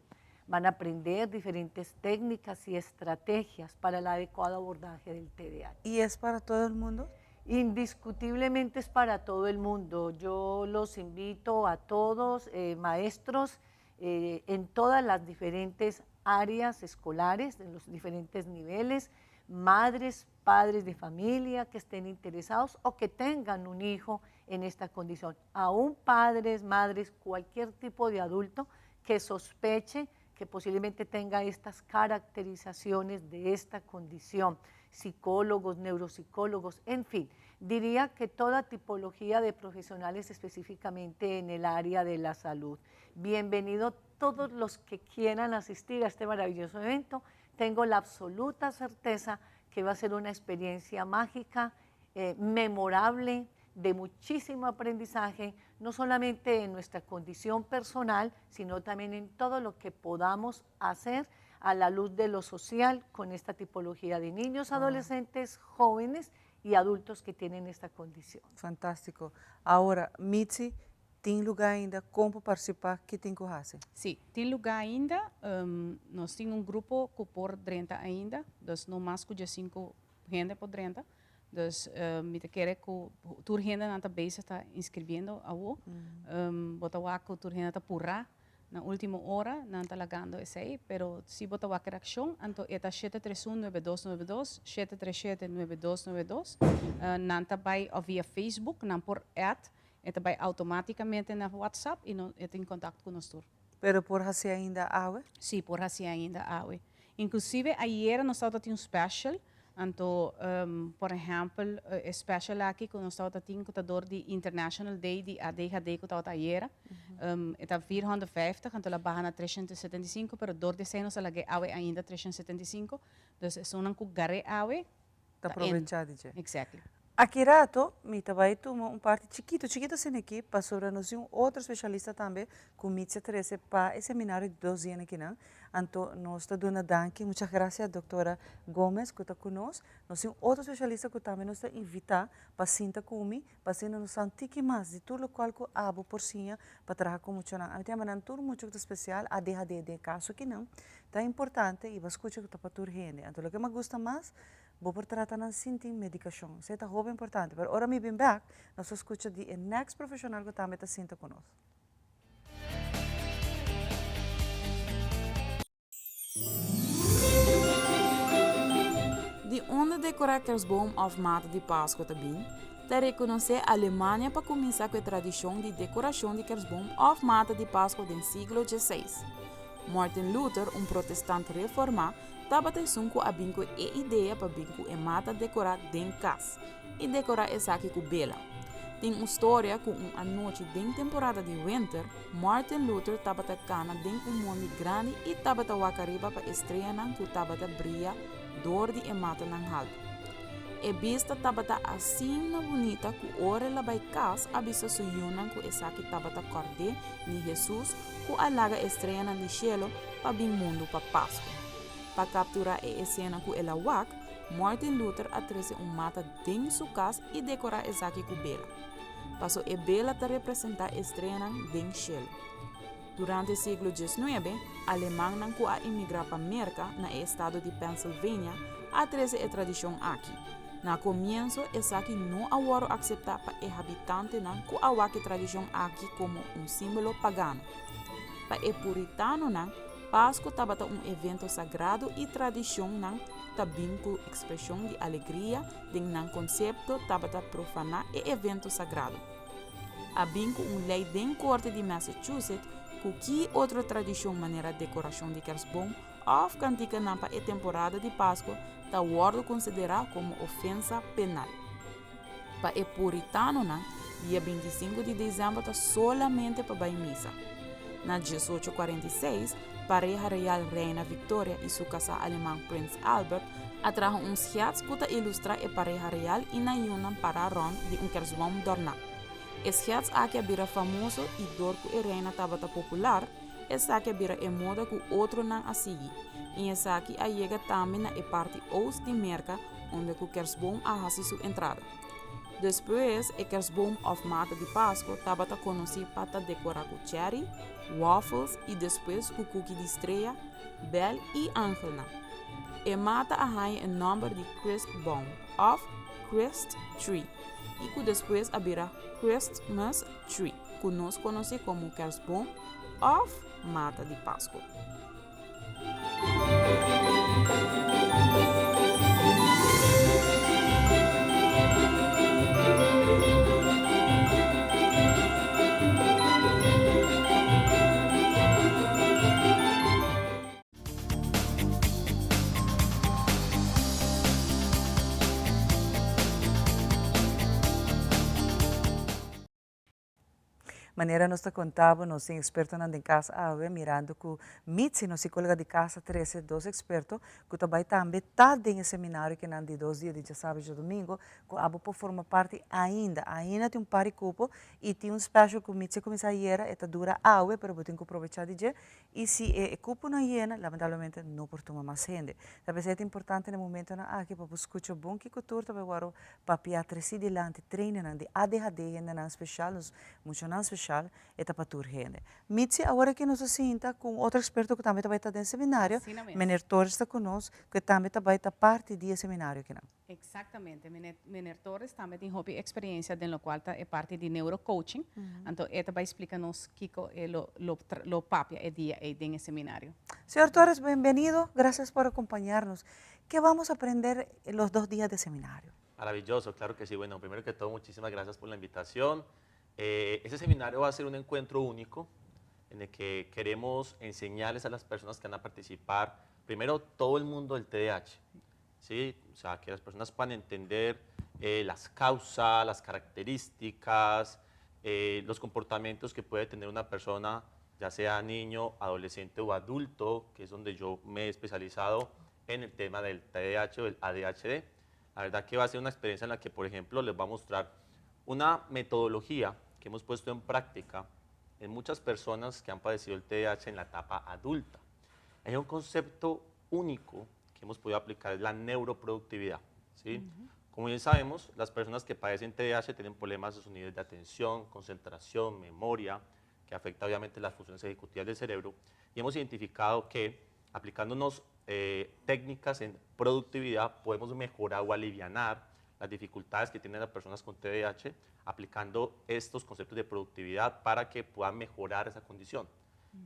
Van a aprender diferentes técnicas y estrategias para el adecuado abordaje del TDAH. ¿Y es para todo el mundo? Indiscutiblemente es para todo el mundo. Yo los invito a todos, maestros, en todas las diferentes áreas escolares, en los diferentes niveles, madres, padres de familia que estén interesados o que tengan un hijo en esta condición. Aún padres, madres, cualquier tipo de adulto que sospeche que posiblemente tenga estas caracterizaciones de esta condición, psicólogos, neuropsicólogos, en fin, diría que toda tipología de profesionales específicamente en el área de la salud. Bienvenido todos los que quieran asistir a este maravilloso evento. Tengo la absoluta certeza que va a ser una experiencia mágica, memorable, de muchísimo aprendizaje, no solamente en nuestra condición personal, sino también en todo lo que podamos hacer a la luz de lo social con esta tipología de niños, adolescentes, jóvenes y adultos que tienen esta condición. Fantástiko. Awor, Mitzi, tin lugá ainda kon partisipá, kiko tin ku hasi? Si, tin lugá ainda. Nos tin un grupo ku por 30 ainda, dus no mas ku 5 hende por 30. Dus mi ta kere ku tur hende nan ta bezig ta inskribiendo awo. Bo ta wak ku tur hende ta purá na último ora, nan ta lagando esei, pero si bo ta wak reakshon, anto e ta 731 9292, 737 9292. Nan ta bai via Facebook, nan por add, e ta bai outomátikamente na WhatsApp i no, e tin kontakto ku nos tur. Pero por hasi ainda awe? Si, por hasi ainda awe. Inklusive ayera nos tabatin un special, anto, por ehèmpel, special aki ku nos tabatin ku di International Day di ADHD ku tabata ayera. E ta 450, anto el a baha na 375, pero dor di esei nos a lag'é awe ainda 375. Dus esunnan ku gar'é awe. Ta aprovechá di dje. Exactly. Aki rato mi ta bai tuma un parti chikito chikito asina aki pasobra nos tin un otro specialista tambe cu Mitzi a trece pa e seminario di dos dia akinan. Anto nos ta duna danki, muchas gracias doctora Gomez cu ta cu nos. Nos tin un otro specialista cu tambe nos ta invita pa sinta cu mi pa asina nos sa un tiki mas di tur locual cu abo por siña pa traha cu muchanan. Ami ta yama nan tur mucha cu ta special, ADHD den e caso akinan ta importante y bo a scucha cu ta pa tur hende. Anto loke mi a gusta mas Bo por trata nan sin tin medikashon. Esei ta hopi importante. Pero ora mi bin bek, nos ta skucha di e next profeshonal ku tambe ta sinta ku nos. Di unda dekorá kersboom òf mata di Pasko ta bin? Ta rekonosé Alemania pa kuminsá ku e tradishon di dekorashon di kersboom òf mata di Pasko den siglo dieseis. Martin Luther, un protestant reformá, tabata esun ku a bin ku e idea pa bin ku e mata dekorá den kas i dekorá esaki ku bela. Tin un storia ku un anochi den temporada di winter, Martin Luther tabata kana den un mondi grandi i tabata wak ariba pa e streanan ku tabata bria dor di e matanan haltu. E bista tabata asina bunita ku ora el a bai kas a bisa su yunan ku esaki tabata kòrd'é di Hesus ku a laga e streanan di shelu pa bin mundu pa Pasku. Pa kapturá e esena ku el a wak, Martin Luther a trese un mata den su kas i dekorá esaki ku bela. Paso e bela ta representá e streanan den shelu. Durante siglo diesnuebe, alemannan ku a imigrá pa Merka na e estado di Pennsylvania a trese e tradishon aki. Na komienso esaki no a wòrdu akseptá pa e habitantenan ku a wak e tradishon aki komo un símbolo pagano. Pa e puritanonan, Pasku tabata un evento sagrado i tradishonnan ta bin ku ekspreshon di alegria den nan konsepto tabata profaná e evento sagrado. A bin ku un lei den korte di Massachusetts ku ki otro tradishon manera dekorashon di kersboom òf kantikanan pa e temporada di Pasku ta wòrdu konsiderá komo ofensa penal. Pa e puritanonan, dia bintisinku di desèmber ta solamente pa bai misa. Na diesocho kuarenta i seis, pareha real Reina Victoria i su kasá aleman Prins Albert a traha un schets ku ta ilustrá e pareha real i nan yunan pará rònt di un kersboom dòrná. E schets aki a bira famoso i dor ku e reina tabata popular, Esaki a bira e moda ku otronan a sigui, i esaki a yega tambe na e parti oost di Merka unda ku kersboom a hasi su entrada. Despues e kersboom òf mata di Pasko tabata konosí pa ta dekorá ku cherry, waffles i despues ku kuki di strea, bèl i angelnan. E mata a haña e nòmber di Christbaum òf Christ tree i ku despues a bira Christmas tree. Ku nos konosé komo kersboom òf mata di Pasku. Manera nos ta konta bo, nos tin ekspertonan den kas awe, mirando ku Mitzi, nos sikóloga di kas, a trese dos eksperto ku ta bai tambe ta den e seminario kinan di dos dia, di djasabra i djadumingu, ku abo por forma parti ainda. Ainda tin un par di kupo i tin un special ku Mitzi a kuminsá ayera, e ta dura awe, pero bo tin ku probechá di dje. I si e kuponan yena, lamentablemente no por tuma mas hende. Ta p'esei ta importante na e momentonan aki pa bo skucha bon kiko tur ta bai wòrdu Papia tresi dilanti trainernan di ADHD, hendenan special, nos muchanan special, e ta pa tur hende. Mitzi, awor aki nos a sinta cu un otro experto cu tambe ta bay ta den seminario, Asina mes. Meneer Torres ta cu nos, cu e tambe ta bay ta parti di e seminario akinan. Exactamente. Meneer, Meneer Torres tambe tin hopi experiencia den locual ta e parti di neurocoaching, anto e ta bay splica nos kico e lo, lo, lo papia e dia ey den e seminario. Señor Torres, bienvenido, gracias por acompañarnos. Qué vamos a aprender los dos días de seminario? Maravilloso, claro que sí. Bueno, primero que todo, muchísimas gracias por la invitación. Eh, este seminario va a ser un encuentro único en el que queremos enseñarles a las personas que van a participar, primero todo el mundo del TDAH, ¿sí? O sea, que las personas puedan entender eh, las causas, las características, eh, los comportamientos que puede tener una persona, ya sea niño, adolescente o adulto, que es donde yo me he especializado en el tema del TDAH o el ADHD. La verdad que va a ser una experiencia en la que, por ejemplo, les va a mostrar una metodología que hemos puesto en práctica en muchas personas que han padecido el TDAH en la etapa adulta. Hay un concepto único que hemos podido aplicar, es la neuroproductividad. ¿Sí? Como bien sabemos, las personas que padecen TDAH tienen problemas de sus niveles de atención, concentración, memoria, que afecta obviamente las funciones ejecutivas del cerebro. Y hemos identificado que aplicándonos técnicas en productividad podemos mejorar o alivianar las dificultades que tienen las personas con TDAH aplicando estos conceptos de productividad para que puedan mejorar esa condición.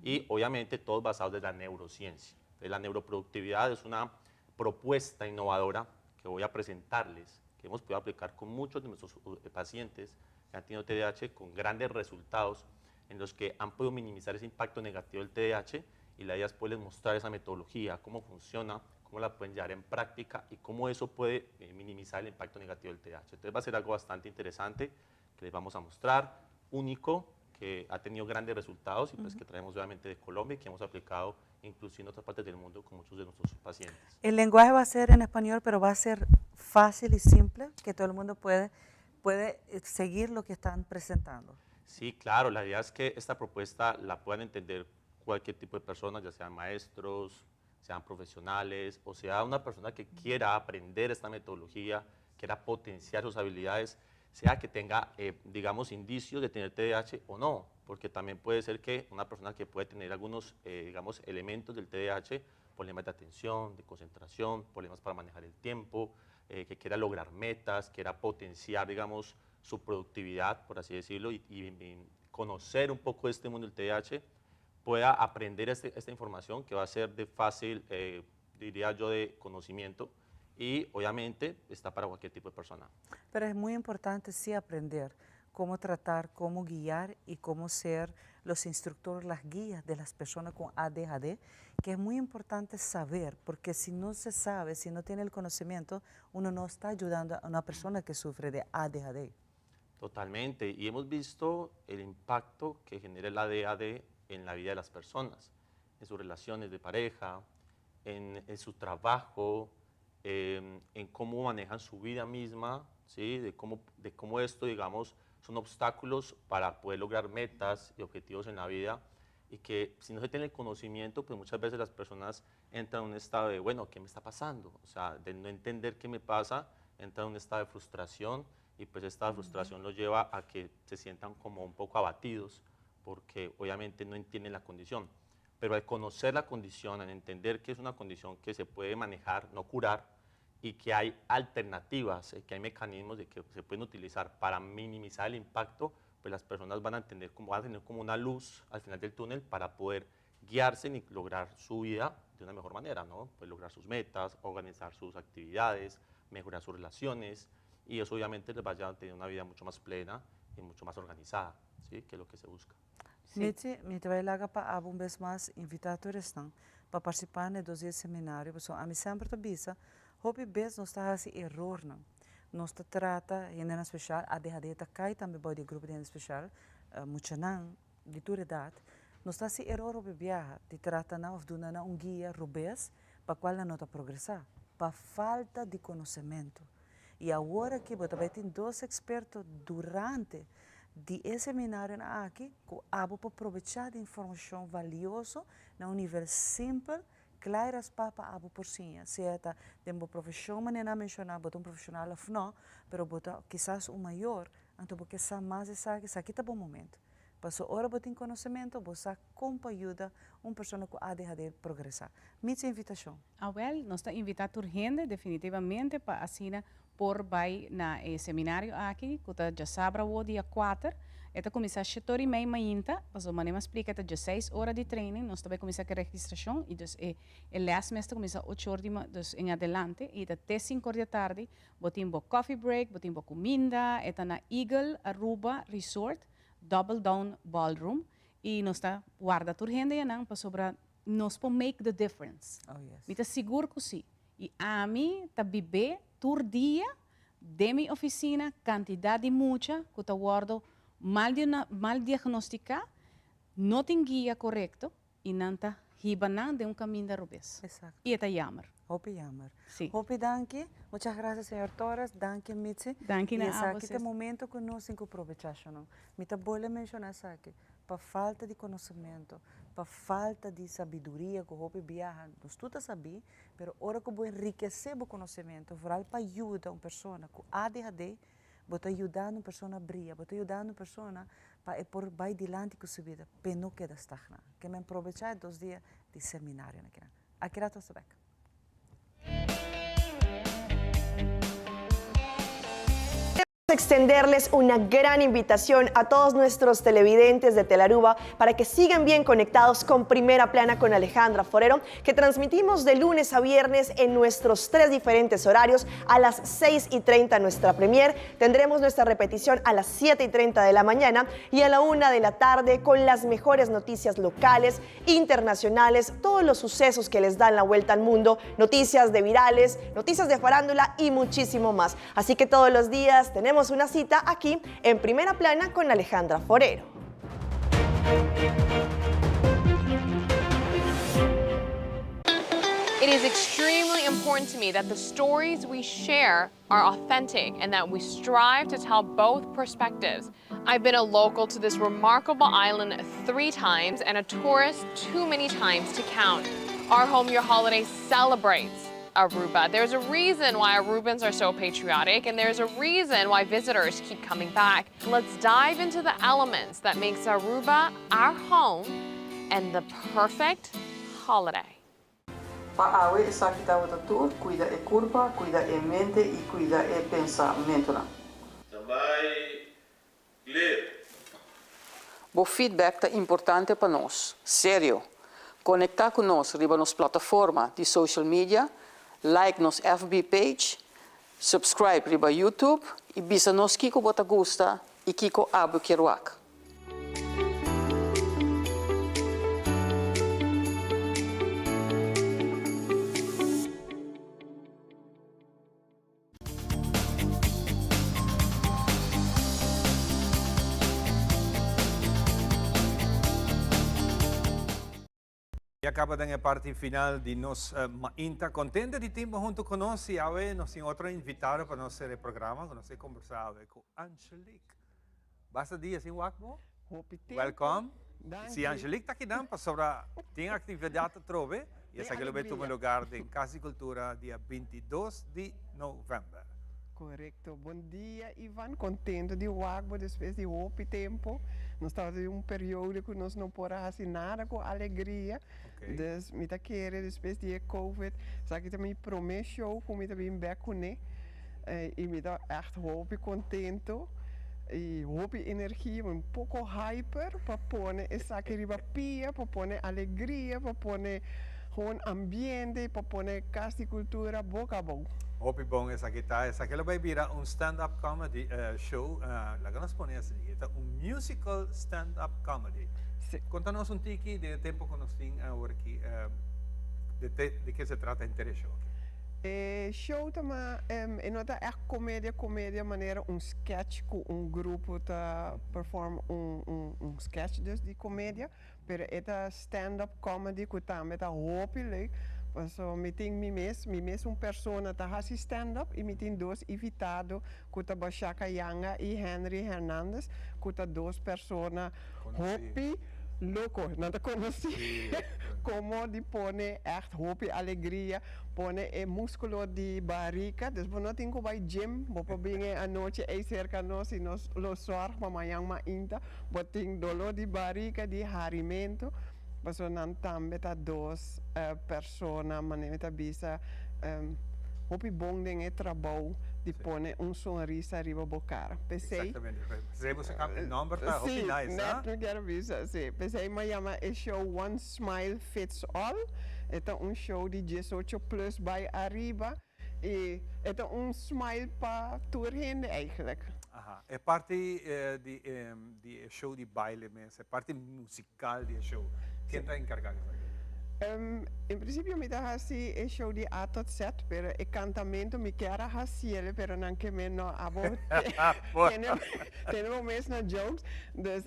Y obviamente todos basados en la neurociencia. Entonces, la neuroproductividad es una propuesta innovadora que voy a presentarles, que hemos podido aplicar con muchos de nuestros pacientes que han tenido TDAH con grandes resultados en los que han podido minimizar ese impacto negativo del TDAH, y la idea es poderles mostrar esa metodología, cómo funciona, cómo la pueden llevar en práctica y cómo eso puede minimizar el impacto negativo del TDAH. Entonces va a ser algo bastante interesante que les vamos a mostrar, único, que ha tenido grandes resultados y que traemos obviamente de Colombia y que hemos aplicado inclusive en otras partes del mundo con muchos de nuestros pacientes. El lenguaje va a ser en español, pero va a ser fácil y simple, que todo el mundo puede seguir lo que están presentando. Sí, claro, la idea es que esta propuesta la puedan entender cualquier tipo de personas, ya sean maestros, sean profesionales, o sea una persona que quiera aprender esta metodología, quiera potenciar sus habilidades, sea que tenga, indicios de tener TDAH o no, porque también puede ser que una persona que puede tener algunos elementos del TDAH, problemas de atención, de concentración, problemas para manejar el tiempo, que quiera lograr metas, quiera potenciar su productividad, por así decirlo, y conocer un poco este mundo del TDAH, pueda aprender esta información que va a ser de fácil, diría yo, de conocimiento, y obviamente está para cualquier tipo de persona. Pero es muy importante sí aprender cómo tratar, cómo guiar y cómo ser los instructores, las guías de las personas con ADHD, que es muy importante saber, porque si no se sabe, si no tiene el conocimiento, uno no está ayudando a una persona que sufre de ADHD. Totalmente, y hemos visto el impacto que genera el ADHD en la vida de las personas, en sus relaciones de pareja, en su trabajo, en cómo manejan su vida misma, ¿sí? De cómo esto, digamos, son obstáculos para poder lograr metas y objetivos en la vida, y que si no se tiene el conocimiento, muchas veces las personas entran en un estado de, bueno, ¿qué me está pasando? De no entender qué me pasa, entran en un estado de frustración, y esta frustración los lleva a que se sientan como un poco abatidos, porque obviamente no entienden la condición. Pero al conocer la condición, al entender que es una condición que se puede manejar, no curar, y que hay alternativas, que hay mecanismos de que se pueden utilizar para minimizar el impacto, las personas van a entender como, van a tener como una luz al final del túnel para poder guiarse y lograr su vida de una mejor manera, ¿no? Pues lograr sus metas, organizar sus actividades, mejorar sus relaciones, y eso obviamente les va a llevar a tener una vida mucho más plena y mucho más organizada, ¿sí? Que es lo que se busca. Mitzi, mi ta bay laga pa abo un bes mas invita tur esnan pa participa na 2 dia seminario, pasobra ami semper ta bisa, hopi bes nos ta haci errornan. Nos ta trata hendenan special, ADHD ta cai tambe bou di grupo di hende special, muchanan di tur edad. Nos ta haci error hopi biaha di trata nan of duna nan un guia robes pa cual nan no ta progresa, pa falta di conocemento. Y awor aki bo ta bay tin 2 experto durante di e seminario aki cu abo por aprovecha di informacion valioso na un nivel simpel, claro pa abo por siña, sea ta den bo profesion manera menciona, bo ta un profesional of no, pero bo ta quizás un mayor, anto bo ke sa mas esaki, esaki ta bon momento. Paso ora bo tin conocimento, bo sa con pa ayuda un persona cu ADHD progresa. Mitzi, invitacion. Nos ta invita tur hende definitivamente pa asina por bay na e seminario aki, cu ta diasabra o dia 4. E ta cuminsa 7:30 mainta, paso manera explica ta 6 ora di training, nos tambe cuminsa cu registracion, y dus e les mes ta cuminsa 8 or di ma, dus en adelante, y ta te 5 or di tardi, bo tin bo coffee break, bo tin bo cuminda, e ta na Eagle Aruba Resort, Double Down Ballroom, y nos ta warda tur hende yanan pasobra nos por make the difference. Oh, yes. Mi ta sigur cu si. Y ami ta bibe tur dia de mi oficina cantidad di mucha cu ta wordo mal diagnostica, no tin guia corecto y nan ta hiba nan den un kaminda robes. I e ta jammer. Hopi jammer. Si. Hopi danki. Muchas gracias señor Torres. Danki Mitzi. Danki na I abo esaki ta sis. e momento ku nos tin ku probechá shonó. Mi ta bolbe menshoná esaki. Pa falta di konosementu, pa falta di sabiduria ku hopi biaha nos tur ta sabí, pero ora ku bo enrikesé bo konosementu, vooral pa yuda un persona ku ADHD, bo ta yudando un persona bria, bo ta yudando un persona pa e por bai dilanti ku su bida, p'e no keda stagná. Ke men probechá e dos dia di seminario na kinan. Aki rato nos ta bek. Extenderles una gran invitación a todos nuestros televidentes de Telaruba para que sigan bien conectados con Primera Plana con Alejandra Forero, que transmitimos de lunes a viernes en nuestros tres diferentes horarios a las 6 y 30 nuestra premier. Tendremos nuestra repetición a las 7 y 30 de la mañana y a la 1 de la tarde con las mejores noticias locales, internacionales, todos los sucesos que les dan la vuelta al mundo, noticias de virales, noticias de farándula y muchísimo más. Así que todos los días tenemos una cita aquí en Primera Plana con Alejandra Forero. It is extremely important to me that the stories we share are authentic and that we strive to tell both perspectives. I've been a local to this remarkable island three times and a tourist too many times to count. Our Home Your Holiday celebrates Aruba. There's a reason why Arubans are so patriotic and there's a reason why visitors keep coming back. Let's dive into the elements that makes Aruba our home and the perfect holiday. Pa awe esaki tabata tur, cuida e curpa, cuida e mente y cuida e pensamentonan. Tambay clear. Bo feedback ta importante pa nos. Serio! Conecta cu nos riba nos plataforma di social media, like nos FB page, subscribe riba YouTube y bisa nos kico bo ta gusta y kico abo kier wak. Ya caba den e parti final di nos mainta. Contento di tin bo hunto cu nos y awe nos tin otro invitado pa nos hacer e programa cu nos ta conversa awe cu Angelique. Basta dia sin wak bo? Hopi tempo. Welcome. Danki. Si Angelique ta kinan pasobra tin actividad atrobe y Den esaki lo bay tuma alegria. lugar den Cas di Cultura dia 22 di november. Correcto. Bon dia Ivan, contento di wak bo despues di hopi tempo. Nos tabata den un periodo cu nos no por a haci nada cu alegria. Ok. Dus mi ta kere despues di e covid, esaki ta mi prome show cu mi ta bin bek cune. Y mi ta echt hopi contento y hopi energia, un poco hyper pa pone esaki riba pia, pa pone alegria, pa pone gewoon ambiente y pa pone Cas di Cultura boca abou. Hopi bon esaki ta. Esaki lo bay bira un stand up comedy show. Laga nos pone así, e ta un musical stand up comedy. Sí. Conta nos un tiki di e tempo cu nos tin awor aki, di ke se trata henter e show aki. E show ta ma e no ta echt comedia comedia manera un sketch cu un grupo ta perform un un un sketch dus di comedia pero e ta stand up comedy cu tambe ta hopi leuk paso mi tin mi mes mi mes un persona ta haci stand up y mi tin dos invitado cu ta Bashaka Yanga y Henry Hernandez cu ta dos persona hopi loco nan ta conoci como di pone echt hopi alegria Pone e musculo di barica, dus bo no tin cu bay gym, bo por bin e anochi ey cerca nos y nos lo zorg pa mañan mainta bo tin dolor di barica, di harimento, pasobra nan tambe ta dos persona, manera mi ta bisa, hopi bon den e trabou di pone un sonrisa riba bo cara. P'esey. Exactamente, p'esey bo sa cambia e nomber ta hopi nice, Si, ha? net mi kier bisa, si. P'esey mi a yama e show One Smile Fits All. E ta un show di diesocho plus bai ariba y e ta un smile pa tur hende eigenlijk. Aha, e parti di di e show di baile mes, e parti musical di e show, ken ta encarga di esaki? En principio mi ta haci e show di A tot Z, pero e cantamento mi kier a haciele, pero nan ke me no abo tene tene bo mes na jokes, dus.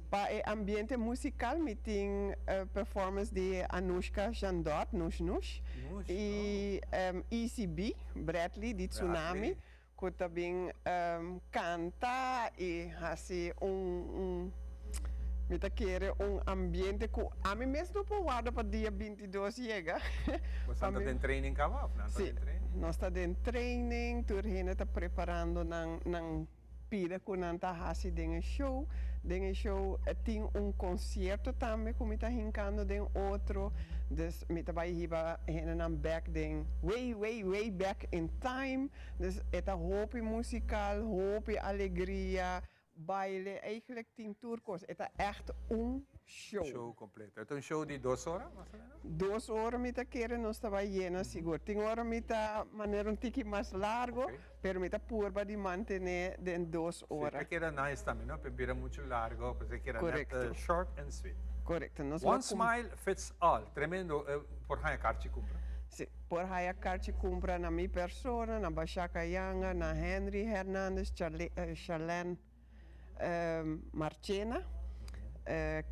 Pa e ambiente musical mi tin performance di Anushka Jandot, Nush Nush, y ECB, Bradley di Tsunami, cu ta bin canta y haci un, mi ta kere un ambiente cu ami mes no por warda pa dia 22 yega. Boso ta den training caba of nan ta den training? Si, nos ta den training, tur hende ta preparando nan pida cu nan ta haci den e show. Den e show tin un concierto tambe cu mi ta hincando den otro. Dus mi ta bay hiba hendenan bek den way, way, way back in time. Dus e ta hopi musical, hopi alegria, baile, eigenlijk tin tur cos. E ta echt un show. Show completo. E ta un show di dos ora, mas o menos? Dos ora mi ta kere nos ta bay yena sigur. Tin ora mi ta manera un tiki mas largo, pero mi ta purba di mantene den dos ora. Si, ta keda nice tambe, no? Pe bira mucho largo, pues e keda net short and sweet. Correcto. Nos One smile fits all. Tremendo. Por haya karchi cumpra? Si, por haya karchi cumpra na mi persona, na Bashaka Yanga, na Henry Hernandez, Charlene Marchena,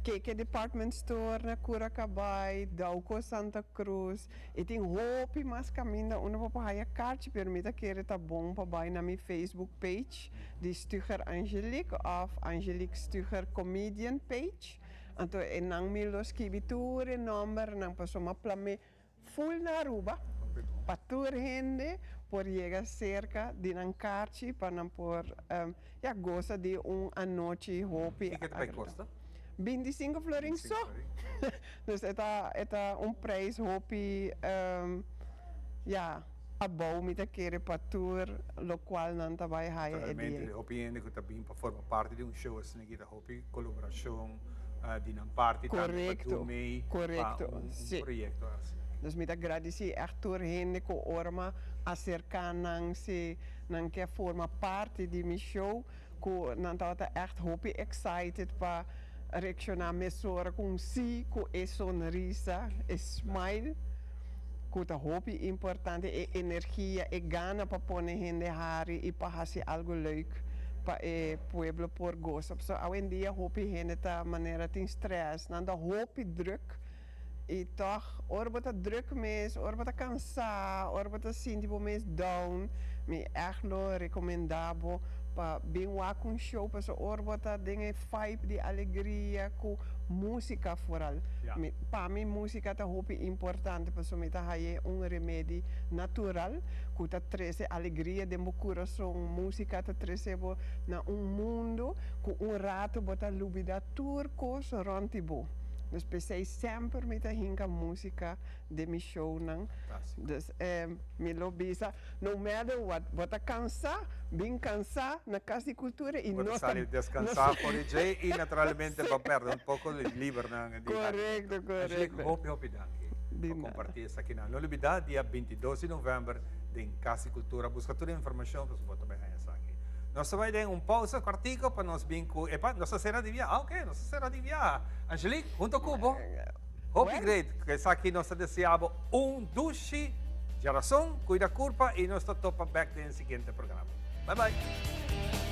Keke Department Store na Curacabay, Dauco Santa Cruz y tin hopi mas caminda unda bo por haya karchi pero mi ta kere ta bon pa bay na mi Facebook page di Stuger Angelique of Angelique Stuger Comedian page anto e nan mi lo skibi tur e nombernan pasobra mi a plame Full na Aruba pa tur hende por yega cerca di nan karchi pa nan por ya goza di un anochi hopi Kiko ta bay costa? 25 florin so. Dus e ta e ta un prijs hopi ya abou mi ta kere pa tur locual nan ta bay haya e dia. Naturalmente hopi hende cu ta bin pa forma parti di un show asina aki ta hopi colaboracion di nan parti tambe pa dun mei pa un proyecto asina. Dus mi ta gradici echt tur hende cu ora mi a acerca nan si nan ke forma parti di mi show cu nan tabata echt hopi excited pa reacciona mesora cu un si cu e sonrisa, e smile cu ta hopi importante, e energia, e gana pa pone hende hari y pa haci algo leuk pa e pueblo por gosa. Pasobra awendia hopi hende ta manera tin stress, nan ta hopi druk y tog ora bo ta druk mes, ora bo ta cansa, ora bo ta sinti bo mes down, mi echt lo recomenda bo pa bin wak un show pasobra ora bo ta den e vibe di alegria cu musica vooral. Mi, pa mi musica ta hopi importante pasobra mi ta haye un remedi natural cu ta trece alegria den bo curason. Musica ta trece bo na un mundo cu un rato bo ta lubida tur cos rond di bo. Dus p'esey semper mi ta hinca musica den mi shownan. Dus mi lo bisa no matter what, bo ta cansa, bin cansa na Cas di Cultura y Bo ta nos ta sali descansa for di dje y naturalmente bo perde un poco di libernan di Correcto, Angelique, correcto. hopi hopi danki Di pa nada. comparti esakinan. No lubida dia 22 di november den Cas di Cultura. Busca tur e informacion pasobra bo ta bay haña esaki. Nos ta bay den un pausa cortico pa nos bin cu epa nos ta cera di biaha. Ah, ok, nos ta cera di biaha. Angelique, hunto cu bo. Hopi great. Cu esaki nos ta desea bo un dushi djarason. Cuida curpa y nos ta topa bek den e siguiente programa. Bye bye.